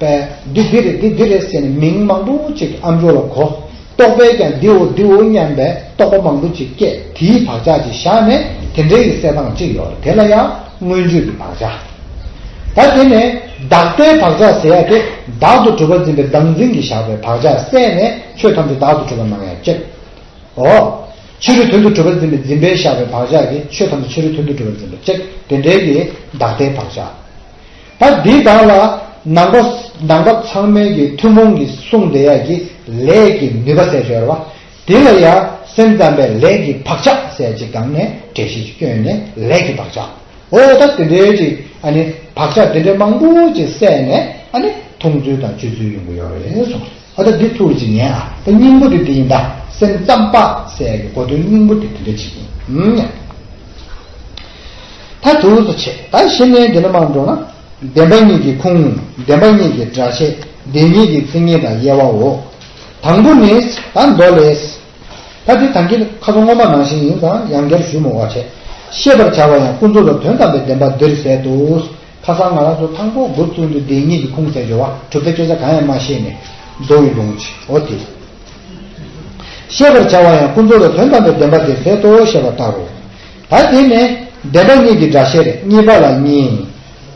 པས་འདི་འདི་རེད་འདི་འདི་རེད་ཟེར་ནས་མིང་མང་པོ་ཅིག་ཨམ་ཅོག་ལ་གོ། རྟོག་པས་ཀྱང་འདིའོ་འདིའོ་སྙམ་པའི་རྟོག་པ་མང་པོ་ཅིག་སྐྱེས་དེའི་བག་ཆགས་ཅིག་བཞག་ནས་དེ་འདྲའི་གི་སད་སྟངས་གཅིག་ཡོད་རེད། དེ་ལ་ཡ་མངོན་བརྗོད་ཀྱི་བག་ཆགས། ད་དེ་ནས་བདག་ལྟའི་བག་ཆགས་ཟེར་ཡ་དེ་བདག་ཏུ་གྲུབ་པ་འཛིན་པའི་བདག་འཛིན་གྱིས་བཞག་པའི་བག་ཆགས་བསལ་ནས་ཆོས་ཐམས་ཅད་བདག་ཏུ་གྲུབ་པར་སྣང་ཡ་གཅིག་འོ། ཕྱི་རོལ་དོན་དུ་གྲུབ་པར་འཛིན་པའི་འཛིན་པས་བཞག་པའི་བག་ཆགས་ཀྱིས་ཆོས་ཐམས་ཅད་ཕྱི་རོལ་དོན་དུ་གྲུབ་པར་འཛིན་པ་གཅིག་དེ་འདྲའི་གི་བདག་ལྟའི་བག་ཆགས། ད་འདིའི་སྒང་ལ་ནང་པ་ནང་པ་ཚང་མའི་གི་ཐུན་མོང་གི་གསུང་དེ་ཡ་གི་ལས་ཀྱི་ནུས་པ་ཟེར་ཞོར་བ། དེ་ལ་ཡང་སེམས་ཙམ་པའི་ལས་ཀྱི་བག་ཆགས་ཟེར་ཅིག་སྒང་ནས་འགྲེལ་བཤད་ཅིག་བསྐྱོན་ནས་ལས་ཀྱི་བག་ཆགས། འོ་ད་དེ་འདྲའི་ཅིག་ཨ་ནི་བག་ཆགས་དེ་འདྲའི་མང་པོ་ཅིག་བསལ་ནས་ཨ་ནི་མཐོང་ཚུལ་དང་སྤྱོད་ཚུལ་ཡོང་གི་ཡོད་རེད་གསུངས། ཨ་ད་འདི་ཐུགས་ཀྱི་ཉན་ཨ་ད་སྙིང་པོ་དེ་དེ་ཡིན་ད་སེམས་ཙམ་པ་ཟེར་གྱི་གོ་དོན་སྙིང་པོ་དེ་དེ་འདྲ་ཅིག་ཡིན། ཨུམ། ད་དུ་ཚོ་ཆེ་ད་གཞི་ནས་འདི་ནས་མར་འགྲོ་ན། བདེན་པ་གཉིས་ཀྱི་ཁུངས། བདེན་པ་གཉིས་ཀྱི་སྒྲ་བཤད། བདེན་གཉིས་ཀྱི་མཚན་ཉིད་དང་དབྱེ་བའོ། དང་པོ་ནི། ད་མདོ་ལས། ད་དེ་ད་གིན་ཁ་སང་སྔོན་མ་ནང་བཞིན་ཡིན་ཙང་ཡང་བསྐྱར་ཞུ་མི་དགོས་པ་བྱས། ཤེས་པར་བྱ་བ་ཡང་ཀུན་རྫོབ་ལ་དོན་དམ་པའི་བདེན་པ་འདིར་ཟད་དོ། ཁ་སང་ང་རང་ཚོ་དང་པོ་འགོ་བཙུགས་དུས་བདེན་གཉིས་ཀྱི་ཁུངས་བཙན་བྱོལ་བ་གྲུབ་མཐའ་སྐད་ཆ་གང་ཡང་མ་བཤད་ནས་རྫོགས་ཡོད་ལུང་ཆེ་འོ་དེ། ཤེས་པར་བྱ་བ་ཡང་ཀུན་རྫོབ་ལ་དོན་དམ་པའི་བདེན་པ་འདིར་ཟད་དོ་ཞེས་པ་ལྟར་རོ། ད་དེ་ནས་བདེན་པ་གཉིས་ཀྱི་སྒྲ་བཤད་རེད། གཉིས་པ་ལ་གཉིས།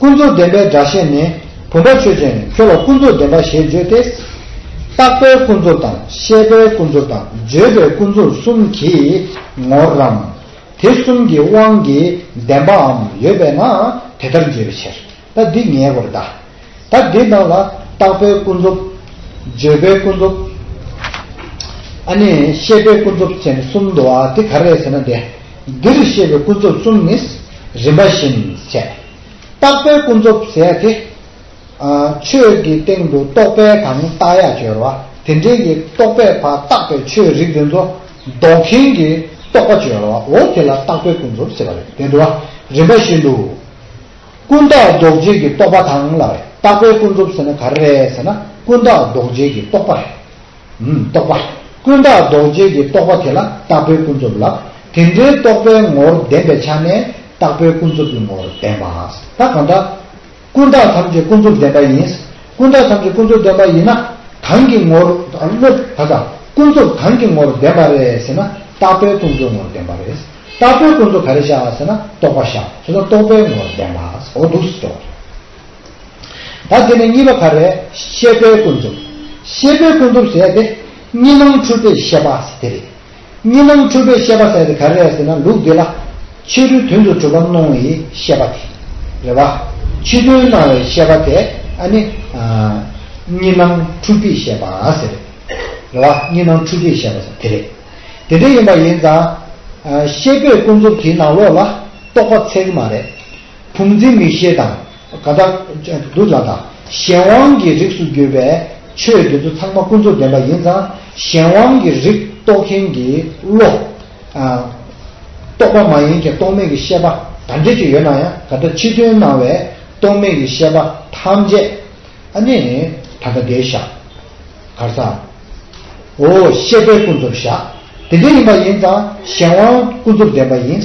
ཀུན་རྫོབ་བདེན་པའི་སྒྲ་བཤད་ནི། བུམ་པ་ཆོས་ཅན། ཁྱོད་ལ་ཀུན་རྫོབ་བདེན་པ་ཞེས་བརྗོད་དེ། རྟག་པའི་ཀུན་རྫོབ་དང་ཤེས་པའི་ཀུན་རྫོབ་དང་བརྗོད་པའི་ཀུན་རྫོབ་གསུམ་གྱི་ངོར་རམ། དེ་གསུམ་གྱི་དབང་གིས་བདེན་པའམ་ཡོད་པས་ན་དེ་ལྟར་བརྗོད་པའི་ཕྱིར། ད་འདི་ངེས་པར་གདའ། ད་འདི་ནང་ལ་རྟག་པའི་ཀུན་རྫོབ། བརྗོད་པའི་ཀུན་རྫོབ། ཨ་ནི་ཤེས་པའི་ཀུན་རྫོབ་བྱས་ནས་གསུམ་འདུག་ཨ། དེ་ག་རེ་རེད་ཟེར་ན་དེ། འདིར་བཤད་པའི་ཀུན་རྫོབ་གསུམ་ནི་རིམ་པ་བཞིན་བྱས། རྟག་པའི་ཀུན་རྫོབ་ཟེར་ཡ་དེ། ཨ། ཆོས་ཀྱི་སྟེང་དུ་རྟོག་པས་གང་བཏགས་ཡ་བརྗོད་རོ། དེ་འདྲའི་གི་རྟོག་པས་ཕར་བཏགས་པའི་ཆོས་རིགས་དེ་ཚོ་ལྡོག་མཁན་གྱི་རྟོག་པ་བརྗོད་རོ། འོ་དེ་ལ་རྟག་པའི་ཀུན་རྫོབ་ཟེར་བ་རེད། དེ་འདུག་བ། རིམ་པ་བཞིན་དུ། ཀུན་བཏགས་ལྡོག་བྱེད་ཀྱི་རྟོག་པ་དང་ལ། རྟག་པའི་ཀུན་རྫོབ་ཟེར་ན་ག་རེ་རེད་ཟེར་ན་ཀུན་བཏགས་ལྡོག་བྱེད་ཀྱི་རྟོག་པ་རེད། ཨུམ། རྟོག་པ། ཀུན་བཏགས་ལྡོག་བྱེད་ཀྱི་རྟོག་པ་དེ་ལ་རྟག་པའི་ཀུན་རྫོབ་ལབ། དེ་འདྲའི་རྟོག་པའི་ངོར་བདེན་པའི་ཆ་ནས་རྟག་པའི་ཀུན་རྫོབ་ཀྱི་ངོར་བདེན་པ། ད་གང་ལྟར། ཀུན་བཏགས་ཐམས་ཅད་ཀུན་རྫོབ་བདེན་པ་ཡིན། ཀུན་བཏགས་ཐམས་ཅད་ཀུན་རྫོབ་བདེན་པ་ཡིན་ན་གང་གི་ངོར་བློ་ད་ལྟ་ཀུན་རྫོབ་གང་གི་ངོར་བདེན་པ་རེད་ཟེར་ན་རྟག་པའི་ཀུན་རྫོབ་ངོར་བདེན་པ་རེད། རྟག་པའི་ཀུན་རྫོབ་ག་རེ་བཞག་ཟེར་ན་རྟོག་པ་བཞག་ཟེར་ན་རྟོག་པའི་ངོར་བདེན་པ་འོ་འདུག་སེ་འགྲོ། ད་དེ་ནས་གཉིས་པ་ག་རེ། ཤེས་པའི་ཀུན་རྫོབ། ཤེས་པའི་ཀུན་རྫོབ་ཟེར་ཡ་དེ་གཉིས་སྣང་འཁྲུལ་པའི་ཤེས་པ་ཟེར་དེ་རེད། གཉིས་སྣང་འཁྲུལ་པའི་ཤེས་པ་ཟེར་ཡ་དེ་ག་རེ་རེད་ཟེར་ན་ལུགས་འདི་ལ་ཕྱི་རོལ་དོན་དུ་གྲུབ་པ་སྣང་བའི་ཤེས་པ་དེ་རེད་བ། ཕྱི་དོན་སྣང་བའི་ཤེས་པ་དེ་ཨ་ནི་ཨ་གཉིས་སྣང་འཁྲུལ་པའི་ཤེས་པ་ཟེར་རེད་བ། གཉིས་སྣང་འཁྲུལ་པའི་ཤེས་པ་ཟེར་དེ་རེད། དེ་འདྲ་ཡིན་པ་ཡིན་ཙང་ཤེས་པའི་ཀུན་རྫོབ་དེའི་ནང་ལོགས་ལ་རྟོག་པ་ཚད་ཀྱི་མ་རེད། བུམ་འཛིན་མིག་ཤེས་དང་། ག་ད་འདུག་ལ་དང་གཞན་དབང་གི་རིགས་སུ་གྱུར་པའི་ཆོས་འདི་ཚོ་ཚང་མ་ཀུན་རྫོབ་བདེན་པ་ཡིན་ཙང་གཞན་དབང་གི་རིགས་རྟོགས་མཁན་གྱི་བློ། ཨ། རྟོག་པ་མ་ཡིན་གྱི་རྟོག་མེད་ཀྱི་ཤེས་པ་ག་འདྲས་ཅིག་ཡོད་ན་ཡང་ག་ད་ཕྱི་དོན་སྣང་བའི་རྟོག་མེད་ཀྱི་ཤེས་པ་ཐམས་ཅད། ཨ་ནི། ད་ལྟ་དེ་བཞག་གར་ས། འོ་ཤེས་པའི་ཀུན་རྫོབ་བཞག་དེ་འདྲ་ཡིན་པ་ཡིན་ཙང་གཞན་དབང་ཀུན་རྫོབ་བདེན་པ་ཡིན།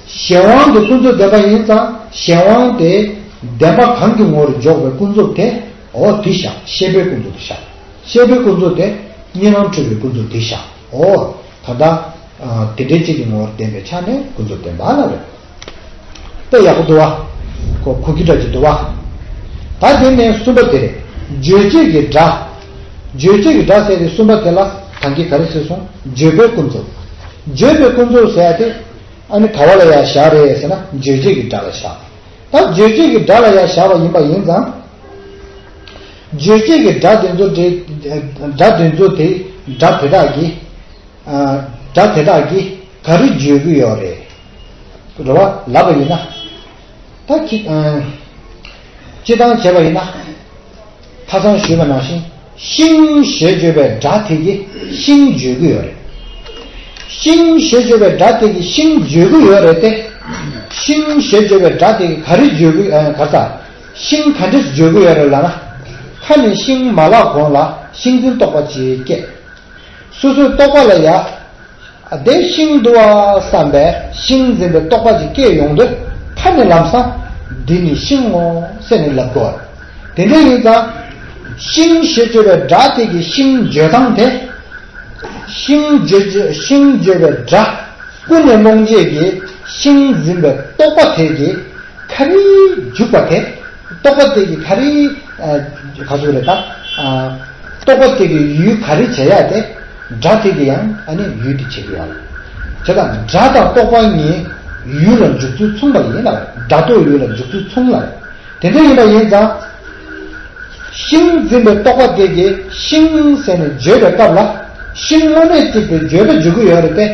གཞན་དབང་དེ་ཀུན་རྫོབ་བདེན་པ་ཡིན་ཙང་གཞན་དབང་དེ་བདེན་པ་གང་གི་ངོར་འཇོག་པའི་ཀུན་རྫོབ་དེ་འོ་དེ་བཞག་ཤེས་པའི་ཀུན་རྫོབ་དེ་བཞག་ཤེས་པའི་ཀུན་རྫོབ་དེ་གཉིས་སྣང་འཁྲུལ་པའི་ཀུན་རྫོབ་དེ་བཞག་འོ་ད་ལྟ། དེ་འདྲའི་གཅིག་གི་ངོ་བོར་བསྟན་པའི་ཆ་ནས་ཀུན་རྫོབ་བདེན་པ་ལ་རེད། དེ་ཡག་པོ་འདུག་བ། ཁོ་ཁུ་ཁི་འདྲ་ཅིག་འདུག་བ། ད་དེ་ནས་གསུམ་པ་དེ་རེད། རྗོད་བྱེད་ཀྱི་སྒྲ། རྗོད་བྱེད་ཀྱི་སྒྲ་ཟེར་ཏེ་གསུམ་པ་དེ་ལ་ད་གིན་ག་རེ་ཟེར་སོང་། བརྗོད་པའི་ཀུན་རྫོབ། བརྗོད་པའི་ཀུན་རྫོབ་ཟེར་ཡ་དེ་ཨ་ནི་ག་བ་ལ་ཡ་བཞག་རེད་ཟེར་ན་རྗོད་བྱེད་ཀྱི་སྒྲ་ལ་བཞག་ད་རྗོད་བྱེད་ཀྱི་སྒྲ་ལ་ཡ་བཞག་པ་ཡིན་པ་ཡིན་ཙང་། རྗོད་བྱེད་ཀྱི་སྒྲ་དེ་ཚོ་དེ་སྒྲ་དེ་ཚོ་དེ་སྒྲ་དེ་དག་གིས། སྒྲ་དེ་དག་གིས་ག་རེ་བརྗོད་ཀྱི་ཡོད་རེད། རེད་བ། ལབ་པ་ཡིན་ན། ད་ཅི། སྤྱིར་བཏང་བྱས་པ་ཡིན་ན། ཁ་སང་ཞུས་པ་ནང་བཞིན། ཤིང་ཞེས་བརྗོད་པའི་སྒྲ་དེ་གིས་ཤིང་བརྗོད་ཀྱི་ཡོད་རེད། ཤིང་ཞེས་བརྗོད་པའི་སྒྲ་དེ་གིས་ཤིང་བརྗོད་ཀྱི་ཡོད་རེད་དེ། ཤིང་ཞེས་བརྗོད་པའི་སྒྲ་དེ་གིས་ག་རེ་བརྗོད་ཀྱི་ཨ། ག་ས། ཤིང་ག་འདྲས་བརྗོད་ཀྱི་ཡོད་རེད་ལབ་ན། ཁ་ནས་ཤིང་མ་ལབ་གོང་ལ་ཤིང་འཛིན་རྟོག་པ་ཅིག་སྐྱེས། སོ་སོའི་རྟོག་པ་ལ་ཡ། དེ་ཤིང་འདུག་བ་བསམ་པའི་ཤིང་འཛིན་པའི་རྟོག་པ་ཅིག་སྐྱེས་ཡོང་དུས་ཁ་ནས་ལམ་སང་འདི་ནི་ཤིང་ངོ་ཟེར་ནས་ལབ་དགོས། དེ་འདྲ་ཡིན་ཙང་། ཤིང་ཞེས་བརྗོད་པའི་སྒྲ་དེ་གི་ཤིང་བརྗོད་སྟངས་དེ། ཤིང་བརྗོད་ཤིང་བརྗོད་པའི་སྒྲ་ཀུན་ནས་རྨོངས་བྱེད་ཀྱི་ཤིང་འཛིན་པའི་རྟོག་པ་དེ་གི་ག་རེ་འཇུག་པ་དེ། རྟོག་པ་དེ་གི་ག་རེ་ག་ཟེར་རེད་ད། རྟོག་པ་དེ་གི་ཡུལ་ག་རེ་བྱེད་ཡ་དེ་སྒྲ་དེ་གི་ཡང་ཨ་ནི་ཡུལ་དེ་བྱེད་ཀྱི་ཡོད་རེད། བྱས་ཙང་སྒྲ་དང་རྟོག་པ་གཉིས་ཡུལ་ལ་འཇུག་ཚུལ་མཚུངས་པ་ཡིན་ལ། སྒྲ་རྟོག་ཡུལ་ལ་འཇུག་ཚུལ་མཚུངས་ལ། དེ་འདྲ་ཡིན་པ་ཡིན་ཙང་། ཤིང་འཛིན་པའི་རྟོག་པ་དེ་གིས་ཤིང་ཟེར་ནས་བརྗོད་པའི་སྐབས་ལ་ཤིང་དངོས་གནས་གཅིག་པའི་བརྗོད་པ་བརྗོད་ཀྱི་ཡོད་རེད་དེ།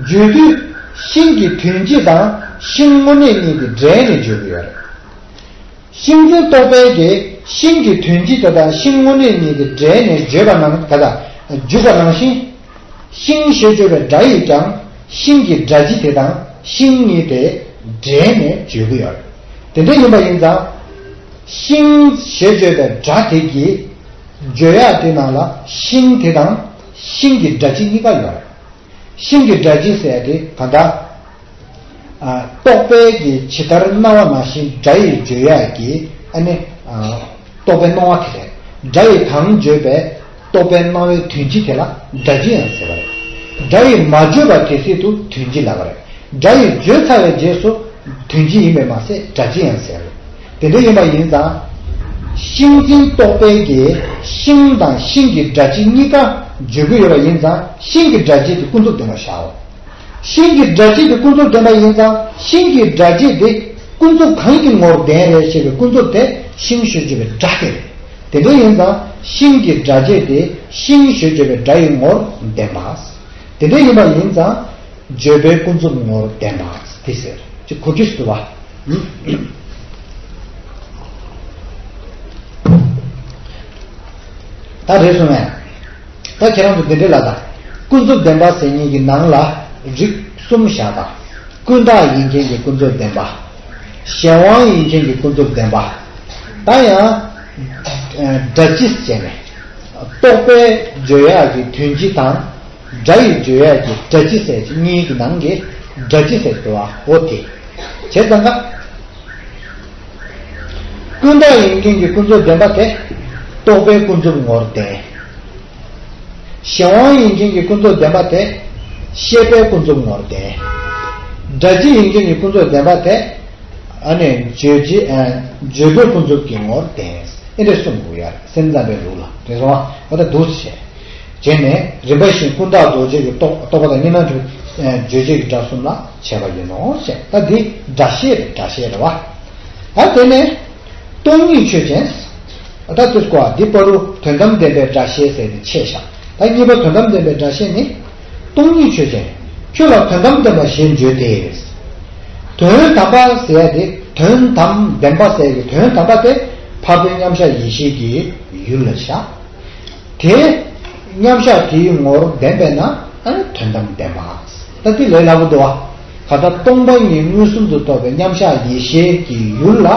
བརྗོད་དུས་ཤིང་གི་དོན་སྤྱི་དང་ཤིང་དངོས་གནས་གཉིས་དེ་འདྲེས་ནས་བརྗོད་ཀྱི་ཡོད་རེད། ཤིང་འཛིན་རྟོག་པའི་གིས་ཤིང་གི་དོན་སྤྱི་དེ་དང་ཤིང་དངོས་གནས་གཉིས་དེ་འདྲེས་ནས་བརྗོད་པ་ནང་ད་ལྟ་བརྗོད་པ་ནང་བཞིན། ཤིང་ཞེས་བརྗོད་པའི་སྒྲ་ཡིས་ཀྱང་ཤིང་གི་སྒྲ་སྤྱི་དེ་དང་ཤིང་གཉིས་དེ་འདྲེས་ནས་བརྗོད་ཀྱི་ཡོད་རེད། དེ་འདྲ་ཡིན་པ་ཡིན་ཙང་། ཤིང་ཞེས་བརྗོད་པའི་སྒྲ་དེ་གིས་བརྗོད་ཡག་དེ་ནང་ལ་ཤིང་དེ་དང་ཤིང་གི་སྒྲ་སྤྱི་གཉིས་ཀ་ཡོད་རེད། ཤིང་གི་སྒྲ་གཅན་ཟེར་ཡ་དེ་གང་ལྟར། ཨ། རྟོག་པའི་གི་ཇི་ལྟར་སྣང་བ་ནང་བཞིན་སྒྲ་ཡིས་བརྗོད་ཡ་གི་ཨ་ནི། ཨ། རྟོག་པའི་སྣང་བ་དེ་རེད། སྒྲ་ཡིས་གང་བརྗོད་པའི་རྟོག་པའི་སྣང་བའི་དོན་སྤྱི་དེ་ལ་སྒྲ་གཅན་ཡང་ཟེར་བ་རེད། སྒྲ་ཡིས་མ་བརྗོད་པ་དེ་སྲིད་དུ་དོན་སྤྱི་ལབ་པ་རེད། སྒྲ་ཡིས་བརྗོད་ཚར་བའི་རྗེས་སུ་དོན་སྤྱི་ཡིན་པས་མ་ཟད་སྒྲ་གཅན་ཡང་ཟེར་བ་རེད། དེ་འདྲ་ཡིན་པ་ཡིན་ཙང་། ཤིང་འཛིན་རྟོག་པའི་གི་ཤིང་དང་ཤིང་གི་སྒྲ་གཅན་གཉིས་ཀ་བརྗོད་ཀྱི་ཡོད་པ་ཡིན་ཙང་། ཤིང་གི་སྒྲ་གཅན་དེ་ཀུན་རྫོབ་བདེན་པར་བཞག་འོ། ཤིང་གི་སྒྲ་གཅན་དེ་ཀུན་རྫོབ་བདེན་པ་ཡིན་ཙང་། ཤིང་གི་སྒྲ་གཅན་དེ་ཀུན་རྫོབ་གང་གི་ངོར་བདེན་རེད་ཞེས་པའི་ཀུན་རྫོབ་དེ་ཤིང་ཞེས་བརྗོད་པའི་སྒྲ་དེ་རེད། དེ་འདྲ་ཡིན་ཙང་། ཤིང་གི་སྒྲ་གཅན་དེ་ཤིང་ཞེས་བརྗོད་པའི་སྒྲ་ཡི་ངོར་བདེན་པ། དེ་འདྲ་ཡིན་པ་ཡིན་ཙང་། བརྗོད་པའི་ཀུན་རྫོབ་ངོར་བདེན་པ་དེ་ཟེར་གྱི་གོ་རྒྱུ་ཞིག་འདུག་བ། ད་རེད་སོང་ངས། ད་ཁྱེད་རང་ཚོ་འདི་འདྲའི་ལ་ད། ཀུན་རྫོབ་བདེན་པ་ཟེར་མཁན་གྱི་ནང་ལ་རིགས་གསུམ་བཞག་ད། ཀུན་བཏགས་ཡིན་མཁན་གྱི་ཀུན་རྫོབ་བདེན་པ། གཞན་དབང་ཡིན་མཁན་གྱི་ཀུན་རྫོབ་བདེན་པ། ད་ཡང་། ཨ། སྒྲ་སྤྱི་བྱས་ནས། རྟོག་པས་བརྗོད་ཡག་གི་དོན་སྤྱི་དང་། སྒྲ་ཡིས་བརྗོད་ཡག་གི་སྒྲ་སྤྱི་ཟེར་གཉིས་ཀྱི་ནང་གི་སྒྲ་སྤྱི་ཟེར་དུ་བ་འོ་དེ། བྱས་ཙང་ཀ། ཀུན་བཏགས་ཡིན་མཁན་གྱི་ཀུན་རྫོབ་བདེན་པ་དེ། རྟོག་པའི་ཀུན་རྫོབ་ངོར་བདེན། གཞན་དབང་ཡིན་མཁན་གྱི་ཀུན་རྫོབ་བདེན་པ་དེ། ཤེས་པའི་ཀུན་རྫོབ་ངོར་བདེན། སྒྲ་སྤྱི་ཡིན་མཁན་གྱི་ཀུན་རྫོབ་བདེན་པ་དེ། ཨ་ནི་བརྗོད་བྱེད། ཨ། བརྗོད་པའི་ཀུན་རྫོབ་ཀྱི་ངོར་བདེན། ཨེ་འདྲ་གསུངས་དགོས་ཡ་རེད། སེམས་ཙམ་པའི་ལུགས་ལ་དེ་སོང་བ་ད་འདུག་བྱས། བྱས་ནས་རིམ་པ་བཞིན་ཀུན་བརྟགས་རྡོ་རྗེ་གི་རྟོག་རྟོག་པ་དང་གཉིས་སྣང་གྲུབ། ཨ། རྗོད་བྱེད་ཀྱི་སྒྲ་གསུམ་ལ་བྱས་པ་ཡིན་ནོ་ཞེས། ད་འདི་སྒྲ་བཤད་རེད། སྒྲ་བཤད་རེད་བ། ད་དེ་ནས་སྟོང་ཉིད་ཆོས་ཅན། ད་དེ་སྐོར་འདི་པ་རུ་དོན་དམ་བདེན་པའི་སྒྲ་བཤད་ཟེར་ཏེ་ཆད་བཞག་ད་གཉིས་པ་དོན་དམ་བདེན་པའི་སྒྲ་བཤད་ནི། སྟོང་ཉིད་ཆོས་ཅན། ཁྱོད་ལ་དོན་དམ་བདེན་པ་ཞེས་བརྗོད་དེ། དོན་དམ་པ་ཟེར་ཡ་དེ། དོན་དམ་བདེན་པ་ཟེར་ཡ་གི་དོན་དམ་པ་དེ་འཕགས་པའི་མཉམ་གཞག་ཡེ་ཤེས་ཀྱི་ཡུལ་ལ་བཞག་དེ་མཉམ་གཞག་དེའི་ངོར་བདེན་པས་ན། ཨ་ནི་དོན་དམ་བདེན་པ། ད་དེ་ལས་སླ་པོ་འདུག་བ། ག་ད་སྟོང་པ་ཉིད་མངོན་སུམ་དུ་རྟོགས་པའི་མཉམ་གཞག་ཡེ་ཤེས་ཀྱི་ཡུལ་ལ་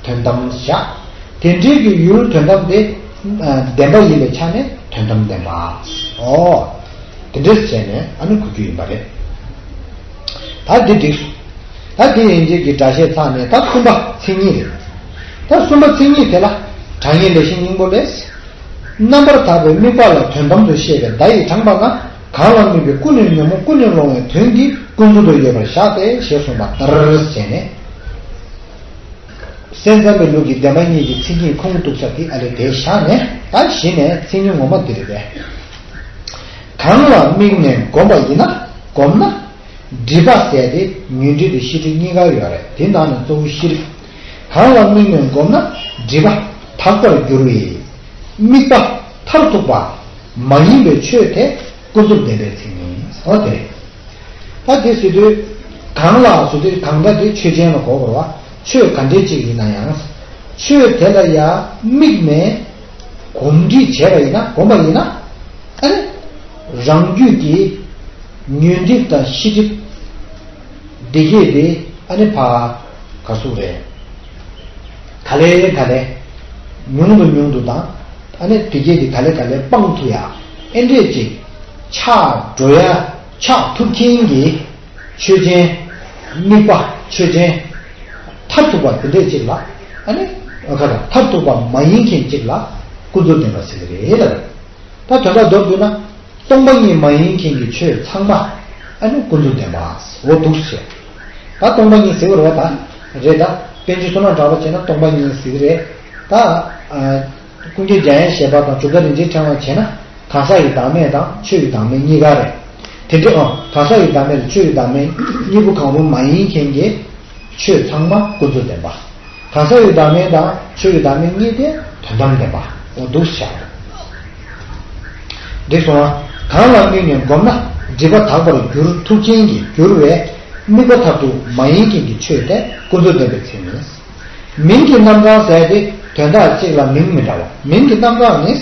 དོན་དམ་བཞག་དེ་འདྲའི་གི་ཡུལ་དོན་དམ་དེ། ཨ། བདེན་པ་ཡིན་པའི་ཆ་ནས་དོན་དམ་བདེན་པ། ཨོ། དེ་འདྲས་བྱས་ནས་ཨ་ནི་གོ་རྒྱུ་ཡིན་པ་རེད། ད་འདི་འགྲིག་སོང་། ད་དེ་ཡན་ཆད་ཀྱི་སྒྲ་བཤད་ཚར་ནས་ད་གསུམ་པ་མཚན་ཉིད་རེད། ད་གསུམ་པ་མཚན་ཉིད་དེ་ལ། དྲང་ངེས་ལས་གཞི་སྙིང་པོ་ལས། རྣམ་པར་དག་པའི་དམིགས་པ་ལ་དོན་དམ་དུ་ཤེས་པའི་བརྡ་ཡིས་དྲངས་པ་ན། གང་ལ་དམིགས་པའི་ཀུན་ནས་ཉོན་མོངས་ཀུན་ནས་སློང་བའི་དོན་འདི་ཀུན་རྫོབ་ཏུ་ཡོད་པར་བཞག་སྟེ་ཞེས་གསུངས་པ་ལྟར་བྱས་ནས། སེམས་ཙམ་པའི་ལུགས་ཀྱི་བདེན་པ་གཉིས་ཀྱི་མཚན་ཉིད་ཁུངས་གཏུགས་ས་དེ་ཨ་ལས་དེ་བཞག་ནས། ད་གཞི་ནས་མཚན་ཉིད་ངོ་མ་འདི་རེད་པས། གང་ལ་དམིགས་ནས་བསྒོམ་པ་ཡིན་ན། བསྒོམ་ན། སྒྲིབ་པ་ཟེར་ཏེ་ཉོན་སྒྲིབ་དང་ཤེས་སྒྲིབ་གཉིས་ཀ་ཡོད་རེད། དེ་ནང་ནས་གཙོ་བོ་ཤེས་སྒྲིབ། གང་ལ་དམིགས་ནས་བསྒོམ་ན་སྒྲིབ་པ་དག་པར་འགྱུར་བའི་དམིགས་པ་མཐར་ཐུག་པ་མ་ཡིན་པའི་ཆོས་དེ་ཀུན་རྫོབ་བདེན་པའི་མཚན་ཉིད་ཟེར་བ་དེ་རེད། ད་དེ་ཟེར་དུས་གང་ལ་ཟེར་དུས་གང་ལྟར་དེ་ཆོས་ཅན་ལ་གོ་དགོས་རེད་བ། ཆོས་ག་འདྲའི་ཅིག་ཡིན་ན་ཡང་། ཆོས་དེ་ལ་ཡང་དམིགས་ནས་གོམས་འདྲིས་བྱས་པ་ཡིན་ན། བསྒོམས་པ་ཡིན་ན། ཨ་ནི། རང་རྒྱུད་ཀྱི་ཉོན་སྒྲིབ་དང་ཤེས་སྒྲིབ། བདེ་སྐྱིད་དེ་ཨ་ནི་ཕ། ག་ཟུག་རེད། ག་ལེ་ག་ལེ། ཉུང་དུ་ཉུང་དུ་དང་། ཨ་ནི་བདེ་སྐྱིད་དེ་ག་ལེ་ག་ལེ་སྤང་ཐུབ་ཡ། ཨེ་འདྲས་ཅིག་ཆགས་འགྲོ་ཡ། ཆགས་ཐུབ་མཁན་གྱི་ཆོས་ཅན། དམིགས་པ་ཆོས་ཅན། མཐར་ཐུག་པ་དེ་འདྲས་ཅིག་ལ། ཨ་ནི། ཨ་ཁ་དང་མཐར་ཐུག་པ་མ་ཡིན་མཁན་ཅིག་ལ་ཀུན་རྫོབ་བདེན་པ་ཟེར་གྱི་རེད་ལ། ད་དོན་དག་མདོར་བསྡུས་ན། སྟོང་པ་ཉིད་མ་ཡིན་མཁན་གྱི་ཆོས་ཚང་མ་ཨ་ནི་ཀུན་རྫོབ་བདེན་པ་འོ་འདུག་ཟེར། ད་སྟོང་པ་ཉིད་ཟེར་བ་རེད་བ། ད་རེད་ད། པཎ་ཆེན་བསོད་ནམས་གྲགས་པ་བྱས་ན་སྟོང་པ་ཉིད་ཟེར་གྱི་རེད། ད། ཨ། ཀུན་མཁྱེན་འཇམ་དབྱངས་བཞད་པ་དང་གྲུབ་མཐའ་རིན་ཆེན་ཕྲེང་བ་བྱས་ན་གང་ཟག་གི་བདག་མེད་དང་ཆོས་ཀྱི་བདག་མེད་གཉིས་ཀ་རེད། དེ་འདྲ། ཨང་། གང་ཟག་གི་བདག་མེད་དང་ཆོས་ཀྱི་བདག་མེད་གཉིས་པོ་གང་རུང་མ་ཡིན་མཁན་གྱི་ཆོས་ཚང་མ་ཀུན་རྫོབ་བདེན་པ། གང་ཟག་གི་བདག་མེད་དང་ཆོས་ཀྱི་བདག་མེད་གཉིས་དེ་དོན་དམ་བདེན་པ་འོ་འདུག་བཞག་འགྲིག་སོང་ང་། གང་ལ་དམིགས་ནས་བསྒོམས་ན་སྒྲིབ་པ་དག་པར་འགྱུར་ཐུབ་མཁན་གྱི་འགྱུར་བའི་དམིགས་པ་མཐར་ཐུག་མ་ཡིན་མཁན་གྱི་ཆོས་དེ་ཀུན་རྫོབ་བདེན་པའི་མཚན་ཉིད། མིང་གི་རྣམ་གྲངས་ཟེར་ཏེ་དོན་དག་གཅིག་ལ་མིང་མི་འདྲ་བ། མིང་གི་རྣམ་གྲངས་ནི།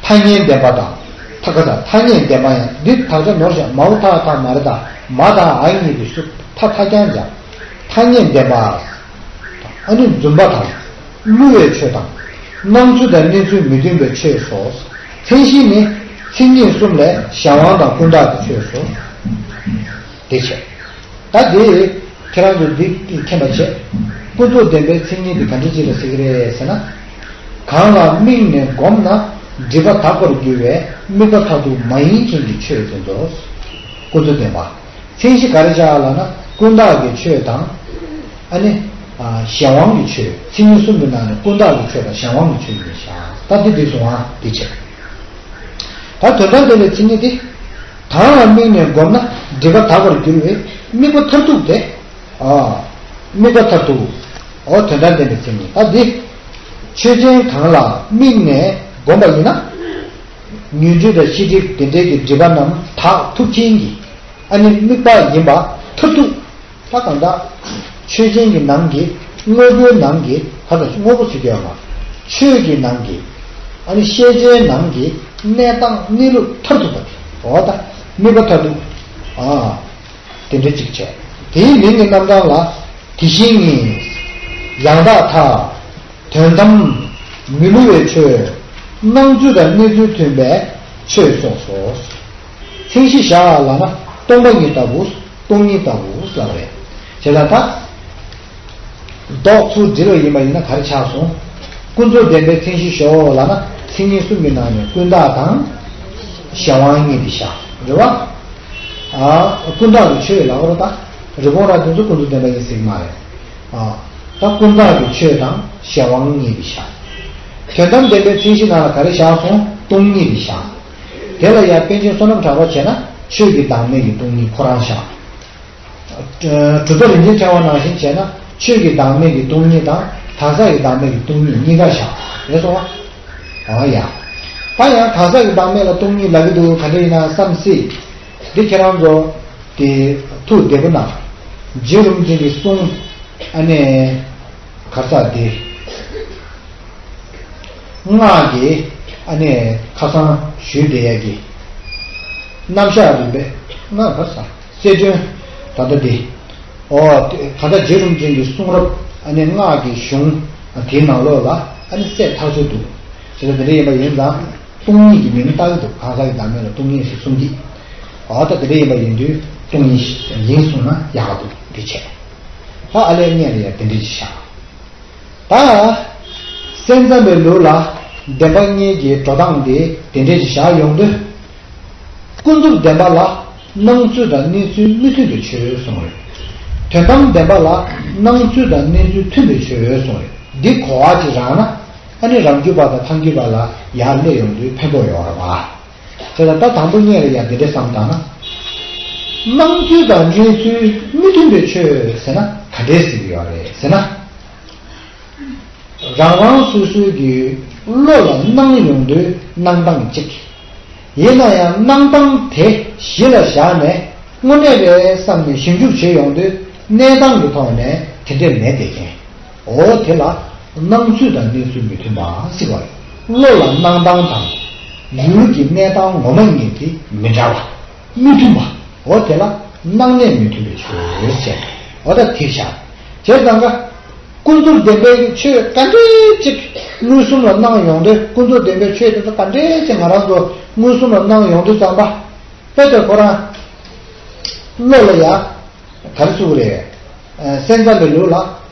ཐ་སྙད་བདེན་པ་དང་། ཐ་ཁ་དང་ཐ་སྙད་བདེན་པ་ཡང་འདི་དག་ཆ་ནོར་ཞིང་མའོ་ཐ་ཐ་མ་རེ་ད་མ་དང་ཨ་གཉིས་ཀྱི་ཤུགས་ཐ་ཐ་རྐྱང་སྦྱར། ཐ་སྙད་བདེན་པ། ཨ་ནི་རྫུན་པ་དང་། བསླུ་བའི་ཆོས་དང་། སྣང་ཚུལ་དང་གནས་ཚུལ་མི་མཐུན་པའི་ཆོས་སོ། མཚན་གཞི་ནི། མཚན་ཉིད་གསུམ་ལས་གཞན་དབང་དང་ཀུན་བརྟགས་ཀྱི་ཆོས་སོ། དེ་བྱས། ད་དེ་ཁྱེད་རང་ཚོ་འདི་མཁྱེན་པ་བྱས། ཀུན་རྫོབ་བདེན་པའི་མཚན་ཉིད་དེ་ག་འདྲ་ཅིག་ལ་ཟེར་གི་རེད་ཟེར་ན། གང་ལ་དམིགས་ནས་བསྒོམས་ན་སྒྲིབ་པ་དག་པར་འགྱུར་བའི་དམིགས་པ་མཐར་ཐུག་མ་ཡིན་མཁན་གྱི་ཆོས་དེ་ཚོ། ཀུན་རྫོབ་བདེན་པ། མཚན་གཞི་ག་རེ་བཞག་ལབ་ན་ཀུན་བརྟགས་ཀྱི་ཆོས་དང་། ཨ་ནི། ཨ། གཞན་དབང་གི་ཆོས། མཚན་ཉིད་གསུམ་གྱི་ནང་ནས་ཀུན་བརྟགས་ཀྱི་ཆོས་དང་གཞན་དབང་གི་ཆོས་ཡིན་ཤག་ད་འདི་འདི་གསུང་བ་འདི་བྱས། ད་དོན་དམ་དེ་ལ་མཚན་ཉིད་དེ། གང་ལ་དམིགས་ནས་བསྒོམས་ན་སྒྲིབ་པ་དག་པར་འགྱུར་བའི་དམིགས་པ་མཐར་ཐུག་དེ། ཨ། དམིགས་པ་མཐར་ཐུག་འོ་དོན་དམ་དེ་ལ་མཚན་ཉིད་ད་འདི། ཆོས་ཅན་གང་ལ་དམིགས་ནས་བསྒོམས་པ་ཡིན་ན། ཉོན་སྒྲིབ་དང་ཤེས་སྒྲིབ་དེ་འདྲའི་གི་སྒྲིབ་པ་རྣམས་དག་ཐུབ་མཁན་གྱི། ཨ་ནི་དམིགས་པ་ཡིན་པ་མཐར་ཐུག་ད་གང་ལྟར། ཆོས་ཅན་གྱི་ནང་གི་དངོས་པོའི་ནང་གི་ད་ལྟ་དངོས་པོ་ཟེར་གྱི་ཡོད་མ། ཆོས་ཀྱི་ནང་གི། ཨ་ནི་ཤེས་བྱའི་ནང་གི་གནས་སྟངས་གནས་ལུགས་མཐར་ཐུག་པ་དེ་འོ་ད་དམིགས་པ་མཐར་ཐུག་ཨ། དེ་འདྲ་གཅིག་བྱས། དེའི་མིང་གི་རྣམ་གྲངས་ལ། དེ་བཞིན་ཉིད། ཡང་དག་མཐའ། དོན་དམ། མི་སླུ་བའི་ཆོས། སྣང་ཚུལ་དང་གནས་ཚུལ་མཐུན་པའི་ཆོས་སོགས་སོ། མཚན་གཞི་བཞག་ལབ་ན་སྟོང་པ་ཉིད་ལྟ་བུ། སྟོང་ཉིད་ལྟ་བུ་ལབ་རེད། བྱས་ཙང་ད། ལྡོག་ཚུལ་འབྲེལ་བ་ཡིན་པ་ཡིན་ན་ག་རེ་ཆགས་སོང་། ཀུན་རྫོབ་བདེན་པའི་མཚན་གཞི་ཞོག་ལབ་ན་མཚན་ཉིད་གསུམ་གྱི་ནང་ནས་ཀུན་བརྟགས་དང་། གཞན་དབང་གཉིས་དེ་བཞག་རེད་བ། ཨ། ཀུན་བརྟགས་ཀྱི་ཆོས་ལབ་རོ་ད། རི་བོང་རྭ་དེ་ཚོ་ཀུན་རྫོབ་བདེན་པ་ཡིན་ཟེར་གྱི་མ་རེད། ཨ། ད་ཀུན་བརྟགས་ཀྱི་ཆོས་དང་གཞན་དབང་གཉིས་དེ་བཞག་དོན་དམ་བདེན་པའི་མཚན་གཞི་ནང་ལ་ག་རེ་བཞག་སོང་སྟོང་ཉིད་དེ་བཞག་དེ་ལ་ཡང་པཎ་ཆེན་བསོད་ནམས་གྲགས་པ་བྱས་ན་ཆོས་ཀྱི་བདག་མེད་ཀྱི་སྟོང་ཉིད་ཁོ་རང་བཞག་གྲུབ་མཐའ་རིན་ཆེན་ཕྲེང་བ་ནང་བཞིན་བྱས་ན་ཆོས་ཀྱི་བདག་མེད་ཀྱི་སྟོང་ཉིད་དང་གང་ཟག་གི་བདག་མེད་ཀྱི་སྟོང་ཉིད་གཉིས་ཀ་བཞག་རེད་སོང་བ། ཨ་ཡ། ད་ཡང་གང་ཟག་གི་བདག་མེད་ལ་སྟོང་ཉིད་ལབ་ཀྱི་འདུག་ག་འདྲ་ཡིན་ན་བསམ་སྲིད། འདི་ཁྱེད་རང་ཚོ་དེ་ཐུགས་བདེ་པོ་གནང་། རྗེ་རིན་པོ་ཆེ་གི་གསུང་ཨ་ནི་གར་ས་དེ་སྔགས་ཀྱི་ཨ་ནི་ཁ་སང་ཞུས་བསྡད་ཡ་གི་རྣམ་གཞག་རིམ་པས་སྔགས་གར་ས། གསལ་སྒྲོན། ད་ལྟ་འདི། ཨོ། ད་ལྟ་རྗེ་རིན་པོ་ཆེ་གི་གསུང་རབ་ཨ་ནི་སྔགས་ཀྱི་གཞུང་དེའི་ནང་ལོགས་ལ་ཨ་ནི་གསལ་ཐག་ཆོད་འདུག་བྱས་ཙང་དེ་འདྲ་ཡིན་པ་ཡིན་ཙང་སྟོང་ཉིད་ཀྱི་མིང་བཏགས་ཀྱི་འདུག་གང་ཟག་གི་བདག་མེད་ལ་སྟོང་ཉིད་ཟེར་གསུང་གི་ཨོ་ད་དེ་འདྲ་ཡིན་པ་ཡིན་དུས་སྟོང་ཉིད་ཡིན་གསུངས་ན་ཡག་ག་འདུག་འདི་བྱས། ད་ཨ་ལས་སྔོན་ལ་ཡང་དེ་འདྲ་ཞིག་བཞག་ད། སེམས་ཙམ་པའི་ལུགས་ལ་བདེན་པ་གཉིས་ཀྱི་འགྲོ་སྟངས་དེ་དེ་འདྲས་ཞིག་བཞག་ཡོང་དུས། ཀུན་རྫོབ་བདེན་པ་ལ་སྣང་ཚུལ་དང་གནས་ཚུལ་མི་མཐུན་པའི་ཆོས་གསུངས་རེད། དོན་དམ་བདེན་པ་ལ་སྣང་ཚུལ་དང་གནས་ཚུལ་མཐུན་པའི་ཆོས་གསུངས་རེད། འདི་གོ་བ་ཅིག་རག་ན་ཨ་ནི་རང་རྒྱུད་པ་དང་ཐལ་འགྱུར་བ་ལ་ཡར་སླེབས་ཡོང་དུས་ཕན་ཐོགས་ཡོང་བ་རེད་བ། དེ་ལ་ད་དང་པོ་སྔོན་ལ་ཡང་འདི་འདྲས་བསམ་བཏང་ན། སྣང་ཚུལ་དང་གནས་ཚུལ་མི་མཐུན་པའི་ཆོས་ཟེར་ན་ག་འདྲས་ཟེར་གྱི་ཡོད་རེད་ཟེར་ན། རང་རང་སོ་སོའི་གི་བློ་ལ་སྣང་ཡོང་དུས་སྣང་སྟངས་གཅིག་ཡིན་ན་ཡང་སྣང་སྟངས་དེ་གཞི་ལ་བཞག་ནས་དངོས་གནས་རེད་བསམ་ནས་ཞིབ་འཇུག་བྱེད་ཡོང་དུས་གནས་སྟངས་ཀྱི་ཐོག་ནས་དེ་འདྲས་མེད་བསྡད་མཁན། འོ་དེ་ལ་སྣང་ཚུལ་དང་གནས་ཚུལ་མི་མཐུན་པ་ཟེར་བ་རེད། བློ་ལ་སྣང་སྟངས་དང་ཡུལ་གྱི་གནས་སྟངས་ངོ་མ་གཉིས་དེ་མི་འདྲ་བ། མི་མཐུན་པ། འོ་དེ་ལ་སྣང་གནས་མི་མཐུན་པའི་ཆོས་ཟེར། འོ་ད་དེ་བཞག་བྱས་ཙང་ཀ་ཀུན་རྫོབ་བདེན་པའི་ཆོས་ག་འདྲས་ཅིག་མངོན་སུམ་ལ་སྣང་ཡོང་དུས་ཀུན་རྫོབ་བདེན་པའི་ཆོས་དེ་ཚོ་ག་འདྲས་ཅིག་ང་རང་ཚོ་མངོན་སུམ་ལ་སྣང་ཡོང་དུས་ཙམ་པ། དཔེ་དེ་ཁོ་རང་བློ་ལ་ཡ་ག་རེ་ཟེར་དགོས་རེད། སེམས་ཙམ་པའི་ལུགས་ལ་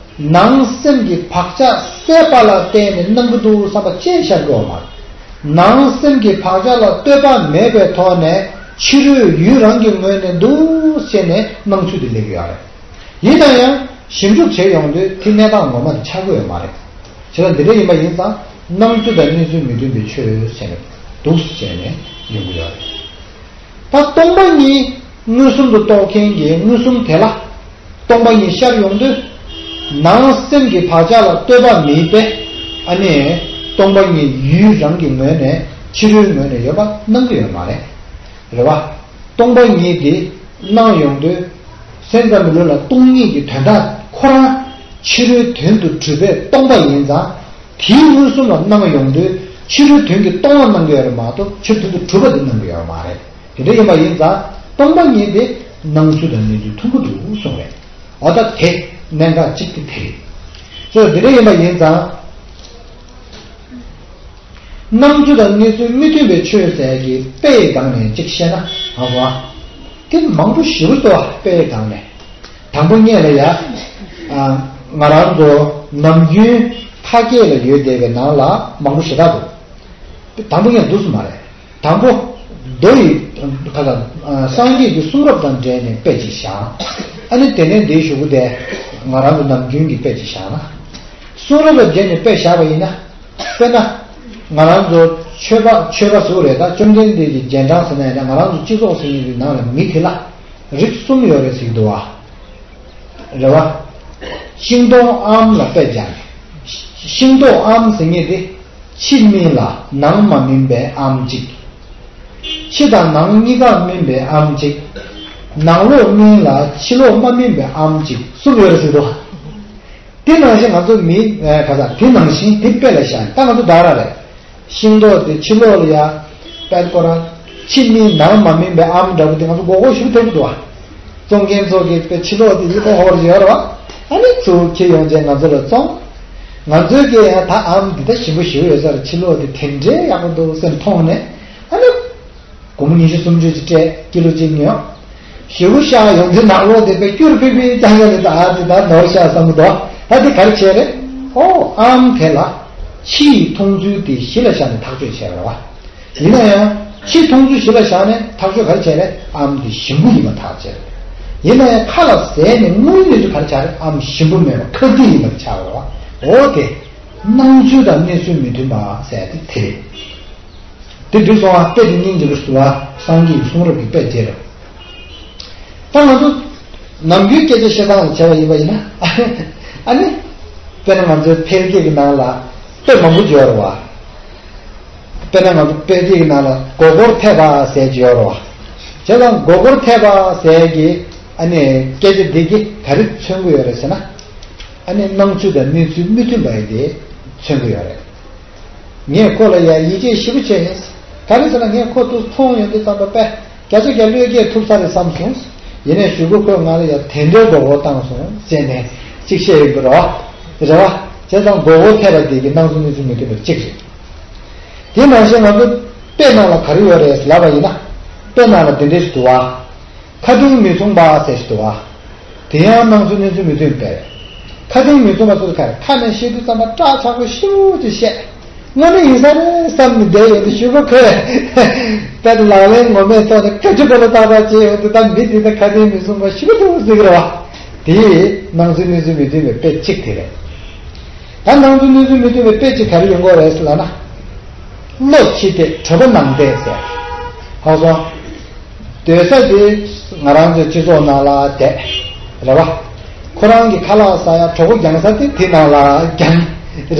ནང་སེམས་ཀྱི་བག་ཆགས་གསོད་པ་ལ་བརྟེན་ནས་སྣང་གི་འདུག་བསམ་པ་ཅིག་ཤར་གྱི་ཡོད་མ་རེད། ནང་སེམས་ཀྱི་བག་ཆགས་ལ་ལྟོས་པ་མེད་པའི་ཐོག་ནས་ཕྱི་རོལ་ཡུལ་རང་གི་ངོས་ནས་འདུག་ཟེར་ནས་སྣང་ཚུལ་དེ་སླེབས་ཀྱི་ཡོད་རེད། ཡིན་ན་ཡང་ཞིབ་འཇུག་བྱེད་ཡོང་དུས་དེ་གནས་སྟངས་ངོ་མ་དེ་ཆགས་ཀྱི་ཡོད་མ་རེད། བྱས་ཙང་འདི་འདྲ་ཡིན་པ་ཡིན་ཙང་སྣང་ཚུལ་དང་གནས་ཚུལ་མི་མཐུན་པའི་ཆོས་ཟེར་ནས་འདུག་ཟེར་ནས་ཡོང་གི་ཡོད་རེད། ད་སྟོང་པ་ཉིད་མངོན་སུམ་དུ་རྟོགས་མཁན་གྱི་མངོན་སུམ་དེ་ལ་སྟོང་པ་ཉིད་ཤར་ཡོང་དུས། ནང་སེམས་ཀྱི་བག་ཆགས་ལ་ལྟོས་པ་མེད་པས་ཨ་ནི་སྟོང་པ་ཉིད་ཡུལ་རང་གི་ངོས་ནས་ཕྱི་རོལ་ངོས་ནས་ཡོད་པ་སྣང་གི་ཡོད་མ་རེད། རེད་བ། སྟོང་པ་ཉིད་དེ་སྣང་ཡོང་དུས། སེམས་ཙམ་པའི་ལུགས་ལ་སྟོང་ཉིད་ཀྱི་དོན་དག་ཁོ་རང་ཕྱི་རོལ་དོན་དུ་གྲུབ་པས་སྟོང་པ་ཡིན་ཙང་། དེའི་མངོན་སུམ་ལ་སྣང་ཡོང་དུས་ཕྱི་རོལ་དོན་གྱིས་སྟོང་བ་སྣང་གི་ཡོད་རེད་མ་གཏོགས་ཕྱིར་དོན་དུ་གྲུབ་པ་དེ་སྣང་གི་ཡོད་མ་རེད། དེ་འདྲ་ཡིན་པ་ཡིན་ཙང་སྟོང་པ་ཉིད་དེ་སྣང་ཚུལ་དང་གནས་ཚུལ་མཐུན་གྱི་འདུག་གསུངས་རེད། འོ་ད་དེ་གནད་འགག་གཅིག་དེ་དེ་རེད། ཅོ་འདི་འདྲ་ཡིན་པ་ཡིན་ཙང་། སྣང་ཚུལ་དང་གནས་ཚུལ་མི་མཐུན་པའི་ཆོས་ཟེར་གྱི་དཔེའི་སྒང་ནས་གཅིག་བཤད་ན་ཧ་གོ་ཨ། དེ་མང་པོ་ཞེ་པོ་འདུག་དཔེ་སྒང་ནས། དང་པོ་ངེད་ལ་ཡ། ཨ། ང་རང་ཚོ་ནམ་རྒྱུན་ཁ་སྐད་ལ་ཡོད་བསྡད་པའི་ནང་ལ་མང་པོ་ཞེ་དྲག་འདུག་དང་པོ་ངེད་འདུག་སུ་མ་རེད། དང་པོ། མདོ་ཡི། ཁ་ལ། ཨ། སངས་རྒྱས་ཀྱི་གསུང་རབ་དང་འབྲེལ་ནས་དཔེ་ཅིག་བཞག་ཨ་ནི་དེ་ནས་འདིའི་གཞུག་གུ་དེ། ང་རང་ཚོ་ནམ་རྒྱུན་གྱི་དཔེ་ཅིག་བཞག་ན། གསུང་རབ་ལ་འབྲེལ་ནས་དཔེ་བཞག་པ་ཡིན་ན། དཔེར་ན། ང་རང་ཚོ་ཆོས་པ་ཆོས་པ་ཟེར་རེད། ད་བཅོམ་ལྡན་འདས་ཀྱི་རྗེས་འབྲང་ཟེར་ན་ཡང་ན་ང་རང་ཚོ་སྤྱི་ཚོགས་ཟེར་མཁན་གྱི་ནང་ལ་མི་དེ་ལ་རིགས་གསུམ་ཡོད་རེད་ཟེར་གྱི་འདུག་བ། རེད་བ། ཤིང་སྡོང་ཨམ་ལ་དཔེ་སྦྱར་ནས། ཤིང་སྡོང་ཨམ་ཟེར་མཁན་དེ་ཕྱི་སྨིན་ལ་ནང་མ་སྨིན་པའི་ཨམ་གཅིག་ཕྱི་དང་ནང་གཉིས་ཀ་སྨིན་པའི་ཨམ་གཅིག་ནང་ལོགས་སྨིན་ལ་ཕྱི་ལོགས་མ་སྨིན་པའི་ཨམ་གཅིག་གསུམ་ཡོད་རེད་ཟེར་འདུག་བ། དེ་ནང་བཞིན་ང་ཚོ་མི་ཨེ་ག་ས་དེ་ནང་བཞིན་དེ་དཔེ་ལ་བཞག་ད་ང་ཚོ་ད་ར་རེད། ཤིང་ཏོག་དེ་ཕྱི་ལོགས་ལ་ཡ། དཔེ་ཁོ་རང་ཕྱི་སྨིན་ནང་མ་སྨིན་པའི་ཨམ་འདྲ་པོ་དེ་ང་ཚོ་མགོ་སྐོར་ཞིག་ཐེབས་འདུག་བ། བཙོང་མཁན་ཚོ་གིས་དཔེ་ཕྱི་ལོགས་དེ་ཡིད་ཁོ་ཧོར་ཡོད་རེད་བ། ཨ་ནི་ཚུར་ཁྱེར་ཡོང་རྗེས་ང་ཚོ་ལ་བཙོང་། ང་ཚོའི་གི་ཡང་ད་ཨམ་འདི་ད་ཞིམ་པོ་ཞིག་ཡོད་ས་རེད། ཕྱི་ལོགས་དེ་དེ་འདྲའི་ཡག་པོ་འདུག་སེམས་མཐོང་ནས། ཨ་ནི། སྒོར་མོ་ཉི་ཤུ་སུམ་ཅུ་ཅིག་སྤྲད་ཀི་ལོ་གཅིག་ཉོས། ཞེ་པོ་ཤ་ཡོང་དུས་ནང་ལོགས་དེ་དཔེ་སྐྱུར་ཕིག་ཕིག་ཅང་ཡོད་ནི་ད་ཨ་ཙི་ད་ནོར་ཤ་བསམ་གི་འདུག་ད་དེ་ག་རེ་བྱས་རེད། ཨོ་ཨམ་དེ་ལ་ཕྱིའི་མཐོང་ཚུལ་དེ་གཞི་ལ་བཞག་ནས་ཐག་གཅོད་བྱས་རེད་བ། ཡིན་ན་ཡང་ཕྱིའི་མཐོང་ཚུལ་གཞི་ལ་བཞག་ནས་ཐག་གཅོད་ག་རེ་བྱས་རེད། ཨམ་དེ་ཞིམ་པོ་ཡིན་པ་ཐག་བཅད་རེད། ཡིན་ན་ཡང་ཁ་ལ་ཟས་ནས་དངོས་ཡོད་དུ་ག་རེ་ཆགས་རེད། ཨམ་ཞིམ་པོ་མེད་པ་ཁ་སྐྱིད་ཡིན་པ་ཆགས་རེད་བ། ཨོ་དེ་སྣང་ཚུལ་དང་གནས་ཚུལ་མི་མཐུན་པ་ཟེར་དེ་དེ་རེད། དེ་འདྲ་སོང་བ་དཔེ་དེ་སྙིང་རྗེ་པོ་ཞུ་བ་སངས་རྒྱས་ཀྱི་གསུང་རབ་ཀྱི་དཔེ་དེ་རེད། ད་ང་ཚོ་ནམ་རྒྱུན་སྐད་ཆ་བཤད་སྟངས་ལ་བྱས་པ་ཡིན་པ་ཡིན་ན། ཨ་ནི། དཔེར་ན་ང་ཚོའི་འཕེལ་རྒྱས་ཀྱི་ནང་ལ་དཔེ་མང་པོ་ཡོད་རེད་བ། དཔེར་ན་ང་ཚོ་འཕེལ་རྒྱས་ཀྱི་ནང་ལ་མགོ་སྐོར་ཐེབས་པ་ཟེར་གྱི་ཡོད་རེད་བ། བྱས་ཙང་མགོ་སྐོར་ཐེབས་པ་ཟེར་གྱི་ཨ་ནི་སྐད་ཆ་འདི་གིས་ག་རེ་མཚོན་གྱི་ཡོད་རེད་ཟེར་ན། ཨ་ནི་སྣང་ཚུལ་དང་གནས་ཚུལ་མི་མཐུན་པ་ཡིན་དེ་མཚོན་གྱི་ཡོད་རེད། ངས་ཁོ་ལ་ཡ་ཡིད་ཆེས་ཞེ་པོ་བྱས་ཡིན། ག་རེ་ཟེར་ན་ངས་ཁོ་ཚོ་མཐོང་ཡོང་དུས་ཙམ་པ་དཔེ་བརྒྱ་ཆ་བརྒྱ་བློས་འགེལ་ཐུབ་ས་རེད་བསམ་སོང་། ཡིན་ནའི་གཞུག་གུ་ཁོས་ང་ལ་ཡ་དེ་འདྲའི་མགོ་སྐོར་བཏང་སོང་ཟེར་ནས་གཅིག་བཤད་ཡོང་གི་རེད་བ། རེད་བ། བྱས་ཙང་མགོ་སྐོར་ཐེབས་པ་དེ་གི་སྣང་ཚུལ་གནས་ཚུལ་མི་མཐུན་པ་གཅིག་རེད། དེ་ནང་བཞིན་ང་ཚོ་དཔེ་ནང་ལ་ག་རེ་ཡོད་རེད་ལབ་པ་ཡིན་ན། དཔེ་ནང་ལ་དེ་འདྲས་ཞིག་འདུག་བ། ཁ་དོན་མི་མཚུངས་པ་ཟེར་ཞིག་འདུག་བ། དེ་ཡང་སྣང་ཚུལ་གནས་ཚུལ་མི་མཐུན་པས། ཁ་དོན་མི་མཚུངས་པ་ཚོ་ག་རེ་ཁ་ནས་བཤད་དུས་ཙམ་པ་སྐྲག་ཆག་པོ་ཞེ་པོ་ཅིག་བཤད། དངོས་གནས་ཡིན་ས་རེད་བསམ་ནས་བསྡད་ཡོད་དུས་གཞུག་གུ་ཁོས། དཔེ་ལག་ལེན་ངོ་མའི་ཐོག་ནས་བཀའ་ཁྲི་པོ་ལ་བཏགས་པ་བྱས་ཡོད་དུས་ད་མི་དེ་ད་ཁ་དོན་མི་མཚུངས་པ་ཞེ་པོ་འདུག་ཟེར་གི་རེད་བ། དེ་སྣང་ཚུལ་གནས་ཚུལ་མི་མཐུན་པའི་དཔེ་གཅིག་དེ་རེད། ད་སྣང་ཚུལ་གནས་ཚུལ་མི་མཐུན་པའི་དཔེ་གཅིག་ག་རེ་ཡོང་གི་རེད་ཟེར་ལབ་ན། བློ་ཕྱི་བལྟས་གྲོད་པ་ནང་བལྟས་ཟེར། ཧ་སོང་། སྡོད་ས་དེ་ང་རང་ཚོའི་སྤྱི་ཚོགས་ནང་ལ་བསྡད། རེད་བ། ཁོ་རང་གི་ཁ་ལག་ཟ་ཡ་གྲོད་ཁོག་རྒྱང་ས་དེ་དེ་ནང་ལ་རྒྱང་།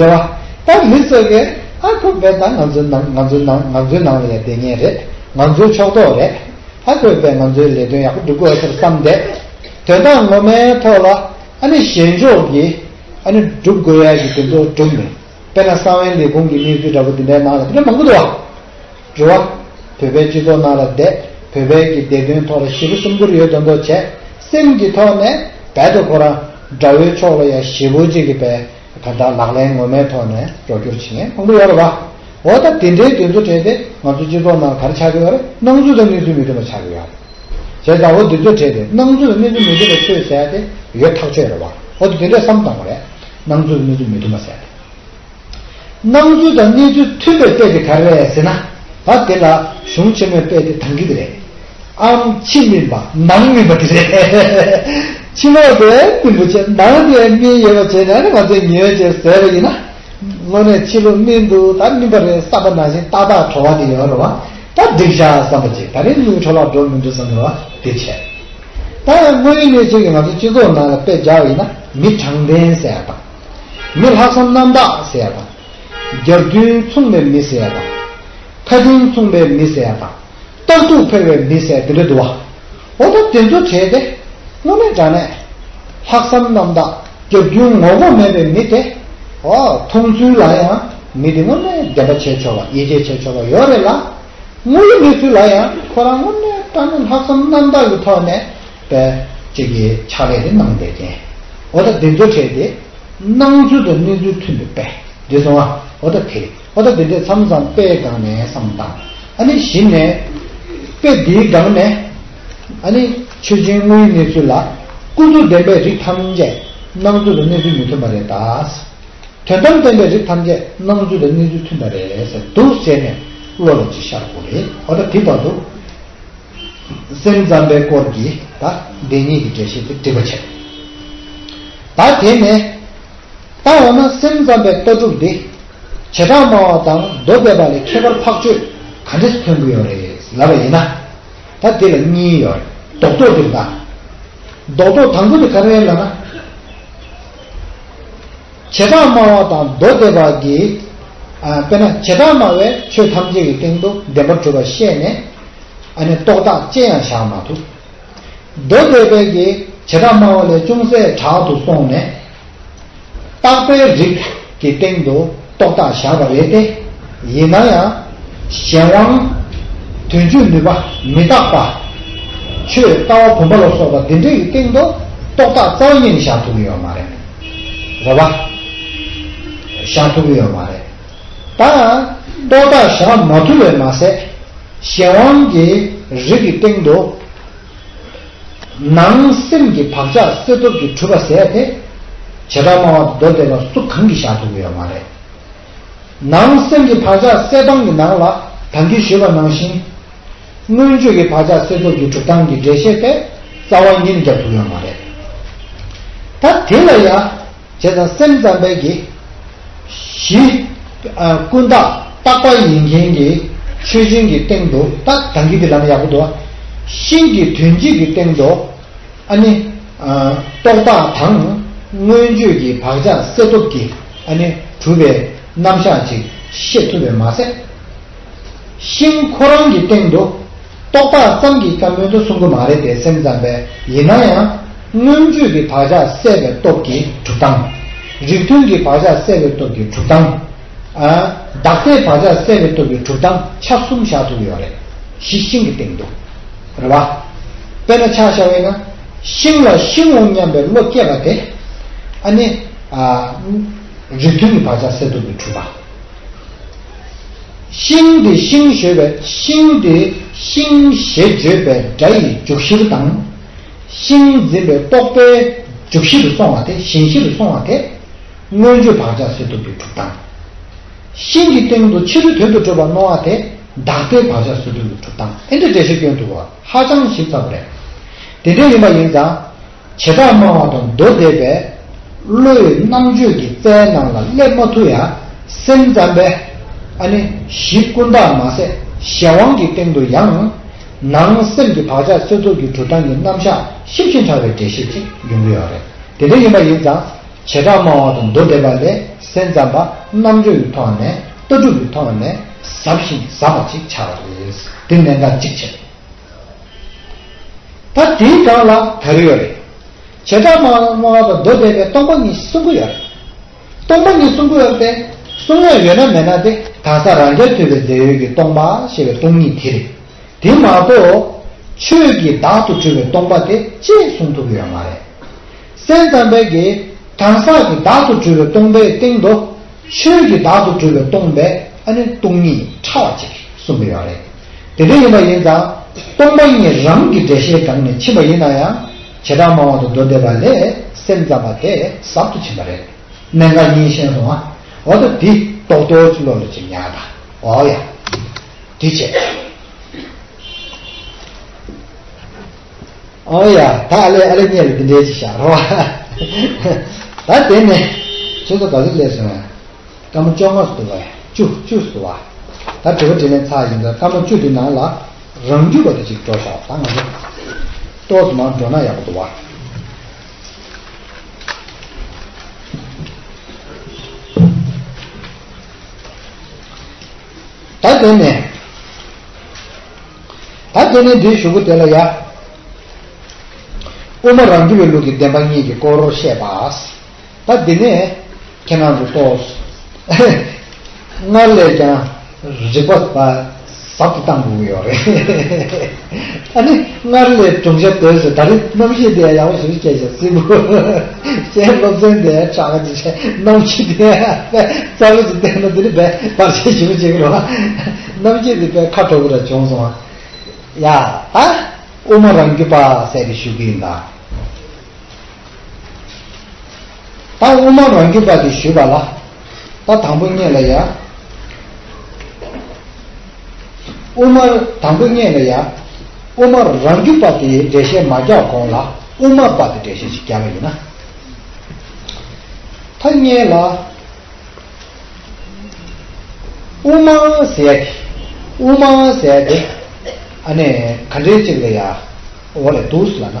རེད་བ། ད་མི་ཚོ་གིས་ཨ་ཁོ་བས་ད་ང་ཚོའི་ནང་ང་ཚོའི་ནང་ང་ཚོའི་ནང་ལ་ཡ་བསྡད་མཁན་རེད། ང་ཚོའི་ཕྱོགས་གཏོགས་རེད། ཨ་ཁོས་བས་ང་ཚོའི་ལས་དོན་ཡག་པོ་སྒྲུབ་དགོས་ཟེར་བསམ་བསྡད། དོན་དག་ངོ་མའི་ཐོག་ལ་ཨ་ནི་གཞན་ཕྱོགས་ཀྱིས་ཨ་ནི་སྒྲུབ་དགོས་ཡ་གི་དོན་དུ་སྒྲུབ་ནས། དཔེར་ན་གསང་བའི་ལས་ཁུངས་ཀྱི་གནས་ཚུལ་འདྲ་པོ་འདི་འདྲའི་ནང་ལ་དེ་འདྲ་མང་པོ་འདུག་བ། རེད་བ། བོད་པའི་སྤྱི་ཚོགས་ནང་ལ་བསྡད། བོད་པའི་གི་བདེ་དོན་ཐོག་ལ་ཞེ་པོ་སེམས་ཁུར་ཡོད་མདོག་མདོག་བྱས། སེམས་ཀྱི་ཐོག་ནས་རྦད་དེ་ཁོ་རང་དགྲ་བོའི་ཕྱོགས་ལ་ཡ་ཞེ་པོ་ཅིག་གི་བས་ག་འདྲ་ལག་ལེན་ངོ་མའི་ཐོག་ནས་རོགས་སྐྱོར་བྱེད་མཁན་མང་པོ་ཡོད་རེད་བ། འོ་ད་དེ་འདྲའི་དོན་ཚོ་བྲལ་ཏེ་ང་ཚོ་སྤྱི་ཚོགས་ནང་ག་རེ་ཆགས་ཀྱི་ཡོད་རེད། སྣང་ཚུལ་དང་གནས་ཚུལ་མི་མཐུན་པ་ཆགས་ཀྱི་ཡོད་རེད། བྱས་ཙང་འོ་དེ་ཚོ་བྲལ་ཏེ་སྣང་ཚུལ་དང་གནས་ཚུལ་མི་མཐུན་པའི་ཆོས་ཟེར་ཡ་དེ་ཡོད་ཐག་ཆོད་རེད་བ། འོ་དེ་དེ་འདྲའི་བསམ་བཏང་བ་རེད། སྣང་ཚུལ་དང་གནས་ཚུལ་མི་མཐུན་པ་ཟེར་ཡ་དེ། སྣང་ཚུལ་དང་གནས་ཚུལ་མཐུན་པའི་དཔེ་དེ་ག་རེ་རེད་ཟེར་ན། ད་དེ་ལ་གཞུང་ཆེན་མོའི་དཔེ་དེ་དང་གི་དེ་རེད། ཨམ་ཕྱི་སྨིན་པ་ནང་སྨིན་པ་དེ་རེད། ཕྱི་ལོགས་དེ་སྨིན་པོ་བྱས་ནང་དེ་སྨིན་ཡོད་པ་བྱས་ནས་ང་ཚོས་ཉོས་བྱས་ཟས་པ་ཡིན་ན། དངོས་གནས་ཕྱི་ལོགས་སྨིན་འདུག་ད་སྨིན་པ་རེད་བསམ་པ་ནང་བཞིན་ཏག་ཏག་བྲོ་བ་དེ་ཡོད་རེད་བ། ད་འགྲིག་བཞག་བསམ་པ་བྱས་ད་རེས་དངུལ་འཕྲོ་བརླག་འགྲོ་མི་འགྲོ་བསམ་རེད་བ་དེ་བྱས། ད་དངོས་ཡོད་གནས་ཚུལ་གྱི་ང་ཚོ་སྤྱི་ཚོགས་ནང་ལ་དཔེ་སྦྱར་བ་ཡིན་ན་མི་དྲང་བདེན་ཟེར་ཡ་དང་། མི་ལྷག་བསམ་རྣམ་དག་ཟེར་ཡ་དང་། རྒྱབ་མདུན་མཚུངས་པའི་མི་ཟེར་ཡ་དང་། ཁ་དན་མཚུངས་པའི་མི་ཟེར་ཡ་དང་། ལྟ་གྲུབ་འཕེར་བའི་མི་ཟེར་ཡ་དེ་འདྲ་འདུག་བ། འོ་ད་དེ་ཚོ་བྲལ་ཏེ། དངོས་གནས་དྲང་གནས། ལྷག་བསམ་རྣམ་དག་རྒྱབ་མདུན་ངོ་ལྐོག་མེད་པའི་མི་དེ། འོ་མཐོང་ཚུལ་ལ་ཡང་མི་དེ་དངོས་གནས་བདེན་པ་བྱས་ཆོག་པ་ཡིད་ཆེས་བྱས་ཆོག་པ་ཡོད་རེད་ལ། དངོས་ཡོད་གནས་ཚུལ་ལ་ཡང་ཁོ་རང་དངོས་གནས་དྲང་གནས་ལྷག་བསམ་རྣམ་དག་གི་ཐོག་ནས་པའི་གཅིག་གི་ཕྱག་ལས་དེ་གནང་བསྡད་མཁན། འོ་ད་དེ་ཚོ་བྲལ་ཏེ། སྣང་ཚུལ་དང་གནས་ཚུལ་མཐུན་པའི་དཔེ། འདི་སོང་ཨ། འོ་ད་དེ། འོ་ད་དེ་འདྲས་མཚམས་མཚམས་དཔེའི་སྒང་ནས་བསམ་བཏང་། ཨ་ནི་གཞི་ནས། དཔེ་འདིའི་སྒང་ནས། ཨ་ནི་ཆོས་ཅན་དངོས་ཡུལ་གནས་ཚུལ་ལ། ཀུན་རྫོབ་བདེན་པའི་རིགས་ཐམས་ཅད་སྣང་ཚུལ་དང་གནས་ཚུལ་མི་མཐུན་པ་རེད་ད། དོན་དམ་བདེན་པའི་རིགས་ཐམས་ཅད་སྣང་ཚུལ་དང་གནས་ཚུལ་མཐུན་པ་རེད་ཟེར་འདུག་ཟེར་ནས་བློ་ལ་ཅིག་ཤར་དགོས་རེད། འོ་ད་དེ་བར་དུ་སེམས་ཙམ་པའི་སྐོར་གྱི་ད་བདེན་གཉིས་ཀྱི་འགྲེལ་བཤད་དེ་འགྲིག་པ་བྱས། ད་དེ་ནས་ད་འོ་ན་སེམས་ཙམ་པའི་ལྟ་གྲུབ་འདི་བྱེ་བྲག་སྨྲ་བ་དང་མདོ་སྡེ་པ་ལས་ཁྱད་པར་འཕགས་ཆོས་ག་འདྲས་སུ་ཐོན་གྱི་ཡོད་རེད་ལབ་པ་ཡིན་ན། ད་དེ་ལ་གཉིས་ཡོད་རེད། རྡོག་རྡོག་འདི་ལ། རྡོག་རྡོག་དང་པོ་དེ་ག་རེ་ལབ་ན། བྱེ་བྲག་སྨྲ་བ་དང་མདོ་སྡེ་པ་གིས། ཨ། དཔེར་ན་བྱེ་བྲག་སྨྲ་བས་ཆོས་ཐམས་ཅད་ཀྱི་སྟེང་དུ་བདེན་པར་གྲུབ་པ་བཤད་ནས། ཨ་ནི་རྟོག་བཏགས་ཅི་ཡང་བཞག་མ་ཐུབ། མདོ་སྡེ་པས་ཀྱིས་བྱེ་བྲག་སྨྲ་བ་ལས་ཅུང་ཟད་དྲག་ཏུ་སོང་ནས། རྟག་པའི་རིགས་ཀྱི་སྟེང་དུ་རྟོག་བཏགས་བཞག་པ་རེད་དེ། ཡིན་ན་ཡང་གཞན་དབང་། དོན་བྱེད་ནུས་པ་མི་རྟག་པ། ཆོས་ལྟ་བ་བུམ་པ་ལ་སོགས་པ་འདི་འདྲའི་སྟེང་དུ་རྟོག་བཏགས་རྩ་བ་ཉིད་ནས་བཞག་ཐུབ་ཀྱི་ཡོད་མ་རེད། རེད་པ། བཞག་ཐུབ་ཀྱི་ཡོད་མ་རེད། ད་རྟོག་བཏགས་བཞག་མ་ཐུབ་པས་མ་ཟད། གཞན་དབང་གི་རིགས་ཀྱི་སྟེང་དུ། ནང་སེམས་ཀྱི་བག་ཆགས་སད་སྟོབས་ཀྱིས་གྲུབ་པ་ཟེར་དེ། བྱེ་བྲག་སྨྲ་བ་དང་མདོ་སྡེ་པ་སུ་གང་གིས་བཞག་ཐུབ་ཀྱི་ཡོད་མ་རེད། ནང་སེམས་ཀྱི་བག་ཆགས་སད་སྟངས་ཀྱི་ནང་ལ་ད་གིན་ཞུས་པ་ནང་བཞིན། མངོན་བརྗོད་ཀྱི་བག་ཆགས་སད་སྟོབས་ཀྱི་གྲུབ་སྟངས་ཀྱི་འགྲེལ་བཤད་དེ་རྩ་བ་ཉིད་ནས་རྒྱབ་ཐུབ་ཡོད་མ་རེད། ད་དེ་ལ་ཡང་། བྱས་ཙང་སེམས་ཙམ་པའི་གི་གཞི། ཨ། ཀུན་བརྟགས་རྟག་པ་ཡིན་མཁན་གྱི་ཆོས་ཅན་གྱི་སྟེང་དུ། ད་ད་གིན་དེ་ལབ་ན་ཡག་པོ་འདུག་ཤིང་གི་དོན་སྤྱི་གི་སྟེང་དུ། ཨ་ནི། ཨ། རྟོག་བཏགས་དང་མངོན་བརྗོད་ཀྱི་བག་ཆགས་སད་སྟོབས་ཀྱིས། ཨ་ནི། གྲུབ་པའི་རྣམ་གཞག་ཅིག་ཤེས་ཐུབ་པས་མ་ཟད། ཤིང་ཁོ་རང་གི་སྟེང་དུ་རྟོག་བཏགས་ཙམ་གྱིས་ཀྱང་མོལ་དུ་གསུང་གི་མ་རེད་དེ། སེམས་ཙམ་པས་ཡིན་ན་ཡང་མངོན་བརྗོད་ཀྱི་བག་ཆགས་སད་པའི་སྟོབས་ཀྱི་གྲུབ་སྟངས། རིགས་མཐུན་གྱི་བག་ཆགས་སད་པའི་སྟོབས་ཀྱི་གྲུབ་སྟངས། ཨ། བདག་ལྟའི་བག་ཆགས་སད་པའི་སྟོབས་ཀྱི་གྲུབ་སྟངས་ཆ་གསུམ་བཞག་ཐུབ་ཀྱི་ཡོད་རེད། གཞི་ཤིང་གི་སྟེང་དུ། རེད་པ། དཔེར་ན་ཆ་བཞག་པ་ཡིན་ན། ཤིང་ལ་ཤིང་འོང་སྙམ་པའི་བློ་སྐྱེས་པ་དེ། ཨ་ནི། ཨ། རིགས་མཐུན་གྱི་བག་ཆགས་སད་སྟོབས་ཀྱི་གྲུབ་པ། ཤིང་དེ་ཤིང་བརྗོད་པའི། ཤིང་དེ་ཤིང་ཞེས་བརྗོད་པའི་སྒྲ་ཡི་འཇུག་གཞིར་དང་། ཤིང་འཛིན་པའི་རྟོག་པའི་འཇུག་གཞི་རུ་སོང་བ་དེ། ཞེན་གཞི་རུ་སོང་བ་དེ། མངོན་བརྗོད་བག་ཆགས་སད་སྟོབས་ཀྱི་གྲུབ་སྟངས། ཤིང་གི་སྟེང་དུ་ཕྱི་རོལ་དོན་དུ་གྲུབ་པ་སྣང་བ་དེ། བདག་ལྟའི་བག་ཆགས་སད་སྟོབས་ཀྱི་གྲུབ་སྟངས། ཨེ་འདྲ་འགྲེལ་བཤད་སྐྱོན་འདུག་པ། ཧ་ཅང་ཞིབ་ཚགས་པ་རེད། དེ་འདྲ་ཡིན་པ་ཡིན་ཙང་། བྱེ་བྲག་སྨྲ་བ་དང་མདོ་སྡེ་པས་བློའི་རྣམ་དཔྱོད་ཀྱི་རྩལ་ནང་ལ་སླེབས་མ་ཐུབ་ཡ། སེམས་ཙམ་པས། ཨ་ནི་གཞི་ཀུན་བརྟགས་མ་ཟད་གཞན་དབང་གི་སྟེང་དུ་ཡང་། ནང་སེམས་ཀྱི་བག་ཆགས་སད་སྟོབས་ཀྱི་གྲུབ་སྟངས་ཀྱི་རྣམ་གཞག་ཞིབ་ཅིང་ཕྲ་བའི་འགྲེལ་བཤད་ཅིག་ཡོང་གི་ཡོད་རེད། དེ་འདྲ་ཡིན་པ་ཡིན་ཙང་། བྱེ་བྲག་སྨྲ་བ་དང་མདོ་སྡེ་པ་ལས་སེམས་ཙམ་པ་རྣམ་དཔྱོད་ཀྱི་ཐོག་ནས། ལྟ་གྲུབ་ཀྱི་ཐོག་ནས་ཟབ་ཞིང་ཟབ་པ་ཅིག་ཆགས་པ་རེད། དེ་གནད་འགག་གཅིག་བྱས། ད་དེའི་སྒང་ལ་ག་རེ་ཡོད་རེད། བྱེ་བྲག་སྨྲ་བ་དང་མདོ་སྡེ་པས་སྟོང་པ་ཉིད་གསུང་གི་ཡོད་རེད། སྟོང་པ་ཉིད་གསུང་གི་ཡོད་རེད་དེ། གསུང་ཡ་ཡོད་ན་མེད་ན་དེ། གང་ཟག་རང་རྐྱ་ཐུབ་པའི་རྫས་ཡོད་ཀྱི་སྟོང་པ་ཞེས་པའི་སྟོང་ཉིད་དེ་རེད། དེ་མ་གཏོགས། ཆོས་ཀྱི་བདག་ཏུ་གྲུབ་པའི་སྟོང་པ་དེ་ཅིས་གསུང་ཐུབ་ཀྱི་ཡོད་མ་རེད། སེམས་ཙམ་པས་ཀྱིས་གང་ཟག་གི་བདག་ཏུ་གྲུབ་པའི་སྟོང་པའི་སྟེང་དུ། ཆོས་ཀྱི་བདག་ཏུ་གྲུབ་པའི་སྟོང་པའི། ཨ་ནི་སྟོང་ཉིད་ཕྲ་བ་ཅིག་གསུངས་པ་ཡོད་རེད། དེ་འདྲ་ཡིན་པ་ཡིན་ཙང་། སྟོང་པ་ཉིད་རང་གི་འགྲེལ་བཤད་སྒང་ནས་ཕྱིན་པ་ཡིན་ན་ཡང་། བྱེ་བྲག་སྨྲ་བ་དང་མདོ་སྡེ་པ་ལས་སེམས་ཙམ་པ་དེ་ཟབ་ཏུ་ཕྱིན་པ་རེད། གནད་འགག་གཉིས་ཤེས་སོང་ཨ། འོ་ད་འདི་རྡོག་རྡོག་ཅིག་བློ་ལ་ཅིག་ཉར་དང་། འོ་ཡ། འདི་བྱས། ཨོ་ཡ། ད་ཨ་ལེ་ཨ་ལེ་གཉིས་ལ་འདི་འདྲའི་ཅིག་བཞག་རོགས། ད་དེ་ནས་ཁྱོད་ཚོ་ག་ཚོད་སླེབས་སོང་ཡ། སྐར་མ་བཅོ་ལྔ་ཙམ་འདུག་བ། བཅུ་བཅུ་ཙམ་འདུག་བ། ད་དྲི་བ་དྲིས་ལན་ཚར་ཡིན་ཙང་སྐར་མ་བཅུ་དེ་ནང་ལ་རང་རྒྱུད་པ་དེ་ཅིག་འགྲོ་ཤོག་ད་ང་ཚོ་ཏོག་ཙམ་མར་འགྲོ་ན་ཡག་པོ་འདུག་བ། ད་དེ་ནས། ད་དེ་ནས་འདིའི་གཞུག་གུ་དེ་ལ་ཡ། དབུ་མ་རང་རྒྱུད་པའི་ལུགས་ཀྱི་བདེན་པ་གཉིས་ཀྱི་སྐོར་བཤད་པ། ད་འདི་ནས་ཁྱེད་རང་ཚོ་ཏོག་སྔར་ལས་ཀྱང་རིག་པ་ཟབ་ཏུ་གཏང་དགོས་ཀྱི་ཡོད་རེད། ཨ་ནི་སྔར་ལས་སྦྱོང་བྱ་དོད་ཟེར། ད་རེས་རྣམ་ཤེས་དེ་ཡག་པོ་ཞིག་སྐྱེས་ཤག་སྲིན་པོ། གཞན་སློབ་ཚན་དེ་ཁྲག་ག་ཅིག་བྱས། རྣམ་ཤེས་དེ་རྩ་བ་ཅིག་བསྟན་ན་དེ་ནི་བས་བར་ཆད་ཞེ་པོ་བྱེད་ཀྱི་རེད་བ། རྣམ་ཤེས་དེ་དཔེ་ཁ་དྲོ་པོ་འདྲ་བྱུང་སོང་བ། ཡ། ད། དབུ་མ་རང་རྒྱུད་པ་ཟེར་ཏེ་ཞུ་གི་ཡིན་ད། ད་དབུ་མ་རང་རྒྱུད་པ་དེ་ཞུས་པ་ལ། ད་དང་པོ་ཉིད་ལ་ཡ། དབུ་མ་དང་པོ་ཉིད་ལ་ཡ། དབུ་མ་རང་རྒྱུད་པ་དེའི་འགྲེལ་བཤད་མ་རྒྱག་གོང་ལ་དབུ་མ་པ་དེ་འགྲེལ་བཤད་ཅིག་རྒྱག་པ་ཡིན་ན། ད་ཉིད་ལ། དབུ་མ་ཟེར་ཏེ། དབུ་མ་ཟེར་ཏེ། ཨ་ནི་ག་འདྲའི་ཅིག་ལ་ཡ། འོ་ལས་འདུག་ལབ་ན།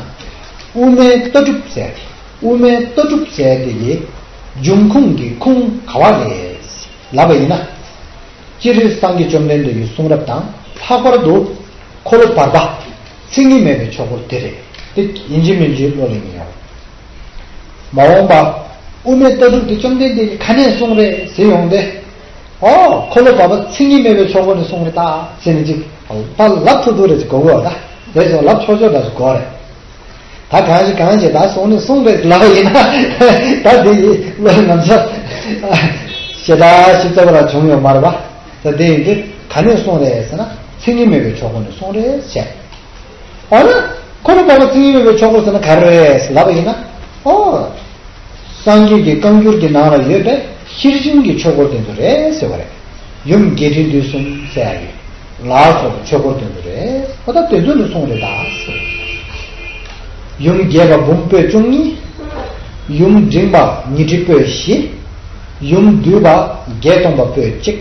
དབུ་མའི་ལྟ་གྲུབ་ཟེར་ཏེ། དབུ་མའི་ལྟ་གྲུབ་ཟེར་ཏེ་ཡི། འབྱུང་ཁུངས་ཀྱི་ཁུངས་ག་བ་རེད། ལབ་པ་ཡིན་ན། སྤྱིར་སངས་རྒྱས་བཅོམ་ལྡན་འདས་ཀྱི་གསུང་རབ་དང་ལྷག་པར་དུ། འཁོར་ལོ་བར་པ། མཚན་ཉིད་མེད་པའི་ཆོས་འཁོར་དེ་རེད། དེ་ཡིན་གཅིག་མིན་གཅིག་བློ་ལ་ངེས་ཡོང་། མ་འོངས་པ། དབུ་མའི་ལྟ་གྲུབ་དེ་བཅོམ་ལྡན་འདས་ཀྱིས་ག་ནས་གསུངས་རེད་ཟེར་ཡོང་སྟེ། ཨོ། འཁོར་ལོ་བར་པ་མཚན་ཉིད་མེད་པའི་ཆོས་འཁོར་ནས་གསུངས་རེད་ད་ཟེར་ནས་ཅིག་ད་ལབ་ཐུབ་ཐུབ་རེད་ཅིག་གོ་གོ་ད། དེ་ཚོ་ལབ་ཆོག་ཆོག་འདྲ་ཞིག་གོ་རེད། ད་གང་ཞིག་གང་ཞིག་ད་གསུངས་ནས་གསུངས་རེད་ལབ་ཡིན་ན། ད་དེ་ཡི་བློ་ནམ་ས་ཞེ་དྲག་ཞིབ་ཚགས་པ་ལ་བྱུང་ཡོད་མ་རེད་པ། ད་དེ་ཡིན་དུས་ག་ནས་གསུངས་རེད་ཟེར་ན་མཚན་ཉིད་མེད་པའི་ཆོས་འཁོར་ནས་གསུངས་རེད་བཤད། འོ་ན། འཁོར་ལོ་བར་པ་མཚན་ཉིད་མེད་པའི་ཆོས་འཁོར་ཟེར་ན་ག་རེ་རེད་ལབ་པ་ཡིན་ན། ཨོ། སངས་རྒྱས་ཀྱི་བཀའ་འགྱུར་གྱི་ནང་ལ་ཡོད་པའི་ཤེར་ཕྱིན་གྱི་ཆོས་འཁོར་དེ་ཚོ་རེད་ཟེར་བ་རེད། ཡུམ་རྒྱས་འབྲིང་བསྡུས་གསུམ་ཟེར་ཡ་ཡོད། ལ་སོགས་པའི་ཆོས་འཁོར་དེ་ཚོ་རེད། ཨོ་ད་དེ་ཚོ་ནས་གསུངས་རེད་ད་ཟེར། ཡུམ་རྒྱས་པ་འབུམ་པོད་བཅུ་གཉིས། ཡུམ་འབྲིང་པ་ཉི་ཁྲི་པོད་བཞི། ཡུམ་བསྡུས་པ་བརྒྱད་སྟོང་པ་པོད་གཅིག་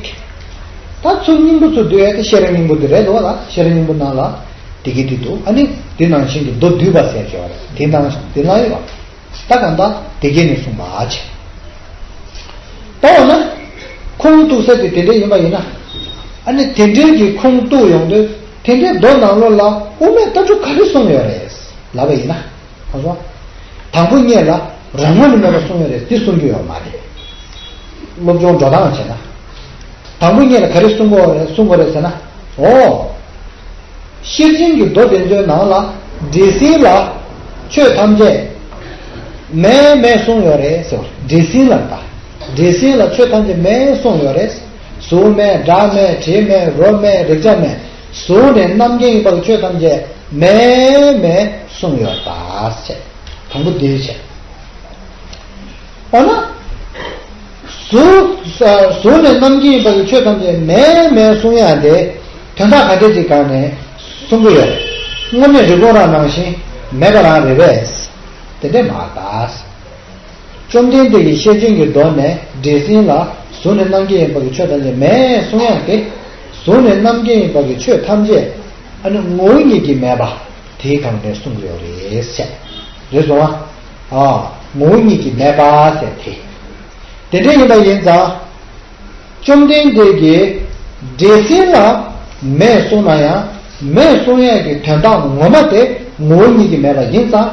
ད་ཚུར་སྙིང་པོ་ཚུར་བསྡུས་ཡ་དེ་ཤེས་རབ་སྙིང་པོ་དེ་རེད་འདུག་བ་ལ། ཤེས་རབ་སྙིང་པོ་ནང་ལ་དེ་གི་དེ་འདུག་ཨ་ནི་དེ་ནང་བཞིན་གྱི་མདོ་བསྡུས་པ་ཟེར་གྱི་བ་རེད། དེ་ནང་དེ་ལ་ཡོད་བ། ད་གང་ལྟར་དེ་གས་ནས་གསུངས་པ་བྱས། ད་འོ་ན། ཁུངས་གཏུགས་ས་དེ་དེ་འདྲ་ཡིན་པ་ཡིན་ན། ཨ་ནི་དེ་འདྲའི་གི་ཁུངས་གཏུགས་ཡོང་དུས་དེ་འདྲའི་མདོ་ནང་ལོགས་ལ་དབུ་མའི་ལྟ་གྲུབ་ག་རེ་གསུངས་ཡོད་རེད་ལབ་པ་ཡིན་ན། ཁོ་ཚོ། དང་པོ་ཉིད་ལ་རང་ངོས་ནས་མེད་པ་གསུངས་ཡོད་རེད་དེ་གསུང་རྒྱུ་ཡོད་མ་རེད། སློབ་སྦྱོང་འགྲོ་སྟངས་བྱས་ན། དང་པོ་ཉིད་ལ་ག་རེ་གསུང་དགོས་རེད་གསུང་དགོས་རེད་ཟེར་ན། འོ། ཤེར་ཕྱིན་གྱི་མདོ་དེ་ཚོའི་ནང་ལ་འདྲེ་སྲིན་ལ་ཆོས་ཐམས་ཅད་མེད་མེད་གསུངས་ཡོད་རེད་ཟེར་བ། འདྲེ་སྲིན་ལ་ད། འདྲེ་སྲིན་ལ་ཆོས་ཐམས་ཅད་མེད་གསུངས་ཡོད་རེད། གཟུགས་མེད་སྒྲ་མེད་དྲི་མེད་རོ་མེད་རེག་བྱ་མེད། གཟུགས་ནས་རྣམ་མཁྱེན་ཡིན་པ་གི་ཆོས་ཐམས་ཅད་མེད་མེད་གསུངས་ཡོད་ད་ཟེར། དང་པོ་དེ་བྱས། འོ་ན། གཟུགས་གཟུགས་ནས་རྣམ་མཁྱེན་ཡིན་པ་གི་ཆོས་ཐམས་ཅད་མེད་མེད་གསུང་ཡ་དེ་དོན་དག་ག་འདྲ་ཅིག་སྒང་ནས་གསུང་གི་ཡོད་རེད། དངོས་གནས་རི་བོང་རྭ་ནང་བཞིན་མེད་པ་རང་རེད་པས། དེ་འདྲས་མ་རེད་ད། བཅོམ་ལྡན་འདས་ཀྱིས་ཤེར་ཕྱིན་གྱི་མདོ་ནས་འདྲེ་སྲིན་ལ་གཟུགས་ནས་རྣམ་མཁྱེན་ཡིན་པ་གི་ཆོས་ཐམས་ཅད་མེད་གསུང་ཡ་དེ། གཟུགས་ནས་རྣམ་མཁྱེན་ཡིན་པ་གི་ཆོས་ཐམས་ཅད་ཨ་ནི་ངོ་བོ་ཉིད་ཀྱིས་མེད་པ་དེའི་སྒང་ནས་གསུང་གི་ཡོད་རེད་ཟེར། རེད་སོང་ཨ། ཨ། ངོ་བོ་ཉིད་ཀྱིས་མེད་པ་ཟེར་དེ། དེ་འདྲ་ཡིན་པ་ཡིན་ཙང་། བཅོམ་ལྡན་འདས་ཀྱིས་འདྲེ་སྲིན་ལ་མེད་གསུངས་ན་ཡང་མེད་གསུང་ཡས་ཀྱི་དོན་དག་ངོ་མ་དེ་ངོ་བོ་ཉིད་ཀྱིས་མེད་པ་ཡིན་ཙང་།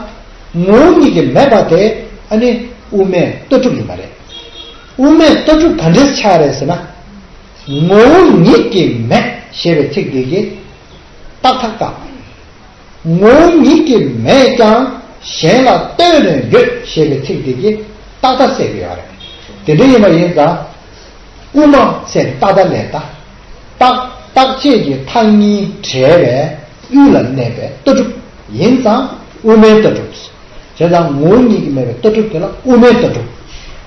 ངོ་བོ་ཉིད་ཀྱིས་མེད་པ་དེ་ཨ་ནི་དབུ་མའི་ལྟ་གྲུབ་ཡིན་པ་རེད། དབུ་མའི་ལྟ་གྲུབ་ག་འདྲས་ཆགས་རེད་ཟེར་ན། ངོ་བོ་ཉིད་ཀྱིས་མེད་ཞེས་པའི་ཚིག་འདི་གིས་རྟག་ཐག་བཏགས། ངོ་བོ་ཉིད་ཀྱིས་མེད་ཀྱང་གཞན་ལ་ལྟོས་ནས་ཡོད་ཅེས་པའི་ཚིག་འདི་གིས་རྟག་མཐའ་གསལ་གྱི་ཡོད་རེད། དེ་འདྲ་ཡིན་པ་ཡིན་ཙང་། དབུ་མ་ཟེར་རྟག་མཐའ་ལས་ད། རྟག་རྟག་ཆད་ཀྱི་མཐའ་གཉིས་བྲལ་བའི་དབུས་ལ་གནས་པའི་ལྟ་གྲུབ་ཡིན་ཙང་དབུ་མའི་ལྟ་གྲུབ། བྱས་ཙང་ངོ་བོ་ཉིད་ཀྱིས་མེད་པའི་ལྟ་གྲུབ་དེ་ལ་དབུ་མའི་ལྟ་གྲུབ།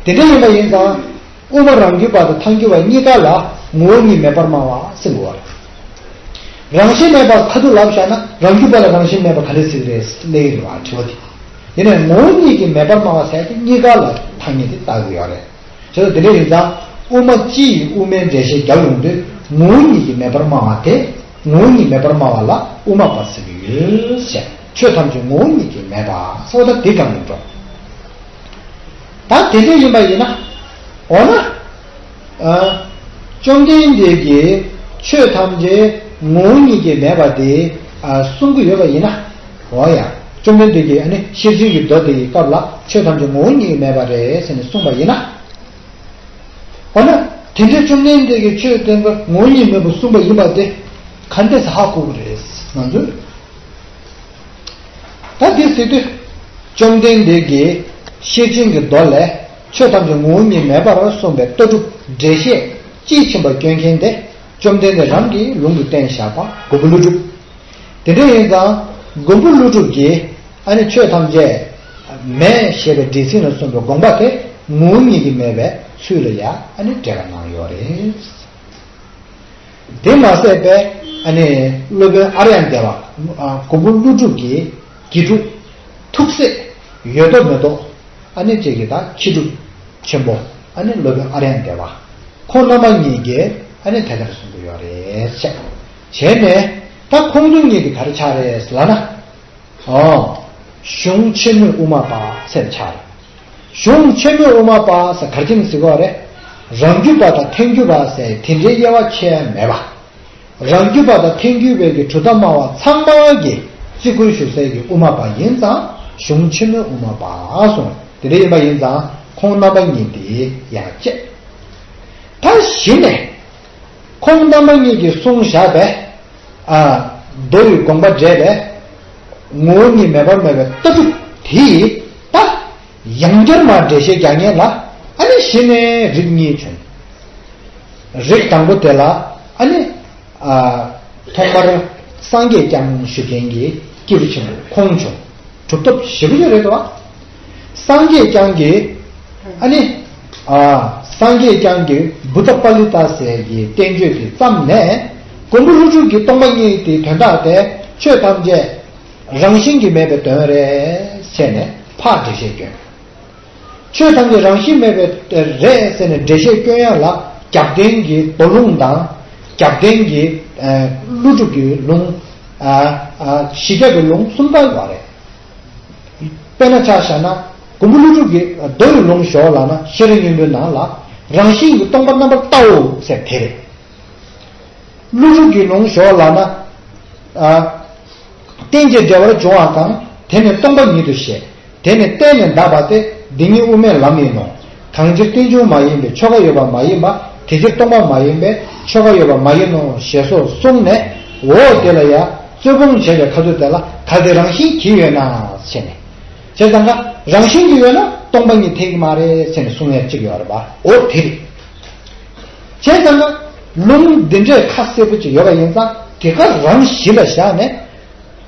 དེ་འདྲ་ཡིན་པ་ཡིན་ཙང་། དབུ་མ་རང་རྒྱུད་པ་དང་ཐལ་འགྱུར་བ་གཉིས་ཀ་ལ་ངོ་བོ་ཉིད་མེད་པར་སྨྲ་བ་ཟེར་གོ་བ་རེད། རང་བཞིན་མེད་པ་ཁ་ཐུག་ལབ་བཞག་ན་རང་རྒྱུད་པ་ལ་རང་བཞིན་མེད་པ་ག་འདྲ་ཟེར་གི་རེད་ལབ་ཀྱི་རེད་བ་དྲི་བ་དེ། དེ་ནས་ངོ་བོ་ཉིད་ཀྱིས་མེད་པར་སྨྲ་བ་ཟེར་ཏེ་གཉིས་ཀ་ལ་ཐ་སྙད་དེ་བཏགས་ཀྱི་ཡོད་རེད། བྱས་ཙང་དེ་འདྲ་ཡིན་ཙང་དབུ་མ་སྤྱི་ཡི་དབུ་མའི་འགྲེལ་བཤད་རྒྱག་ཡོང་དུས་ངོ་བོ་ཉིད་ཀྱིས་མེད་པར་སྨྲ་བ་དེ་ངོ་བོ་ཉིད་མེད་པར་སྨྲ་བ་ལ་དབུ་མ་པ་ཟེར་གྱི་ཡོད་ཟེར། ཆོས་ཐམས་ཅད་ངོ་བོ་ཉིད་ཀྱིས་མེད་པ་ཟེར་བ་ད་དེ་གང་ཡིན་འགྲོ། ད་དེ་འདྲ་ཡིན་པ་ཡིན་ན། འོ་ན། ཨ། བཅོམ་ལྡན་འདས་ཀྱིས་ཆོས་ཐམས་ཅད་ངོ་བོ་ཉིད་ཀྱིས་མེད་པ་དེ་ཨ་གསུང་གི་ཡོད་པ་ཡིན་ན། འོ་ཡ། བཅོམ་ལྡན་འདས་ཀྱིས་ཨ་ནི་ཤེར་ཕྱིན་གྱི་མདོ་དེ་ཡི་སྐབས་ལ་ཆོས་ཐམས་ཅད་ངོ་བོ་ཉིད་ཀྱིས་མེད་པ་རེད་ཟེར་ནས་གསུངས་པ་ཡིན་ན། འོ་ན། དེ་འདྲའི་བཅོམ་ལྡན་འདས་ཀྱིས་ཆོས་བསྟན་པ་ངོ་བོ་ཉིད་མེད་པར་གསུངས་པ་ཡིན་པ་དེ་ག་འདྲས་ཧ་གོ་གི་རེད་ང་ཚོས། ད་དེ་ཟེར་དུས། བཅོམ་ལྡན་འདས་ཀྱིས་ཤེར་ཕྱིན་གྱི་མདོ་ལས་ཆོས་ཐམས་ཅད་ངོ་བོ་ཉིད་མེད་པར་གསུངས་པའི་ལྟ་གྲུབ་འགྲེལ་བཤད་དཔྱིས་ཕྱིན་པ་སྐྱོན་མཁན་དེ་བཅོམ་ལྡན་འདས་རང་གིས་ལུང་དུ་བསྟན་བཞག་པ་མགོན་པོ་ཀླུ་སྒྲུབ། དེ་འདྲ་ཡིན་ཙང་ མགོན་པོ་ཀླུ་སྒྲུབ་ཀྱིས་ཨ་ནི་ཆོས་ཐམས་ཅད་མེད་ཞེས་པའི་འགྲེལ་ཚིག་ནས་གསུངས་པའི་དགོངས་པ་དེ་ངོ་བོ་ཉིད་ཀྱིས་མེད་པའི་ཚུལ་ལ་ཡང་ཨ་ནི་འགྲེལ་པ་གནང་ཡོད་རེད། དེ་མ་ཟད་པའི་ཨ་ནི་སློབ་དཔོན་ཨཱརྱ་དེ་བ། ཨ། མགོན་པོ་ཀླུ་སྒྲུབ་ཀྱི་དགེ་ཕྲུག་ཐུགས་སྲས་ཡོད་དོ་མེད་དོ། ཨ་ནི་ཅིག་གིས་ད་མཁས་གྲུབ་ཆེན་པོ་ཨ་ནི་སློབ་དཔོན་ཨཱརྱ་དེ་བ། ཁོང་རྣམ་པ་གཉིས་ཀྱིས་ཨ་ནི་དེ་ལྟར་གསུང་གི་ཡོད་རེད་ཟེར། བྱས་ནས་ད་ཁོང་ཚོ་གཉིས་ཀྱིས་ག་རེ་ཆགས་རེད་ལབ་ན། ཨོ། གཞུང་ཕྱི་སྨོད་དབུ་མ་པ་ཟེར་ཆགས་རེད། གཞུང་ཕྱི་སྨོད་དབུ་མ་པ་ཟེར་ག་རེ་ཟེར་གོ་རེད། རང་རྒྱུད་པ་དང་ཐལ་འགྱུར་བ་ཟེར་དེ་འདྲའི་དབྱེ་བ་ཕྱེ་ཡ་མེད་པ། རང་རྒྱུད་པ་དང་ཐལ་འགྱུར་བའི་གི་གྲུབ་མཐའ་སྨྲ་བ་ཚང་མ་གིས་བརྩི་བཀུར་ཞུ་སའི་གི་དབུ་མ་པ་ཡིན་ཙང་གཞུང་ཕྱི་སྨོད་དབུ་མ་པ་གསུངས། དེ་འདྲ་ཡིན་པ་ཡིན་ཙང་ཁོང་རྣམ་པ་གཉིས་དེ་ཡང་བཅད། ད་གཞི་ནས་ཁོང་རྣམ་པ་གཉིས་ཀྱིས་གསུངས་བཞག་པའི། ཨ། མདོ་ཡི་དགོངས་པ་འགྲེལ་བའི་ངོ་བོ་ཉིད་མེད་པར་སྨྲ་བའི་ལྟ་གྲུབ་དེ་ད་ཡང་བསྐྱར་མར་འགྲེལ་བཤད་རྒྱག་མཁན་ལ་ཨ་ནི་གཞི་ནས་རིགས་གཉིས་བྱུང་། རིགས་དང་པོ་དེ་ལ་ཨ་ནི། ཨ། ཐོག་མར་སངས་རྒྱས་བསྐྱངས་ཞུ་མཁན་གྱི་སྐྱེས་བུ་ཆེན་པོ་ཁོང་བྱུང་། གྲུབ་ཐོབ་ཞེ་པོ་ཅིག་རེད་དོ། སངས་རྒྱས་བསྐྱངས་ཀྱི་ཨ་ནི། ཨ། སངས་རྒྱས་བསྐྱངས་ཀྱི་བུདྡྷ་པཱ་ལི་ཏ་ཟེར་གྱི་བསྟན་བཅོས་དེ་བརྩམས་ནས་མགོན་པོ་ཀླུ་སྒྲུབ་ཀྱིས་སྟོང་པ་ཉིད་དེའི་དོན་དག་དེ་ཆོས་ཐམས་ཅད་རང་བཞིན་གྱིས་མེད་པའི་དོན་རེད་ཟེར་ནས་ཕར་འགྲེལ་བཤད་བསྐྱོན། ཆོས་ཐམས་ཅད་རང་བཞིན་མེད་པའི་རེད་ཟེར་ནས་འགྲེལ་བཤད་བསྐྱོན་ཡ་ལ་རྒྱབ་རྟེན་གྱི་མདོ་ལུང་དང་རྒྱབ་རྟེན་གྱི་ཨ་ཀླུ་སྒྲུབ་ཀྱི་ལུང་། ཨ་ཨ་བཞི་བརྒྱ་གི་ལུང་གསུམ་ལྟར་བ་རེད། དཔེར་ན་ཆ་བཞག་ན་མགོན་པོ་ཀླུ་སྒྲུབ་ཀྱིས་མདོ་ཡི་ལུང་ཞོག་ལབ་ན་ཤེས་རབ་སྙིང་པོའི་ནང་ལ་རང་བཞིན་གྱིས་སྟོང་པར་རྣམ་པར་བལྟའོ་ཟེར་དེ་རེད། ཀླུ་སྒྲུབ་ཀྱི་ལུང་ཞོག་ལབ་ན། ཨ། རྟེན་ཅིང་འབྲེལ་བར་འབྱུང་བ་གང་། དེ་ནི་སྟོང་པ་ཉིད་དུ་བཤད། དེ་ནི་བརྟེན་ནས་འདག་པ་སྟེ། འདི་ཉིད་དབུ་མའི་ལམ་ཡིན་ནོ། གང་ཕྱིར་རྟེན་འབྱུང་མ་ཡིན་པས་ཆོས་འགའ་ཡོད་པ་མ་ཡིན་པ། དེ་ཕྱིར་སྟོང་པ་མ་ཡིན་པས་ཆོས་འགའ་ཡོད་པ་མ་ཡིན་ནོ་ཞེས་སོགས་གསུངས་ནས། འོ་དེ་ལ་ཡང་རྩོད་སྤོང་བྱས་པའི་ཁ་ཐུག་དེ་ལ་གལ་ཏེ་རང་བཞིན་གྱིས་ཡོད་ན་ཟེར་ནས། བྱས་ཙང་ཀ་རང་བཞིན་གྱིས་ཡོད་ན་སྟོང་པ་ཉིད་འཐད་ཀྱི་མ་རེད་ཟེར་ནས་གསུང་ཡ་གཅིག་ཡོད་རེད་པ། འོ་དེ་རེད། བྱས་ཙང་ཀ་ལུང་འདི་འདྲའི་ཁ་གསལ་པོ་ཅིག་ཡོད་པ་ཡིན་ཙང་དེ་ག་རང་གཞི་ལ་བཞག་ནས།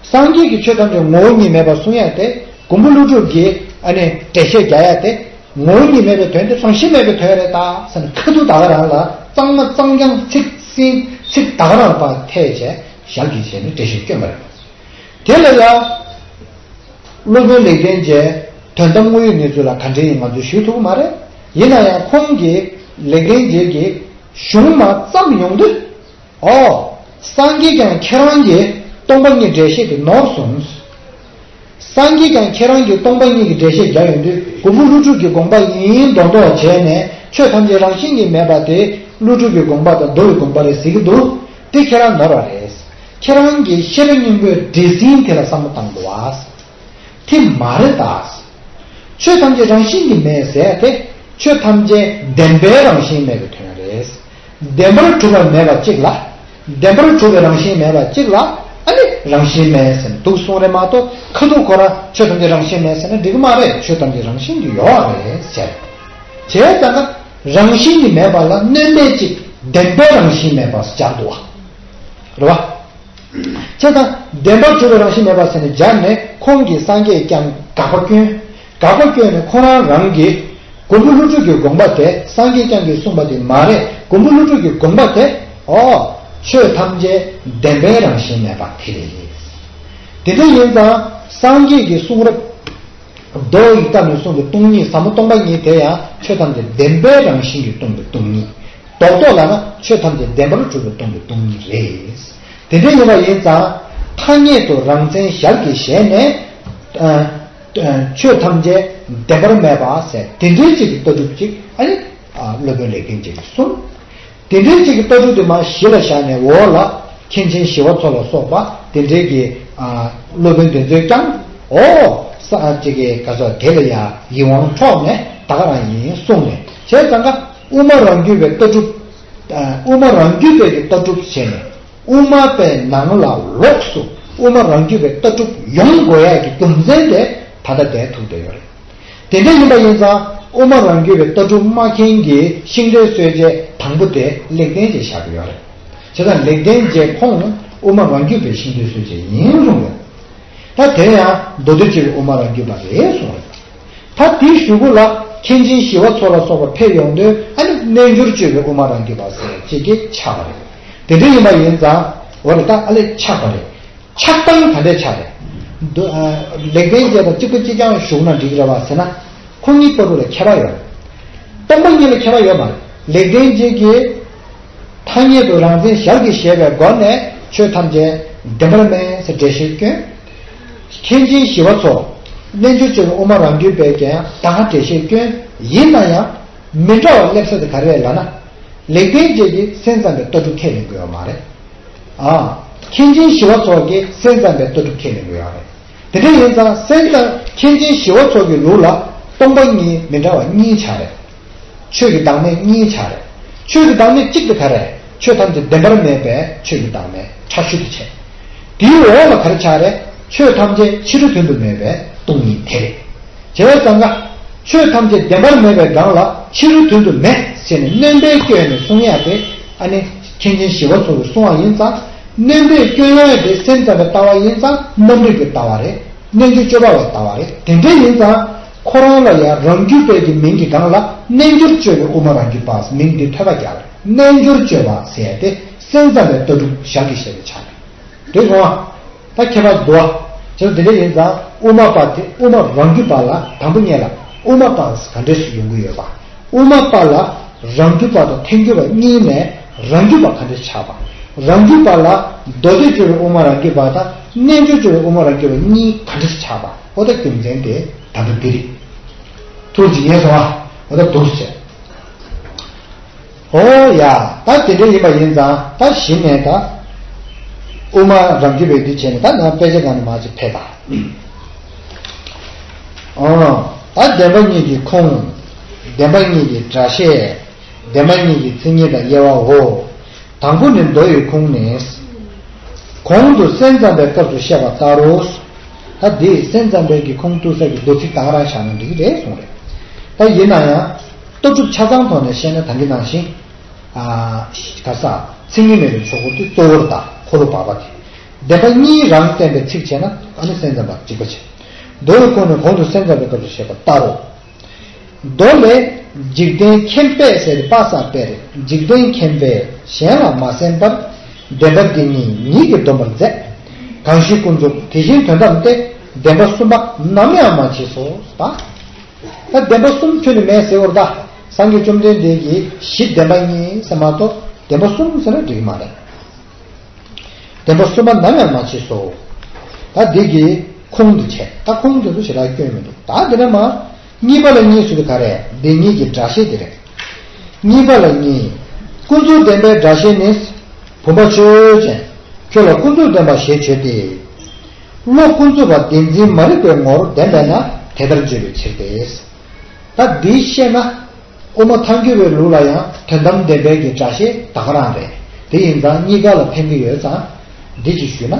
སངས་རྒྱས་ཀྱི་ཆོས་ཐམས་ཅད་ངོ་བོ་ཉིད་མེད་པར་གསུང་ཡ་དེ་མགོན་པོ་ཀླུ་སྒྲུབ་ཀྱིས་ཨ་ནི་འགྲེལ་བཤད་རྒྱག་ཡ་དེ་ངོ་བོ་ཉིད་མེད་པའི་དོན་དེ་རང་བཞིན་མེད་པའི་དོན་རེད་ད་ཟེར་ནས་ཁ་ཐུག་ད་ག་རང་ལ་གཙང་མ་གཙང་རྐྱང་ཚིག་ཟིན་ཚིག་ད་ག་རང་ལ་ཕར་ཐེ་བྱས་ཞལ་གྱིས་བཞེས་ནས་འགྲེལ་བཤད་བསྐྱོན་པ་རེད། དེ་ལ་ཡང་། སློབ་དཔོན་ལེགས་ལྡན་འབྱེད་དོན་དམ་དངོས་ཡོད་གནས་ཚུལ་ལ་ག་འདྲ་ཡིན་ང་ཚོས་ཞུ་ཐུབ་ཀྱི་མ་རེད། ཡིན་ན་ཡང་ཁོང་གིས་ལེགས་ལྡན་འབྱེད་ཀྱི་གཞུང་མར་བརྩམས་ཡོང་དུས། ཨོ། སངས་རྒྱས་ཀྱང་ཁྱེད་རང་གིས་སྟོང་པ་ཉིད་འགྲེལ་བཤད་དེ་ནོར་སོང་། སངས་རྒྱས་ཀྱང་ཁྱེད་རང་གིས་སྟོང་པ་ཉིད་ཀྱི་འགྲེལ་བཤད་རྒྱག་ཡོང་དུས་མགོན་པོ་ཀླུ་སྒྲུབ་ཀྱི་དགོངས་པ་ཡིན་མདོག་མདོག་བྱས་ནས་ཆོས་ཐམས་ཅད་རང་བཞིན་གྱིས་མེད་པ་དེ་ཀླུ་སྒྲུབ་ཀྱི་དགོངས་པ་དང་མདོ་ཡི་དགོངས་པ་རེད་ཟེར་གྱི་འདུག་དེ་ཁྱེད་རང་ནོར་བ་རེད། ཁྱེད་རང་གིས་ཤེས་རབ་སྙིང་པོའི་འགྲེལ་ཟིན་དེ་ལ་བསམ་བློ་བཏང་དགོས་པ། དེ་མ་རེད་ད། ཆོས་ཐམས་ཅད་རང་བཞིན་གྱིས་མེད་ཟེར་ཏེ། ཆོས་ཐམས་ཅད་བདེན་པའི་རང་བཞིན་མེད་པའི་དོན་རེད། བདེན་པར་གྲུབ་པ་མེད་པ་གཅིག་ལ། བདེན་པར་གྲུབ་པའི་རང་བཞིན་མེད་པ་གཅིག་ལ། ཨ་ནི་རང་བཞིན་མེད་ཟེར་ནས་འདུག་གསུངས་རེད་མ་གཏོགས་ཁ་ཐུག་ཁོ་རང་ཆོས་ཐམས་ཅད་རང་བཞིན་མེད་ཟེར་ན་འགྲིག་གི་མ་རེད། ཆོས་ཐམས་ཅད་རང་བཞིན་གྱིས་ཡོད་རེད་ཟེར། བྱས་ཙང་ཀ་རང་བཞིན་གྱིས་མེད་པ་ལ་སྣོན་པ་གཅིག་བདེན་པའི་རང་བཞིན་མེད་པ་སྦྱར་འདུག་བ། རེད་བ། བྱས་ཙང་བདེན་པར་གྲུབ་པའི་རང་བཞིན་མེད་པ་ཟེར་ནས་སྦྱར་ནས་ཁོང་གིས་སངས་རྒྱས་ཀྱང་དགག་པ་བསྐྱོན། དགག་པ་བསྐྱོན་ནས་ཁོ་རང་རང་གིས་མགོན་པོ་ཀླུ་སྒྲུབ་ཀྱི་དགོངས་པ་དེ་སངས་རྒྱས་ཀྱང་གིས་གསུངས་པ་དེ་མ་རེད། མགོན་པོ་ཀླུ་སྒྲུབ་ཀྱི་དགོངས་པ་དེ་ཨོ། ཆོས་ཐམས་ཅད་བདེན་པའི་རང་བཞིན་མེད་པ་དེ་རེད། དེ་འདྲ་ཡིན་ཙང་སངས་རྒྱས་ཀྱི་གསུང་རབ། མདོ་ཡི་གཏམ་ནས་གསུངས་པའི་སྟོང་ཉིད་ཟབ་མོ་སྟོང་པ་ཉིད་དེ་ཡང་ཆོས་ཐམས་ཅད་བདེན་པའི་རང་བཞིན་གྱིས་སྟོང་པའི་སྟོང་ཉིད། རྡོག་རྡོག་ལབ་ན་ཆོས་ཐམས་ཅད་བདེན་པར་གྲུབ་པའི་སྟོང་པའི་སྟོང་ཉིད་རེད། དེ་འདྲ་ཡིན་པ་ཡིན་ཙང་ཐ་སྙད་དུ་རང་མཚན་ཞལ་གྱིས་བཞེས་ནས། ཨ། ཨ། ཆོས་ཐམས་ཅད་བདེན་པར་མེད་པ་ཟེར་དེ་འདྲའི་ཅིག་གི་ལྟ་གྲུབ་ཅིག་ཨ་ནི། ཨ། སློབ་དཔོན་ལེགས་ལྡན་འབྱེད་ཀྱིས་གསུངས། དེ་འདྲའི་ཅིག་གི་ལྟ་གྲུབ་དེ་མར་གཞི་ལ་བཞག་ནས་འོག་ལ་མཁན་ཆེན་ཞི་བ་འཚོ་ལ་སོགས་པ་དེ་འདྲའི་གི། ཨ། སློབ་དཔོན་དེ་ཚོས་ཀྱང་ཨོ། ས་ཨ་ཅིག་གི་ག་ཚོད་དེ་ལ་ཡང་ཡིད་དབང་འཕྲོག་ནས་ད་ག་རང་ཡིན་གསུངས་ནས་བྱས་ཙང་ཀ་དབུ་མ་རང་རྒྱུད་པའི་ལྟ་གྲུབ། ཨ། དབུ་མ་རང་རྒྱུད་པའི་གི་ལྟ་གྲུབ་བྱས་ནས་དབུ་མ་པའི་ནང་ལ་ལོགས་སུ་དབུ་མ་རང་རྒྱུད་པའི་ལྟ་གྲུབ་ཡོང་དགོས་ཡ་གི་རྒྱུ་མཚན་དེ་ད་ལྟ་དེ་ཐུག་བསྡད་ཡོད་རེད། དེ་འདྲ་ཡིན་པ་ཡིན་ཙང་དབུ་མ་རང་རྒྱུད་པའི་ལྟ་གྲུབ་སྨྲ་མཁན་གྱི་ཤིང་རྟའི་སྲོལ་འབྱེད་དང་པོ་དེ་ལེགས་ལྡན་འབྱེད་བཞག་གི་ཡོད་རེད། བྱས་ཙང་ལེགས་ལྡན་འབྱེད་ཁོང་དབུ་མ་རང་རྒྱུད་པའི་ཤིང་རྟའི་སྲོལ་འབྱེད་ཡིན་རུང་ཡང་ ད་དེ་ཡང་མདོ་སྡེ་སྤྱོད་པའི་དབུ་མ་རང་རྒྱུད་པ་རེད་གསུངས་རེད། ད་དེའི་གཞུག་གུ་ལ་མཁན་ཆེན་ཞི་བ་འཚོ་ལ་སོགས་པ་ཕེབས་ཡོང་དུས་ཨ་ནི་རྣལ་འབྱོར་སྤྱོད་པའི་དབུ་མ་རང་རྒྱུད་པ་ཟེར་ཅིག་གིས་ཆགས་པ་རེད། དེ་འདྲ་ཡིན་པ་ཡིན་ཙང་འོ་རེད། ད་ཨ་ལས་ཆགས་པ་རེད། ཆགས་སྟངས་ག་འདྲས་ཆགས་རེད། འདུ་ཨ། ལེགས་ལྡན་འབྱེད་དང་གཅིག་པ་གཅིག་རྐྱང་བཞུགས་ན་འགྲིག་གི་རེད་བ་ཟེར་ན། ཁོ་གཉིས་བར་དུ་ལ་ཁྱད་པར་ཡོད་རེད། སྟོང་པ་ཉིད་ལ་ཁྱད་པར་ཡོད་མ་རེད། ལེགས་ལྡན་འབྱེད་ཀྱིས་ཐ་སྙད་དུ་རང་མཚན་ཞལ་གྱིས་བཞེས་པའི་སྒོ་ནས་ཆོས་ཐམས་ཅད་བདེན་པར་མེད་ཟེར་འགྲེལ་བཤད་བསྐྱོན། མཁན་ཆེན་ཞི་བ་འཚོ་རྣལ་འབྱོར་སྤྱོད་པའི་དབུ་མ་རང་རྒྱུད་པས་ཀྱང་ད་ག་འགྲེལ་བཤད་བསྐྱོན། ཡིན་ན་ཡང་མི་འདྲ་བ་སླེབས་ས་དེ་ག་རེ་རེད་ལབ་ན། ལེགས་ལྡན་འབྱེད་ཀྱིས་སེམས་ཙམ་པའི་ལྟ་གྲུབ་ཁས་ལེན་དགོས་ཡོད་མ་རེད། ཨ། མཁན་ཆེན་ཞི་བ་འཚོ་གིས་སེམས་ཙམ་པའི་ལྟ་གྲུབ་ཁས་ལེན་དགོས་ཡོད་རེད། དེ་འདྲ་ཡིན་ཙང་སེམས་ཙམ་མཁན་ཆེན་ཞི་བ་འཚོ་གི་ལུགས་ལ་སྟོང་པ་ཉིད་མི་འདྲ་བ་གཉིས་ཆགས་རེད། ཆོས་ཀྱི་བདག་མེད་གཉིས་ཆགས་རེད། ཆོས་ཀྱི་བདག་མེད་གཅིག་དེ་ག་རེད། ཆོས་ཐམས་ཅད་བདེན་པར་མེད་པའི་ཆོས་ཀྱི་བདག་མེད་ཕྲ་ཤོས་དེ་བྱས། དེའི་འོག་ལ་ག་རེ་ཆགས་རེད། ཆོས་ཐམས་ཅད་ཕྱི་རོལ་དོན་དུ་མེད་པའི་སྟོང་ཉིད་དེ་རེད། བྱས་ཙང་ཀ། ཆོས་ཐམས་ཅད་བདེན་པར་མེད་པའི་སྒང་ལ་ཕྱི་རོལ་དོན་དུ་མེད་ཟེར་ནས་སྣོན་པས་བསྐྱོན་ནས་གསུང་ཡག་དེ། ཨ་ནི་མཁན་ཆེན་ཞི་བ་འཚོ་གིས་གསུང་བ་ཡིན་ཙང་། སྣོན་པས་བསྐྱོན་ཡག་དེ་སེམས་ཙམ་པའི་ལྟ་བ་ཡིན་ཙང་རྣམ་རིག་པའི་ལྟ་བ་རེད། རྣལ་འབྱོར་སྤྱོད་པ་བའི་ལྟ་བ་རེད། དེ་འདྲ་ཡིན་ཙང་ཁོ་རང་ལ་ཡང་རང་རྒྱུད་པའི་གི་མིང་གི་སྒང་ལ་རྣལ་འབྱོར་སྤྱོད་པའི་དབུ་མ་རང་རྒྱུད་པ་མིང་འདི་ཐོས་པ་རྒྱག་རེད། རྣལ་འབྱོར་སྤྱོད་པ་ཟེར་ཡག་དེ་སེམས་ཙམ་པའི་ལྟ་གྲུབ་ཞལ་གྱིས་བཞེས་པའི་ཆ་རེད། འགྲིག་སོང་ཨ། ད་ཁྱད་པར་འདུག་ཨ། བྱས་ཙང་དེ་འདྲ་ཡིན་ཙང་དབུ་མ་པ་དེ་དབུ་མ་རང་རྒྱུད་པ་ལ་དང་པོ་ཉིད་ལ་དབུ་མ་པ་ག་འདྲ་ཞིག་ཡོང་གི་ཡོད་པ། དབུ་མ་པ་ལ་རང་རྒྱུད་པ་དང་ཐལ་འགྱུར་བ་གཉིས་ནས་རང་རྒྱུད་པ་ག་འདྲ་ཞིག་ཆགས་པ། རང་རྒྱུད་པ་ལ་མདོ་སྡེ་སྤྱོད་པའི་དབུ་མ་རང་རྒྱུད་པ་དང་རྣལ་འབྱོར་སྤྱོད་པའི་དབུ་མ་རང་རྒྱུད་པ་གཉིས་ག་འདྲ་ཞིག་ཆགས་པ། འོ་ད་རྒྱུ་མཚན་དེ་ད་ལྟ་འདི་རེད། ཐུགས་རྗེ་ཆེ་སོང་ཨ། འོ་ད་འདུག་སེ་བྱས། ཨོ་ཡ། ད་དེ་འདྲ་ཡིན་པ་ཡིན་ཙང་ད་གཞི་ནས་ད་དབུ་མ་རང་རྒྱུད་པའི་འདི་བྱས་ནས་ད་ནང་དཔེ་ཆ་སྒང་ནས་མར་ཅིག་ཕེབས་དང་། ཨོ། ད་བདེན་པ་གཉིས་ཀྱི་ཁུངས། བདེན་པ་གཉིས་ཀྱི་སྒྲ་བཤད། བདེན་པ་གཉིས་ཀྱི་མཚན་ཉིད་དང་དབྱེ་བའོ། དང་པོ་ནི་མདོ་ཡི་ཁུངས་ནི། གོང་དུ་སེམས་ཙམ་པའི་སྐབས་སུ་བཤད་པ་ལྟར་རོ། ད་འདི་སེམས་ཙམ་པའི་གི་ཁུངས་གཏུགས་ས་གི་མདོ་ཚིག་ད་ག་རང་བཞག་ན་འགྲིག་གི་རེད་གསུངས་རེད། ད་ཡིན་ན་ཡང་ལྟ་གྲུབ་ཆ་ཚང་ཐོག་ནས་བཤད་ན་ད་གིན་ནང་བཞིན། ཨ། ག་ས། མཚན་ཉིད་མེད་པའི་ཕྱོགས་གོ་དེ་གཙོ་བོར་ད་འཁོར་ལོ་བར་པ་དེ། བདེན་པ་གཉིས་རང་བསྟན་པའི་ཚིག་བྱས་ན་ཨ་ནི་སེམས་ཙམ་པ་འཇིག་པ་བྱེད། མདོ་ཡི་ཁུངས་ནི་གོང་དུ་སེམས་ཙམ་པའི་སྐབས་སུ་བཤད་པ་ལྟར་རོ། མདོ་ལས། འཇིག་རྟེན་མཁྱེན་པས་ཟེར་ཏེ་པ་ས་པས་རེད། འཇིག་རྟེན་མཁྱེན་པས་གཞན་ལ་མ་གསན་པར། བདེན་པ་འདི་གཉིས་ཉིད་ཀྱིས་སྡོམ་པར་མཛད། གང་ཞིག་ཀུན་རྫོབ་དེ་བཞིན་དོན་དམ་སྟེ། བདེན་པ་གསུམ་པ་ནམ་ཡང་མ་མཆིས་སོ། ད་བདེན་པ་གསུམ་ཁྱོན་ནས་མེད་ཟེར་བར་ད་སངས་རྒྱས་བཅོམ་ལྡན་འདས་ཀྱིས་གཞི་བདེན་པ་གཉིས་ཟེར་མ་གཏོགས་བདེན་པ་གསུམ་ཟེར་ན་འགྲིག་གི་མ་རེད། བདེན་པ་གསུམ་པ་ནམ་ཡང་མ་མཆིས་སོ། ད་འདི་གི་ཁུངས་འདི་བྱས། ད་ཁུངས་འདི་ཚོ་ཞེ་དྲག་སྐྱོན་མི་འདུག་ད་འདི་ནས་མ། གཉིས་པ་ལ་གཉིས་ཟེར་དུས་ག་རེ། འདི་གཉིས་ཀྱི་སྒྲ་བཤད་འདི་རེད། གཉིས་པ་ལ་གཉིས། ཀུན་རྫོབ་བདེན་པའི་སྒྲ་བཤད་ནི། བུམ་པ་ཆོས་ཅན། ཁྱོད་ལ་ཀུན་རྫོབ་བདེན་པ་ཞེས་བརྗོད་དེ། བློ་ཀུན་རྫོབ་པ་བདེན་འཛིན་མ་རིག་པའི་ངོར་བདེན་པས་ན་དེ་ལྟར་བརྗོད་པའི་ཕྱིར་ཏེ། ད་འདི་བཤད་ན། དབུ་མ་ཐལ་འགྱུར་བའི་ལུགས་ལ་ཡང་དོན་དམ་བདེན་པའི་གི་སྒྲ་བཤད་ད་ག་རང་རེད། དེ་ཡིན་ཙང་གཉིས་ཀ་ལ་ཕན་གྱི་ཡོད་ཙང་འདི་ཅིག་ཞུས་ན།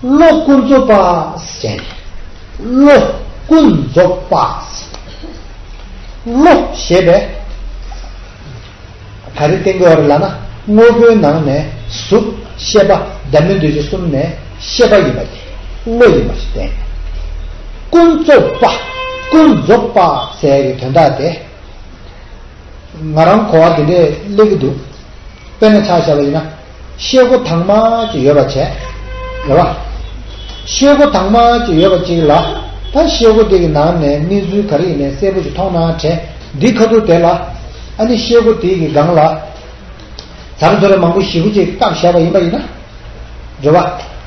བློ་ཀུན་རྫོབ་པ་ཟེར། བློ་ཀུན་རྫོབ་པ། བློ་ཞེས་པས། ག་རེ་བསྟན་གྱི་ཡོད་རེད་ལབ་ན། དངོས་པོའི་ནང་ནས་གཟུགས་ཤེས་པ་བདག་མེད་འདུ་བྱེད་གསུམ་ནས་ཤེས་པ་ཡིན་པ་དེ་བློ་ཡིན་པ་ཞིག་བསྟན། ཀུན་རྫོབ་པ། ཀུན་རྫོབ་པ་ཟེར་ཡག་གི་དོན་དག་དེ། ང་རང་གོ་བ་དེ་འདྲས་སླེབས་ཀྱི་འདུག་དཔེར་ན་ཆ་བཞག་པ་ཡིན་ན། ཤེལ་སྒོ་དྭངས་མ་ཅིག་ཡོད་པ་བྱས། རེད་བ། ཤེལ་སྒོ་དྭངས་མ་ཅིག་ཡོད་པ་ཅིག་ལ། ད་ཤེལ་སྒོ་དེ་གི་ནང་ནས་གནས་ཚུལ་ག་རེ་ཡིན་ནའི་གསལ་པོ་ཅིག་མཐོང་ན་དྲན། འདི་ཁ་ཐུག་དེ་ལ། ཨ་ནི་ཤེལ་སྒོ་དེ་གི་སྒང་ལ། ཛར་ཛོར་མང་པོ་ཞེ་པོ་ཅིག་བཀབ་བཞག་པ་ཡིན་པ་ཡིན་ན། རེད་བ།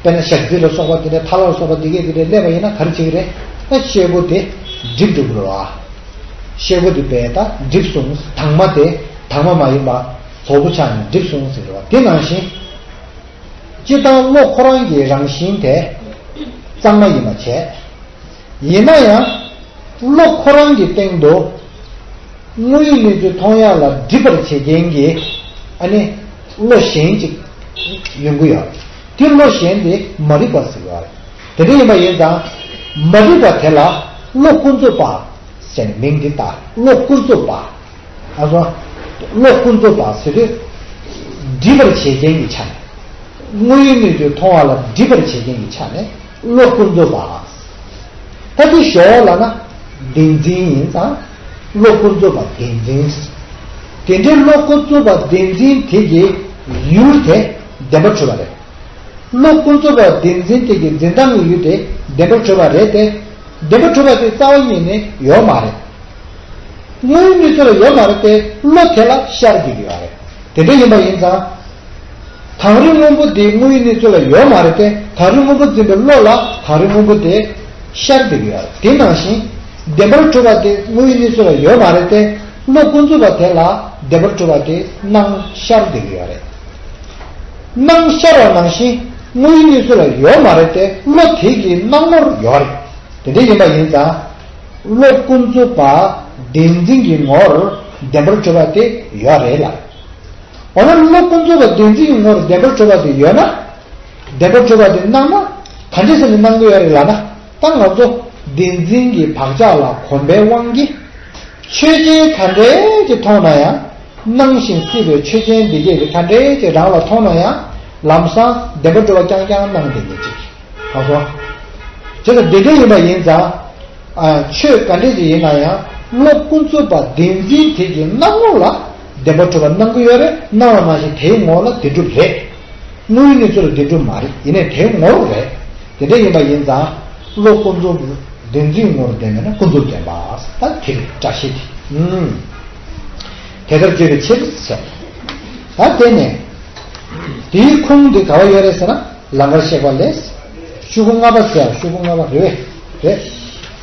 དཔེར་ན་ཞག་རྩི་ལ་སོགས་པ་དེ་འདྲ་ཐལ་བ་ལ་སོགས་པ་དེ་གས་དེ་འདྲ་སླེབས་པ་ཡིན་ན་ག་རེ་བྱེད་ཀྱི་རེད། ད་ཤེལ་སྒོ་དེ་འགྲིབ་འགྲོ་གི་རེད་བ། ཤེལ་སྒོ་དེ་བས་ད་འགྲིབ་སོང་། དྭངས་མ་དེ་དྭངས་མ་མ་ཡིན་པ་རྫོགས་པོ་ཆགས་ནས་འགྲིབ་སོང་ཟེར་གི་རེད་བ། དེ་ནང་བཞིན། སྤྱིར་བཏང་བློ་ཁོ་རང་གི་རང་བཞིན་དེ་གཙང་མ་ཡིན་པ་བྱས། ཡིན་ན་ཡང་། བློ་ཁོ་རང་གི་སྟེང་དུ། དངོས་ཡོད་གནས་ཚུལ་མཐོང་ཡག་ལ་སྒྲིབ་པར་བྱེད་མཁན་གྱི། ཨ་ནི། བློ་གཞན་ཅིག་ཡོང་གི་ཡོད། དེ་བློ་གཞན་དེ་མ་རིག་པ་ཟེར་བ་རེད། དེ་འདྲ་ཡིན་པ་ཡིན་ཙང་། མ་རིག་པ་དེ་ལ་བློ་ཀུན་རྫོབ་པ་ཟེར་ནས་མིང་འདི་བཏགས། བློ་ཀུན་རྫོབ་པ། ཨ་སོ། བློ་ཀུན་རྫོབ་པ་ཟེར་དུས། སྒྲིབ་པར་བྱེད་མཁན་གྱི་ཆ་ནས། དངོས་ཡོད་གནས་ཚུལ་མཐོང་བ་ལ་སྒྲིབ་པར་བྱེད་མཁན་གྱི་ཆ་ནས་བློ་ཀུན་རྫོབ་པ། ད་དེ་ཞོག་ལབ་ན་བདེན་འཛིན་ཡིན་ཙང་། བློ་ཀུན་རྫོབ་པ་བདེན་འཛིན། དེ་འདྲའི་བློ་ཀུན་རྫོབ་པ་བདེན་འཛིན་དེ་གི་ཡུལ་དེ་བདེན་པར་གྲུབ་པ་རེད། བློ་ཀུན་རྫོབ་པ་བདེན་འཛིན་དེ་གི་འཛིན་སྟངས་ཀྱི་ཡུལ་དེ་བདེན་པར་གྲུབ་པ་རེད་དེ། བདེན་པར་གྲུབ་པ་དེ་རྩ་བ་ཉིད་ནས་ཡོད་མ་རེད། དངོས་ཡོད་གནས་ཚུལ་ལ་ཡོད་མ་རེད་དེ། བློ་དེ་ལ་ཤར་བསྡད་ཀྱི་ཡོད་རེད། དེ་འདྲ་ཡིན་པ་ཡིན་ཙང་། གངས་རི་སྔོན་པོ་དེ་དངོས་ཡོད་གནས་ཚུལ་ལ་ཡོད་མ་རེད་དེ། གངས་རི་སྔོན་པོ་འཛིན་པའི་བློ་ལ་གངས་རི་སྔོན་པོ་དེ་ཤར་བསྡད་ཀྱི་ཡོད་རེད། དེ་ནང་བཞིན་བདེན་པར་གྲུབ་པ་དེ་དངོས་ཡོད་གནས་ཚུལ་ལ་ཡོད་མ་རེད་དེ། བློ་ཀུན་རྫོབ་པ་དེ་ལ་བདེན་པར་གྲུབ་པ་དེ་སྣང་ཤར་བསྡད་ཀྱི་ཡོད་རེད། སྣང་ཤར་བ་ནང་བཞིན་དངོས་ཡོད་གནས་ཚུལ་ལ་ཡོད་མ་རེད་དེ། བློ་དེ་གི་སྣང་ངོར་ཡོད་རེད། དེ་འདྲ་ཡིན་པ་ཡིན་ཙང་། བློ་ཀུན་རྫོབ་པ་བདེན་འཛིན་གྱི་ངོར་བདེན་པར་གྲུབ་པ་དེ་ཡོད་རེད་ལ། འོ་ན་བློ་ཀུན་རྫོབ་པ་བདེན་འཛིན་གྱི་ངོར་བདེན་པར་གྲུབ་པ་དེ་ཡོད་ན། བདེན་པར་གྲུབ་པ་དེ་སྣང་ན་ག་འདྲས་ཟེར་ནས་སྣང་གི་ཡོད་རེད་ལབ་ན། ད་ང་ཚོ་བདེན་འཛིན་གྱི་བག་ཆགས་ལ་གོམས་པའི་དབང་གིས། ཆོས་ཅན་ག་འདྲས་ཅིག་མཐོང་ན་ཡང་། སྣང་ཞིང་སྲིད་པའི་ཆོས་ཅན་འདི་སྐད་ཀྱི་ག་འདྲས་ཅིག་རང་ལ་མཐོང་ན་ཡང་། ལམ་སང་བདེན་པར་གྲུབ་པ་རྐྱང་རྐྱང་སྣང་བསྡད་མཁན་ཅིག། གང་སོང་། བྱས་ཙང་འདི་འདྲ་ཡིན་པ་ཡིན་ཙང་། ཨ། ཆོས་ག་འདྲ་ཞིག་ཡིན་ན་ཡང་བློ་ཀུན་རྫོབ་པ་བདེན་འཛིན་དེ་གི་སྣང་ངོ་ལ་བདེན་པར་གྲུབ་པ་སྣང་གི་ཡོད་རེད། སྣང་བ་ནང་བཞིན་དེའི་ངོ་ལ་བདེན་གྲུབ་རེད། དངོས་ཡོད་གནས་ཚུལ་ལ་བདེན་གྲུབ་མ་རེད། ཡིན་ནའི་དེའི་ངོ་རེད། དེ་འདྲ་ཡིན་པ་ཡིན་ཙང་། བློ་ཀུན་རྫོབ་བདེན་འཛིན་ངོར་བདེན་མེད་ན་ཀུན་རྫོབ་བདེན་པ། ད་དེ་རེད་བཀྲ་ཤིས་དེ། ཨུམ། དེ་ལྟར་བརྗོད་པའི་ཕྱིར་ཟེར། ད་དེ་ནས། དེའི་ཁུངས་དེ་ག་བ་ཡོད་རེད་ཟེར་ན། ལང་ཀར་གཤེགས་པ་ལས། ཤོག་གུ་ལྔ་པ་ཟེར། ཤོག་གུ་ལྔ་པ་རེད་པས། རེད།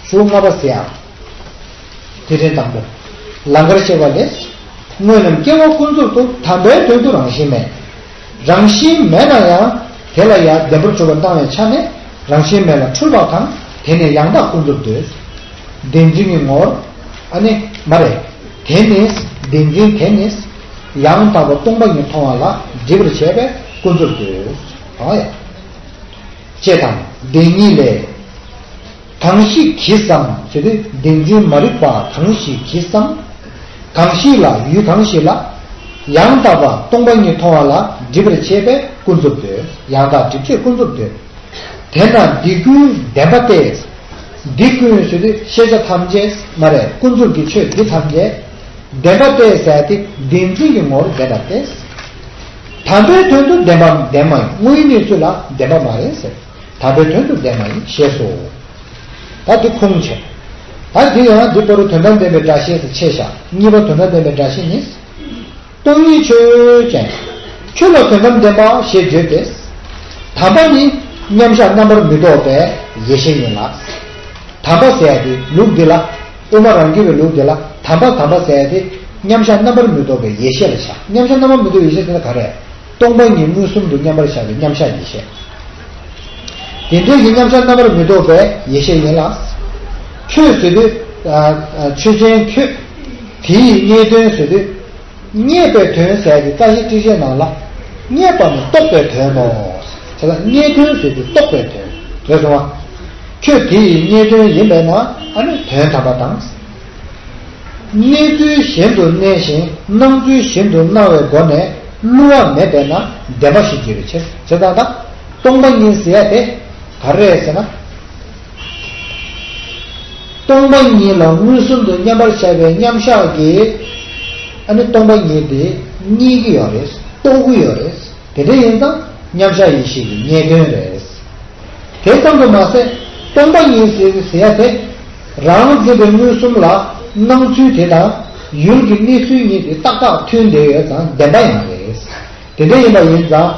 ཤོག་གུ་ལྔ་པ་ཟེར། དེ་རིང་དང་པོ། ལང་ཀར་གཤེགས་པ་ལས། དངོས་རྣམས་སྐྱེ་བ་ཀུན་རྫོབ་ཏུ། དམ་པའི་དོན་དུ་རང་བཞིན་མེད། རང་བཞིན་མེད་ན་ཡང་། དེ་ལ་ཡང་བདེན་པར་གྲུབ་པ་སྣང་བའི་ཆ་ནས། རང་བཞིན་མེད་ལ་འཁྲུལ་པ་དང་། དེ་ནི་ཡང་དག་ཀུན་རྫོབ་འདོད། བདེན་འཛིན་གྱི་ངོར། ཨ་ནི་མ་རེད། དེ་ནི་བདེན་འཛིན་དེ་ནི། ཡང་དག་པ་སྟོང་པ་ཉིད་མཐོང་བ་ལ་སྒྲིབ་པར་བྱེད་པས་ཀུན་རྫོབ་འདོད། ཨ་ཡ། ཅེས་དང་བདེན་གཉིས་ལས། གང་ཞིག་གིས་སམ། ཟེར་དུས་བདེན་འཛིན་མ་རིག་པ་གང་ཞིག་གིས་སམ། གང་ཞིག་ལ། ཡུལ་གང་ཞིག་ལ། ཡང་དག་པ་སྟོང་པ་ཉིད་མཐོང་བ་ལ་སྒྲིབ་པར་བྱེད་པས་ཀུན་རྫོབ་འདོད། ཡང་དག་སྒྲིབ་བྱེད་ཀུན་རྫོབ་འདོད། དེས་ན་འདི་ཀུན་བདེན་པ་སྟེ། འདི་ཀུན་ཟེར་དུས་ཤེས་བྱ་ཐམས་ཅད་མ་རེད། ཀུན་རྫོབ་ཀྱི་ཆོས་འདི་ཐམས་ཅད་བདེན་པ་སྟེ་ཟེར་ཏེ་བདེན་འཛིན་གྱི་ངོར་བདེན་པ་སྟེ། དམ་པའི་དོན་དུ་བདེན་པ་བདེན་མ་ཡིན། དངོས་ཡོད་གནས་ཚུལ་ལ་བདེན་པ་མ་རེད་ཟེར། དམ་པའི་དོན་དུ་བདེན་མ་ཡིན་ཞེས་སོ། ད་འདི་ཁུངས་བྱས། ད་འདི་ཡང་འདི་པོ་རུ་དོན་དམ་བདེན་པའི་སྒྲ་བཤད་ཟེར་ཕྱེ་བཞག། གཉིས་པ་དོན་དམ་བདེན་པའི་སྒྲ་བཤད་ནི། སྟོང་ཉིད་ཆོས་ཅན། ཁྱོད་ལ་དོན་དམ་བདེན་པ་ཞེས་བརྗོད་དེ། དམ་པ་ནི་མཉམ་གཞག་རྣམ་པར་མི་རྟོག་པའི་ཡེ་ཤེས་ཡིན་ལ། དམ་པ་ཟེར་ཡ་དེ་ལུགས་འདི་ལ། དབུ་མ་རང་རྒྱུད་པའི་ལུགས་འདི་ལ་དམ་པ་དམ་པ་ཟེར་ཡ་དེ་མཉམ་གཞག་རྣམ་པར་མི་རྟོག་པའི་ཡེ་ཤེས་ལ་བཞག། མཉམ་གཞག་རྣམ་པར་མི་རྟོག་པའི་ཡེ་ཤེས་ཟེར་ན་ག་རེ། སྟོང་པ་ཉིད་མངོན་སུམ་དུ་མཉམ་པར་བཞག་པའི་མཉམ་གཞག་ཡེ་ཤེས། དེ་འདྲའི་གི་མཉམ་གཞག་རྣམ་པར་མི་རྟོག་པའི་ཡེ་ཤེས་ཡིན་ལ། ཁྱོད་ཟེར་དུས། ཨ། ཨ། ཆོས་ཅན་ཁྱོད། དེ་ཡི་རྙེད་དོན་ཟེར་དུས། རྙེད་པའི་དོན་ཟེར་གྱི་བཀྲ་ཤིས་བཀྲ་ཤིས་ནང་ལ། རྙེད་པ་ནི་རྟོགས་པའི་དོན་ནོ། དེ་ལ་རྙེད་དོན་ཟེར་དུས་རྟོགས་པའི་དོན། རེད་སོང་བ། ཁྱོད་དེ་ཡི་རྙེད་དོན་ཡིན་པས་ན་ཨ་ནི་དོན་དམ་པ་དང་། གནས་ཚུལ་གཞན་དུ་གནས་ཤིང་སྣང་ཚུལ་གཞན་དུ་སྣང་བའི་སྒོ་ནས་བསླུ་བ་མེད་པས་ན་བདེན་པ་ཞེས་བརྗོད་པའི་ཕྱིར། བྱས་ཙང་ད་སྟོང་པ་ཉིད་ཟེར་ཡ་དེ་ག་རེ་རེད་ཟེར་ན། སྟོང་པ་ཉིད་ལ་མངོན་སུམ་དུ་མཉམ་པར་བཞག་པའི་མཉམ་གཞག་གིས་ཨ་ནི་སྟོང་པ་ཉིད་དེ་རྙེད་ཀྱི་ཡོད་རེད། རྟོགས་ཀྱི་ཡོད་རེད། དེ་འདྲ་ཡིན་ཙང་མཉམ་གཞག་ཡེ་ཤེས་ཀྱི་རྙེད་དོན་རེད། དེ་ཙམ་དུ་མ་ཟད་སྟོང་པ་ཉིད་ཟེར་ཟེར་ཡ་དེ་རང་འཛིན་པའི་མངོན་སུམ་ལ་སྣང་ཚུལ་དེ་དང་ཡུལ་གྱི་གནས་ཚུལ་གཉིས་དེ་ཏག་ཏག་མཐུན་བསྡད་ཡོད་ཙང་བདེན་པ་ཡང་རེད། དེ་འདྲ་ཡིན་པ་ཡིན་ཙང་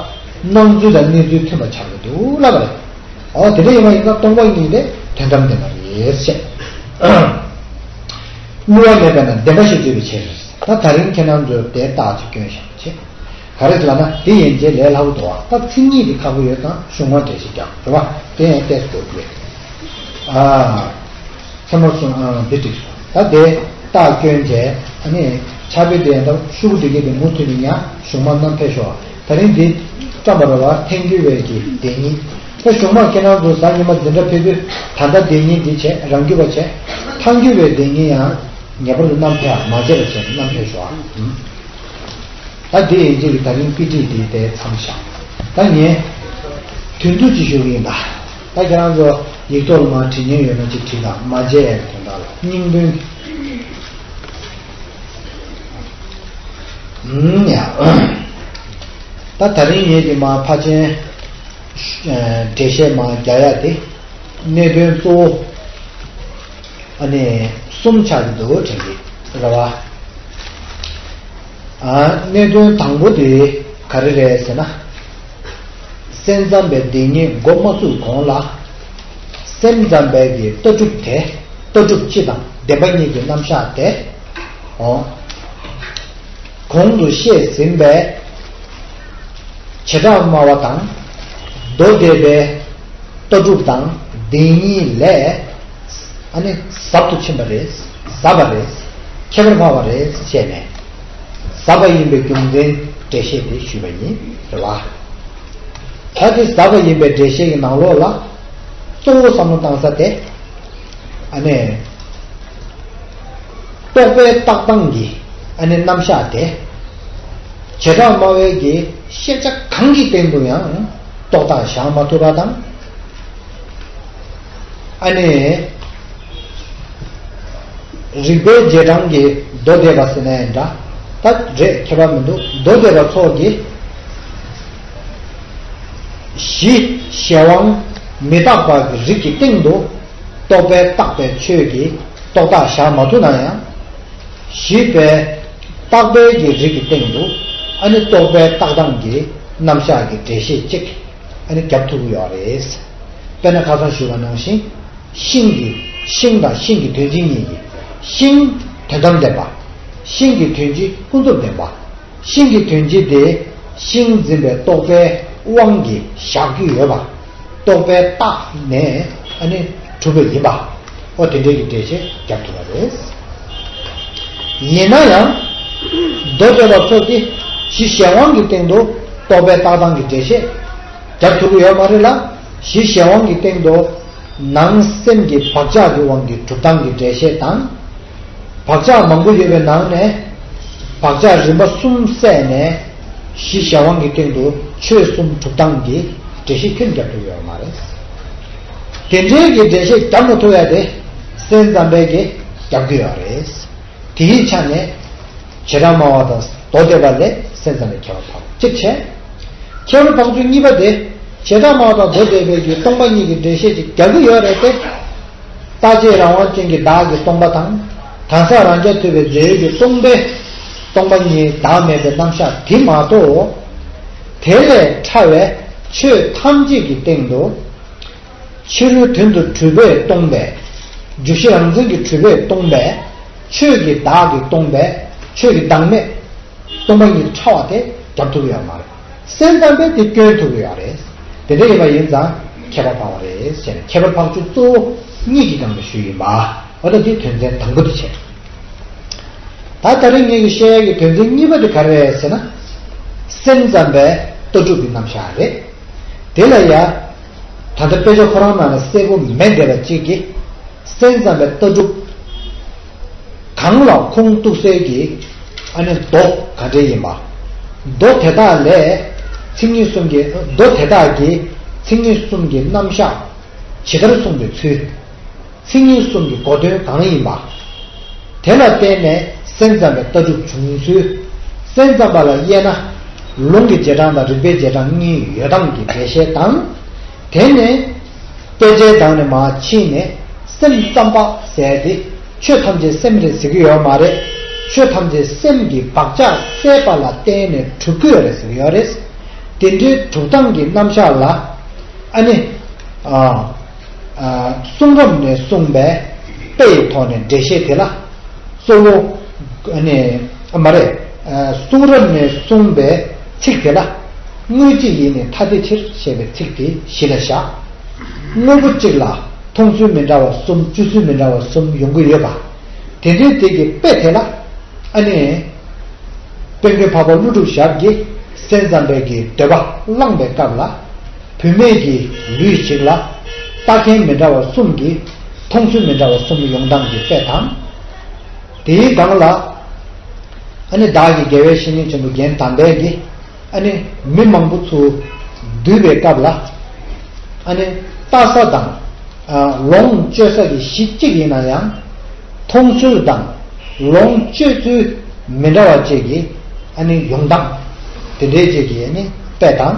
སྣང་ཚུལ་དང་གནས་ཚུལ་མཐུན་པ་ཆགས་ཀྱི་འདུག་ལབ་པ་རེད། འོ་དེ་འདྲ་ཡིན་པ་ཡིན་ཙང་སྟོང་པ་ཉིད་དེ་དོན་དམ་བདེན་པ་རེད་ཅེས། བསླུ་བ་མེད་པས་ན་བདེན་པ་ཞེས་བརྗོད་པའི་ཕྱིར། ད་ད་རིང་ཁྱེད་རང་ཚོས་དེ་རྟགས་ཅིག་སྐྱོན་བཞག་པ་བྱེད། ག་རེ་ཟེར་ལབ་ན་དེ་ཡན་ཆད་ལས་སླ་པོ་འདུག་བ། ད་མཚན་ཉིད་དེ་ཁག་པོ་ཡོད་ཙང་གཞུང་མ་འགྲེལ་བཤད་རྒྱག་རེད་བ། དེ་ཡང་ཏོག་ཙམ་དགོས་ཀྱི་རེད། ཨ། ཚད་མ་གསུམ། ཨ། འདི་འགྲིག་སོང་། ད་དེ་རྟགས་སྐྱོན་བྱས། ཨ་ནི་ཕྱག་དཔེ་དེ་ཡང་ད་ཤོག་བུ་དེ་གས་དེ་མུ་མཐུད་ནས་ཉར། གཞུང་མ་བསྣམས་ཕེབས་ཤོག། ད་རིང་འདི་བཀྲམ་པ་རེད་བ། ཐལ་འགྱུར་བའི་གི་བདེན་གཉིས། ད་གཞུང་མ་ཁྱེད་རང་ཚོ་གཟའ་ཉི་མ་འཛིན་གྲྭ་ཕེབས་དུས་ད་ལྟ་བདེན་གཉིས་འདི་བྱས། རང་རྒྱུད་པ་བྱས། ཐལ་འགྱུར་བའི་བདེན་གཉིས་ཡང་ངེས་པར་དུ་བསྣམས་ཕེབས། མ་བརྗེད་པ་བྱས་བསྣམས་ཕེབས་ཤོག། ཨ། ད་འདི་ཡན་ཆད་ཀྱི་ད་རིང་དཔེ་ཁྲིད་འདི་དེ་མཚམས་བཞག། ད་ངས་དོན་བསྡུ་ཅིག་ཞུ་གི་ཡིན་ད། ད་ཁྱེད་རང་ཚོ་ཡིག་ཐོག་ལ་མར་བྲིས་མཁན་ཡོད་ན་ཅིག་བྲིས་དང་། མ་བརྗེད་ཡ་གི་དོན་དག་ལ། སྙིང་དོན། ཨུམ། ཡ། ད་དེ་རིང་ངེད་ཀྱི་མར་ཕལ་ཆེར་འགྲེལ་བཤད་མར་རྒྱག་ཡ་དེ། གནད་དོན་གཙོ་བོ་ཨ་ནི་གསུམ་ཆགས་ཀྱི་འདུག་དྲན་གྱི་རེད་བ། ཨ། གནད་དོན་དང་པོ་དེ་ག་རེ་རེད་ཟེར་ན། སེམས་ཙམ་པའི་བདེན་གཉིས་འགོ་མ་བཙུགས་གོང་ལ། སེམས་ཙམ་པའི་གི་ལྟ་གྲུབ་དེ། ལྟ་གྲུབ་སྤྱི་དང་བདེན་པ་གཉིས་ཀྱི་རྣམ་གཞག་དེ། འོ། གོང་དུ་བཤད་ཟིན་པའི་བྱེ་བྲག་སྨྲ་བ་དང་། མདོ་སྡེ་པའི་ལྟ་གྲུབ་དང་བདེན་གཉིས་ལས་ཨ་ནི་ཟབ་ཏུ་ཕྱིན་པ་རེད། ཟབ་པ་རེད། ཁྱད་པར་འཕགས་པ་རེད་ཅེས་ནས། ཟབ་པ་ཡིན་པའི་རྒྱུ་མཚན་འགྲེལ་བཤད་དེ་ཞུས་པ་ཡིན། རེད་བ། ད་དེ་ཟབ་པ་ཡིན་པའི་འགྲེལ་བཤད་ཀྱི་ནང་ལོགས་ལ་གཙོ་བོ་བསམ་བློ་བཏང་ས་དེ། ཨ་ནི། རྟོག་པའི་བཏགས་སྟངས་ཀྱི་ཨ་ནི་རྣམ་གཞག་དེ། བྱེ་བྲག་སྨྲ་བའི་གི་ཤེས་བྱ་གང་གི་སྟེང་དུ་ཡང་རྟོག་བཏགས་བཞག་མ་ཐུབ་པ་དང་། ཨ་ནི། རིགས་པའི་རྗེས་འབྲང་གི་མདོ་སྡེ་པ་ཟེར་ན་ཡང་འདྲ། ད་རེད། ཁྱད་པར་མི་འདུག་མདོ་སྡེ་པ་ཚོ་གི་གཞི་གཞན་དབང་མི་རྟག་པ་གི་རིགས་ཀྱི་སྟེང་དུ། རྟོག་པས་བཏགས་པའི་ཆོས་ཀྱི་རྟོག་བཏགས་བཞག་མ་ཐུབ་ན་ཡང་། གཞི་པས་བཏགས་པའི་གི་རིགས་ཀྱི་སྟེང་དུ། ཨ་ནི་རྟོག་པས་བཏགས་སྟངས་ཀྱི་རྣམ་གཞག་གི་འགྲེལ་བཤད་ཅིག་ཨ་ནི་རྒྱབ་ཐུབ་ཀྱི་ཡོད་རེད། དཔེར་ན་ཁ་སང་ཞུས་པ་ནང་བཞིན། ཤིང་གི། ཤིང་དང་ཤིང་གི་དོན་སྤྱི་གཉིས་ཀྱི། ཤིང་དོན་དམ་བདེན་པ། ཤིང་གི་དོན་སྤྱི་ཀུན་རྫོབ་བདེན་པ། ཤིང་གི་དོན་སྤྱི་དེ་ཤིང་འཛིན་པའི་རྟོག་པའི་དབང་གིས་བཞག་གི་ཡོད་པ། རྟོག་པས་བཏགས་ནས་ཨ་ནི་གྲུབ་པ་ཡིན་པ། ཨོ། དེ་འདྲའི་གི་འགྲེལ་བཤད་རྒྱབ་ཐུབ་པ་རེད། ཡིན་ན་ཡང་མདོ་སྡེ་པ་ཚོ་གིས་གཞི་གཞན་དབང་གི་སྟེང་དུ་རྟོག་པས་བཏགས་སྟངས་ཀྱི་འགྲེལ་བཤད་རྒྱབ་ཐུབ་ཀྱི་ཡོད་མ་རེད་ལ། གཞི་གཞན་དབང་གི་སྟེང་དུ་ནང་སེམས་ཀྱི་བག་ཆགས་ཀྱི་དབང་གིས་གྲུབ་སྟངས་ཀྱི་འགྲེལ་བཤད་དང་། བག་ཆགས་མང་པོ་ཡོད་པའི་ནང་ནས་བག་ཆགས་རིམ་པ་གསུམ་བསལ་ནས་གཞི་གཞན་དབང་གི་སྟེང་དུ་ཆོས་གསུམ་གྲུབ་སྟངས་ཀྱི་འགྲེལ་བཤད་ཁྱོན་རྒྱབ་ཐུབ་ཡོད་མ་རེད། དེ་འདྲའི་གི་འགྲེལ་བཤད་རྒྱབ་མ་ཐུབ་ཡ་དེ་སེམས་ཙམ་པས་ཀྱི་རྒྱབ་ཀྱི་ཡོད་རེད། དེའི་ཆ་ནས་བྱེ་བྲག་སྨྲ་བ་དང་མདོ་སྡེ་པ་ལས་སེམས་ཙམ་པའི་ཁྱད་པར་འཕགས་པ་གཅིག་བྱས། ཁྱད་པར་འཕགས་ཚུལ་གཉིས་པ་དེ་བྱེ་བྲག་སྨྲ་བ་དང་མདོ་སྡེ་པའི་གི་སྟོང་པ་ཉིད་ཀྱི་འགྲེལ་བཤད་ཅིག་རྒྱག་གི་ཡོད་རེད་དེ། རྟག་གཅིག་རང་དབང་ཅན་གྱི་བདག་གི་སྟོང་པ་དང་། གང་ཟག་རང་རྐྱ་ཐུབ་པའི་རྫས་ཡོད་ཀྱི་སྟོང་པའི། སྟོང་པ་ཉིད་བདག་མེད་པའི་རྣམ་གཞག་དེ་མ་གཏོགས། དེ་ལས་ཕྲ་བའི་ཆོས་ཐམས་ཅད་ཀྱི་སྟེང་དུ། ཕྱི་རོལ་དོན་དུ་གྲུབ་པས་སྟོང་པའི། རྒྱུ་གཞི་རང་མཚན་གྱིས་གྲུབ་པས་སྟོང་པའི། ཆོས་ཀྱི་བདག་གིས་སྟོང་པའི། ཆོས་ཀྱི་བདག་མེད། སྟོང་པ་ཉིད་ཕྲ་བ་དེ་རྒྱབ་ཐུབ་ཀྱི་ཡོད་མ་རེད། སེམས་ཙམ་པས་དེ་སྐྱོན་ཐུབ་ཀྱི་ཡོད་རེད། དེ་འདྲ་ཡིན་པ་ཡིན་ཙང་ཁྱད་པར་འཕགས་པ་རེད་ཟེར་ནས། ཁྱད་པར་འཕགས་ཚུལ་གཙོ་བོ་གཉིས་ཀྱི་སྒང་ལ་ཞུས་ཡིན་པ། འོ་ན་དེ་དོན་ཚན་དང་པོ་དེ་བྱས། ད་ད་རེས་ངེད་ཀྱིས་བཤད་ཡ་གི་དོན་ཚན་གཉིས་པ་དེ་ག་རེ་རེད་ཟེར་ན། སེམས་ཙམ་པའི་ལྟ་གྲུབ་ཀྱི་རྣམ་གཞག་རེད། དེ་ལ་ཡ། ད་ལྟ་དཔེ་ཆ་ཁོ་རང་ནང་ལ་གསལ་པོ་མེད་བསྡད་པ་གཅིག་གིས། སེམས་ཙམ་པའི་ལྟ་གྲུབ་གང་ལ་ཁུངས་གཏུགས་སའི་གི། ཨ་ནི་མདོ་ག་འདྲ་ཡིན་པ། མདོ་དེ་དག་ལས་མཚན་ཉིད་གསུམ་གྱི། མདོ་དེ་དག་གིས་མཚན་ཉིད་གསུམ་གྱི་རྣམ་གཞག་ཇི་ལྟར་གསུངས་པའི་ཚུལ། མཚན་ཉིད་གསུམ་གྱི་གོ་དོན་གང་ཡིན་པ། དེ་ལ་བརྟེན་ནས་སེམས་ཙམ་པའི་ལྟ་གྲུབ་བྱུང་ཚུལ། སེམས་ཙམ་པ་ལ་དབྱེ་ན། ལུང་གི་རྗེས་འབྲང་དང་རིགས་པའི་རྗེས་འབྲང་གཉིས་ཡོད་སྟངས་ཀྱི་འགྲེལ་བཤད་དང་། དེ་ནས་དཔེ་ཆའི་སྒང་ནས་མར་ཕྱིན་ནས་སེམས་ཙམ་པ་ཟེར་ཏེ། ཆོས་ཐམས་ཅད་སེམས་རེད་ཟེར་གྱི་ཡོད་མ་རེད། ཆོས་ཐམས་ཅད་སེམས་ཀྱི་བག་ཆགས་སད་པ་ལ་བརྟེན་ནས་གྲུབ་ཀྱི་ཡོད་རེད་ཟེར་གྱི་ཡོད་རེད། དེ་འདྲའི་གྲུབ་སྟངས་ཀྱི་རྣམ་གཞག་ལ། ཨ་ནི། ཨ། ཨ། གསུང་རབ་ནས་གསུངས་པའི་དཔེ་ཡི་ཐོག་ནས་འགྲེལ་བཤད་དེ་ལ། གཙོ་བོ། ཨ་ནི། ཨ། མ་རེད། ཨ། གསུང་རབ་ནས་གསུངས་པའི་ཚིག་དེ་ལ། དངོས་གཅིག་ཡིན་ནི་ཐ་དད་ཕྱིར་ཞེས་པའི་ཚིག་དེ་གཞི་ལ་བཞག་དངོས་པོ་གཅིག་ལ་མཐོང་ཚུལ་མི་འདྲ་བ་གསུམ། སྤྱོད་ཚུལ་མི་འདྲ་བ་གསུམ་ཡོང་གི་ཡོད་པ། དེ་འདྲའི་དེ་གི་དཔེ་དེ་ལ། ཨ་ནི། དཔལ་ལྡན་འཕགས་པ་ཀླུ་སྒྲུབ་ཞབས་ཀྱིས་སེམས་ཙམ་པའི་གི་འདོད་པ་བླངས་པའི་སྐབས་ལ། བུད་མེད་ཀྱི་ལུས་ཤིག་ལ་ལྟ་མཁན་མི་འདྲ་བ་གསུམ་གྱིས་མཐོང་ཚུལ་མི་འདྲ་བ་གསུམ་ཡོང་སྟངས་ཀྱི་དཔེ་དང་། དེའི་སྒང་ལ། ཨ་ནི་བདག་གི་དགེ་བའི་བཤེས་གཉེན་ཆེན་པོ་རྒན་དམ་པས་ཀྱིས། ཨ་ནི་མི་མང་པོ་ཚུར་ བསྡུས་པའི་སྐབས་ལ། ཨ་ནི་ལྟ་ས་དང་། ཨ། ལོངས་སྤྱོད་ས་གི་གཞི་གཅིག་ཡིན་ན་ཡང་། མཐོང་ཚུལ་དང་ལོངས་སྤྱོད་ཚུལ་མི་འདྲ་བ་བཅས་ཀྱི་ཨ་ནི་ཡོང་སྟངས་དེ་འདྲའི་བཅས་ཀྱི་ཨ་ནི་དཔེ་དང་།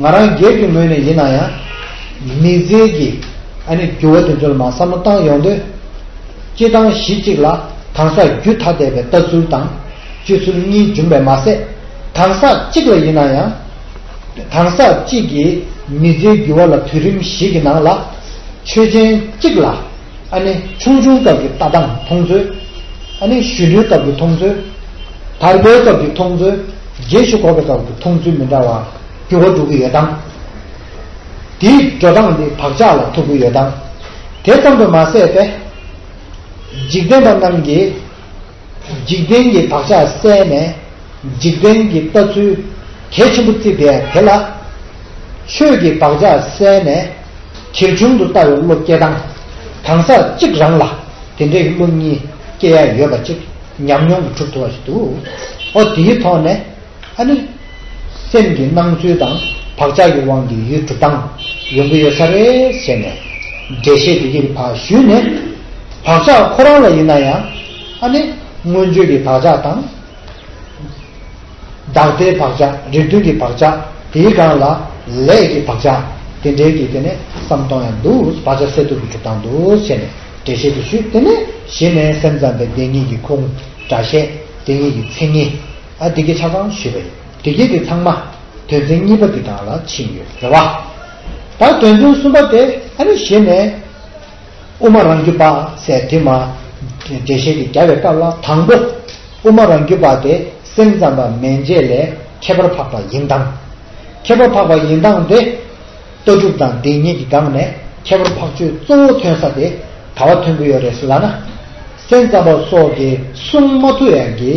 ང་རང་སྒེར་གྱི་ངོས་ནས་ཡིན་ན་ཡང་། མི་ཚེ་གི་ཨ་ནི་འགྱུར་བ་དེ་ཚོ་ལ་མར་བསམ་བློ་བཏང་ཡོང་དུས། སྤྱིར་བཏང་གཞི་གཅིག་ལ་གང་ཟག་རྒྱུད་ཐ་དད་པའི་ལྟ་ཚུལ་དང་སྤྱོད་ཚུལ་གཉིས་འབྱུང་བས་མ་ཟད། གང་ཟག་གཅིག་ལ་ཡིན་ན་ཡང་། གང་ཟག་གཅིག་གིས་མི་ཚེའི་འགྱུར་བ་ལ་དུས་རིམ་བཞི་གི་ནང་ལ། ཆོས་ཅན་གཅིག་ལ་ཨ་ནི་ཆུང་ཆུང་སྐབས་ཀྱི་ལྟ་སྟངས་མཐོང་ཚུལ། ཨ་ནི་གཞོན་ནུའི་སྐབས་ཀྱི་མཐོང་ཚུལ། དར་པའི་སྐབས་ཀྱི་མཐོང་ཚུལ། རྗེས་སུ་འཁོར་བའི་སྐབས་ཀྱི་མཐོང་ཚུལ་མི་འདྲ་བ་འགྱུར་བ་འགྲོ་གི་ཡོད་སྟངས། དེའི་འགྲོ་སྟངས་དེ་བག་ཆགས་ལ་ཐུག་གི་ཡོད་སྟངས། དེ་ཙམ་དུ་མ་ཟད་པས། འཇིག་རྟེན་པ་རྣམས་ཀྱིས་འཇིག་རྟེན་གྱི་བག་ཆགས་བསལ་ནས། འཇིག་རྟེན་གྱི་ལྟ་ཚུལ་གལ་ཆེན་པོ་བརྩིས་པའི་དེ་ལ། ཆོས་ཀྱི་བག་ཆགས་བསལ་ནས་གལ་ཆུང་དུ་ལྟ་བའི་བློ་སྐྱེ་སྟངས། གང་ཟག་གཅིག་རང་ལ་དེ་འདྲའི་བློ་གཉིས་སྐྱེ་ཡ་ཡོད་པ་གཅིག་ཉམས་མྱོང་གིས་གྲུབ་ཐུབ་པ་ཞིག་འདུག། ཨོ། དེའི་ཐོག་ནས་ཨ་ནི་སེམས་ཀྱི་སྣང་ཚུལ་དང་བག་ཆགས་ཀྱི་དབང་གིས་ཡུལ་གྲུབ་སྟངས་ཡོང་གི་ཡོད་ས་རེད་ཟེར་ནས་འགྲེལ་བཤད་དེ་གའི་ཕར་ཞུས་ནས། བག་ཆགས་ཁོ་རང་ལ་ཡིན་ན་ཡང་ཨ་ནི་མངོན་བརྗོད་ཀྱི་བག་ཆགས་དང་། བདག་ལྟའི་བག་ཆགས། རེ་ལྟོས་ཀྱི་བག་ཆགས། དེའི་སྒང་ལ་ལས་ཀྱི་བག་ཆགས། དེ་འདྲའི་གི་དེ་ནས་བསམ་གཏོང་ཡང་འདུག། བག་ཆགས་སེལ་ཐུབ་པའི་གྲུབ་སྟངས་འདུག་ཟེར་ནས་འགྲེལ་བཤད་དེ་ཞུས། དེ་ནས་གཞི་ནས་སེམས་ཙམ་པའི་བདེན་གཉིས་ཀྱི་ཁུངས། སྒྲ་བཤད་བདེན་གཉིས་ཀྱི་མཚན་ཉིད། ཨ། དེ་གའི་ཆ་ཚང་ཞུས་པ་ཡིན། དེ་གའི་དེ་ཚང་མ་དོན་ཚན་གཉིས་པ་དེ་སྒང་ལ་ཕྱིན་ཡོད་རེད་བ། ད་དོན་ཚན་གསུམ་པ་དེ་ཨ་ནི་གཞི་ནས། དབུ་མ་རང་རྒྱུད་པ་ཟེར་དེ་མར་འགྲེལ་བཤད་ཀྱི་རྒྱབ་པའི་སྐབས་ལ། དང་པོ་དབུ་མ་རང་རྒྱུད་པ་དེ་སེམས་ཙམ་པ་མན་ཆད་ལས་ཁྱད་པར་འཕགས་པ་ཡིན་སྟངས། ཁྱད་པར་འཕགས་པ་ཡིན་སྟངས་དེ་ལྟ་གྲུབ་དང་བདེན་གཉིས་ཀྱི་སྒང་ནས་ཁྱད་པར་འཕགས་ཆོས་གཙོ་བོ་ཐོན་ས་དེ་ག་བ་ཐོན་གྱི་ཡོད་རེད་ཟེར་ལབ་ན། སེམས་ཙམ་པ་སོགས་ཀྱིས་གསུང་མ་ཐུབ་ཡག་གི་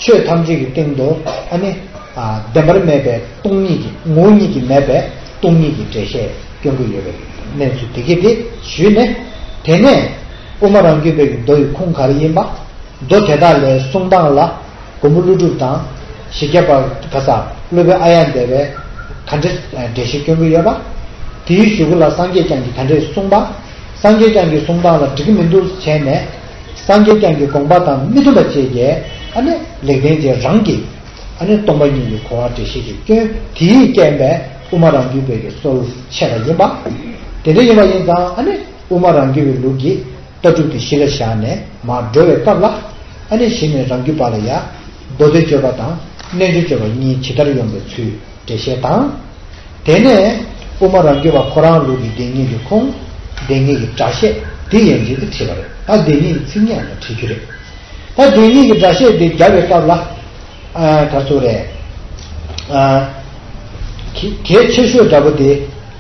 ཆོས་ཐམས་ཅད་ཀྱི་སྟེང་དུ་ཨ་ནི། ཨ། བདེན་པར་མེད་པའི་སྟོང་ཉིད་ཀྱི། ངོ་བོ་ཉིད་ཀྱིས་མེད་པའི་སྟོང་ཉིད་ཀྱི་འགྲེལ་བཤད་སྐྱོན་གྱི་ཡོད་པའི་གནས་ཚུལ་དེ་གས་དེ་ཞུས་ནས། དེ་ནས་དབུ་མ་རང་རྒྱུད་པའི་གི་མདོ་ཡི་ཁུངས་ག་རེ་ཡིན་པ། མདོ་དེ་དག་ལས་གསུང་སྟངས་ལ་མགོན་པོ་ཀླུ་སྒྲུབ་དང་། ཞི་རྒྱས་པ་ག་ས་སློབ་དཔོན་ཨཱརྱ་དེ་བས་ག་འདྲ་འགྲེལ་བཤད་སྐྱོན་གྱི་ཡོད་པ། དེའི་གཞུག་གུ་ལ་སངས་རྒྱས་བསྐྱངས་ཀྱིས་ག་འདྲས་གསུངས་པ། སངས་རྒྱས་བསྐྱངས་ཀྱི་གསུང་སྟངས་ལ་འགྲིག་གི་མི་འདུག་བྱས་ནས། སངས་རྒྱས་བསྐྱངས་ཀྱི་དགོངས་པ་དང་མི་མཐུན་པ་བཅས་ཀྱི་ཨ་ནི་ལེགས་ལྡན་འབྱེད་རང་གིས་ཨ་ནི་སྟོང་པ་ཉིད་ཀྱི་གོ་བ་འགྲེལ་བཤད་ཀྱི་སྐྱོན་དེའི་རྐྱེན་པས་དབུ་མ་རང་རྒྱུད་པའི་གི་སྲོལ་ཆད་པ་ཡིན་པ། དེ་འདྲ་ཡིན་པ་ཡིན་ཙང་ཨ་ནི་དབུ་མ་རང་རྒྱུད་པའི་ལུགས་ཀྱི་ལྟ་གྲུབ་དེ་གཞི་ལ་བཞག་ནས་མར་འགྲོ་བའི་སྐབས་ལ། ཨ་ནི་གཞི་ནས་རང་རྒྱུད་པ་ལ་ཡ་མདོ་སྡེ་སྤྱོད་པ་དང་རྣལ་འབྱོར་སྤྱོད་པ་གཉིས་ཇི་ལྟར་ཡོང་པའི་ཚུལ། འགྲེལ་བཤད་དང་། དེ་ནས་དབུ་མ་རང་རྒྱུད་པ་ཁོ་རང་ལུགས་ཀྱི་བདེན་གཉིས་ཀྱི་ཁུངས། བདེན་གཉིས་ཀྱི་སྒྲ་བཤད་དེ་ཡན་ཆད་དུ་བྲིས་པ་རེད། ད་བདེན་གཉིས་ཀྱི་མཚན་ཉིད་ཡང་བྲིས་རྒྱུ་རེད། ད་བདེན་གཉིས་ཀྱི་སྒྲ་བཤད་དེ་རྒྱབ་པའི་སྐབས་ལ། ཨ། ག་ཚོད་རེད། ཨ། གལ་གལ་ཆེ་ཤོས་འདྲ་པོ་དེ་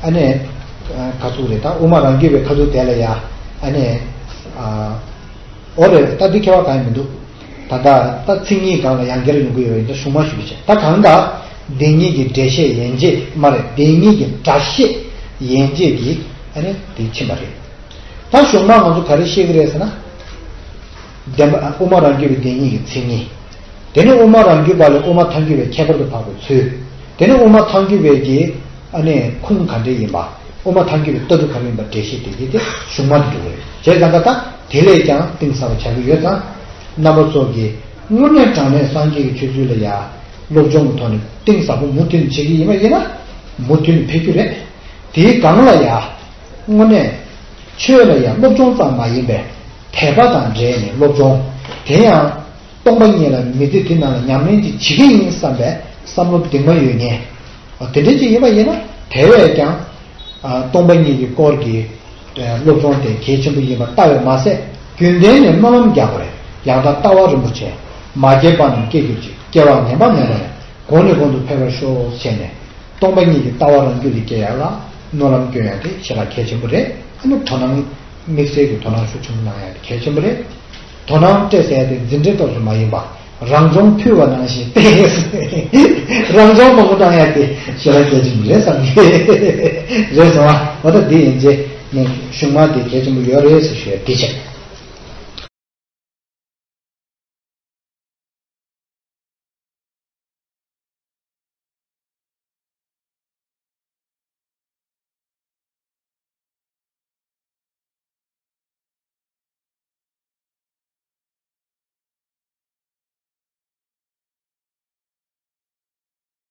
ཨ་ནི། ཨ། ག་ཚོད་རེད། ད་དབུ་མ་རང་རྒྱུད་པའི་ཁ་ཐུག་དེ་ལ་ཡ་ཨ་ནི། ཨ། འོ་རེད། ད་འདི་ཁྱད་པར་གང་ཡང་མི་འདུག། ད་ལྟ་ད་མཚན་ཉིད་སྒང་ལ་ཡང་བསྐྱར་ཡོང་གི་ཡོད་པ་ཡིན་ན་གཞུང་མ་ཞུ་གི་བྱས། ད་གང་ལྟར་བདེན་གཉིས་ཀྱི་འགྲེལ་བཤད་ཡན་ཆད་མ་རེད། བདེན་གཉིས་ཀྱི་སྒྲ་བཤད་ཡན་ཆད་ཀྱི་ཨ་ནི་དེ་ཕྱིན་པ་རེད། ད་གཞུང་མ་ང་ཚོ་ག་རེ་བཤད་ཀྱི་རེད་ཟེར་ན། བདེན་པ། དབུ་མ་རང་རྒྱུད་པའི་བདེན་གཉིས་ཀྱི་མཚན་ཉིད། དེ་ནས་དབུ་མ་རང་རྒྱུད་པ་ལས་དབུ་མ་ཐལ་འགྱུར་བའི་ཁྱད་པར་དུ་འཕགས་པའི་ཚུལ། དེ་ནས་དབུ་མ་ཐལ་འགྱུར་བའི་གི་ཨ་ནི་ཁུངས་ག་འདྲས་ཡིན་པ། དབུ་མ་ཐལ་འགྱུར་བའི་ལྟ་གྲུབ་ག་རེ་ཡིན་པ་འགྲེལ་བཤད་དེ་གི་དེ་གཞུང་མ་དེ་འགྲོ་གི་རེད། བྱས་ཙང་ད་ལྟ་དེ་ལས་ཀྱང་གཏིང་ཟབ་པ་ཆགས་ཀྱི་ཡོད་ཙང་། རྣམ་པ་ཚོ་གིས་དངོས་གནས་དྲང་གནས་སངས་རྒྱས་ཀྱི་ཆོས་ཚུལ་ལ་ཡ་སློབ་སྦྱོང་གི་ཐོག་ནས་གཏིང་ཟབ་པོ་མུ་མཐུད་ནས་བྱེད་ཀྱི་ཡིན་པ་ཡིན་ན། མུ་མཐུད་ནས་འཕེལ་རྒྱུ་རེད། དེའི་སྒང་ལ་ཡ། དངོས་གནས་ཆོས་ལ་ཡ་སློབ་སྦྱོང་ཙམ་མ་ཡིན་པའི་དད་པ་དང་འབྲེལ་ནས་སློབ་སྦྱོང་། དེ་ཡང་སྟོང་པ་ཉིད་ལ་མི་ཚེ་འདི་ནང་ལ་ཉམས་ལེན་ཅིག་བྱེད་ཀྱི་ཡིན་བསམ་པའི་བསམ་བློ་གདིང་མ་ཡོད་མཁན། དེ་འདྲ་ཅིག་ཡིན་པ་ཡིན་ན་དེ་བས་ཀྱང་། ཨ། སྟོང་པ་ཉིད་ཀྱི་སྐོར་གྱི་སློབ་སྦྱོང་དེ་གལ་ཆེན་པོ་ཡིན་པ་ལྟ་བས་མ་ཟད། རྒྱུན་ལྡན་ནས་སྨོན་ལམ་རྒྱག་དགོས་རེད། ཡང་དག་ལྟ་བ་རིན་པོ་ཆེ། མ་སྐྱེས་པ་རྣམས་སྐྱེ་གྱུར་ཅིག། སྐྱེ་བ་ངན་པ་མེད་པར། གོང་ནས་གོང་དུ་འཕེལ་བར་ཤོག་ཟེར་ནས། སྟོང་པ་ཉིད་ཀྱི་ལྟ་བ་རང་རྒྱུད་ལ་སྐྱེ་ཡག་ལ་སྨོན་ལམ་སྐྱོན་ཡག་དེ་ཞེ་དྲག་གལ་ཆེན་པོ་རེད། ཨ་ནི་དོ་སྣང་དམིགས་བསལ་གྱི་དོ་སྣང་ཤུགས་ཆེན་པོ་གནང་ཡག་དེ་གལ་ཆེན་པོ་རེད། དོ་སྣང་སྤྲད་ཟེར་ཡག་དེ་འཛིན་གྲྭའི་ཐོག་ཏུ་མ་ཡིན་པ། རང་སྦྱོང་ཕུལ་བ་ནང་བཞིན་རང་སྦྱོང་མང་པོ་གནང་ཡག་དེ་ཞེ་དྲག་གལ་ཆེན་པོ་རེད་བསམ་གྱི་རེད་སོང་ཨ། འོ་ད་འདི་ཡན་ཆད་ནས་གཞུང་མ་དེ་གལ་ཆེན་པོ་ཡོད་རེད་ཟེར་ཞུ་ཡག་དེ་བྱས།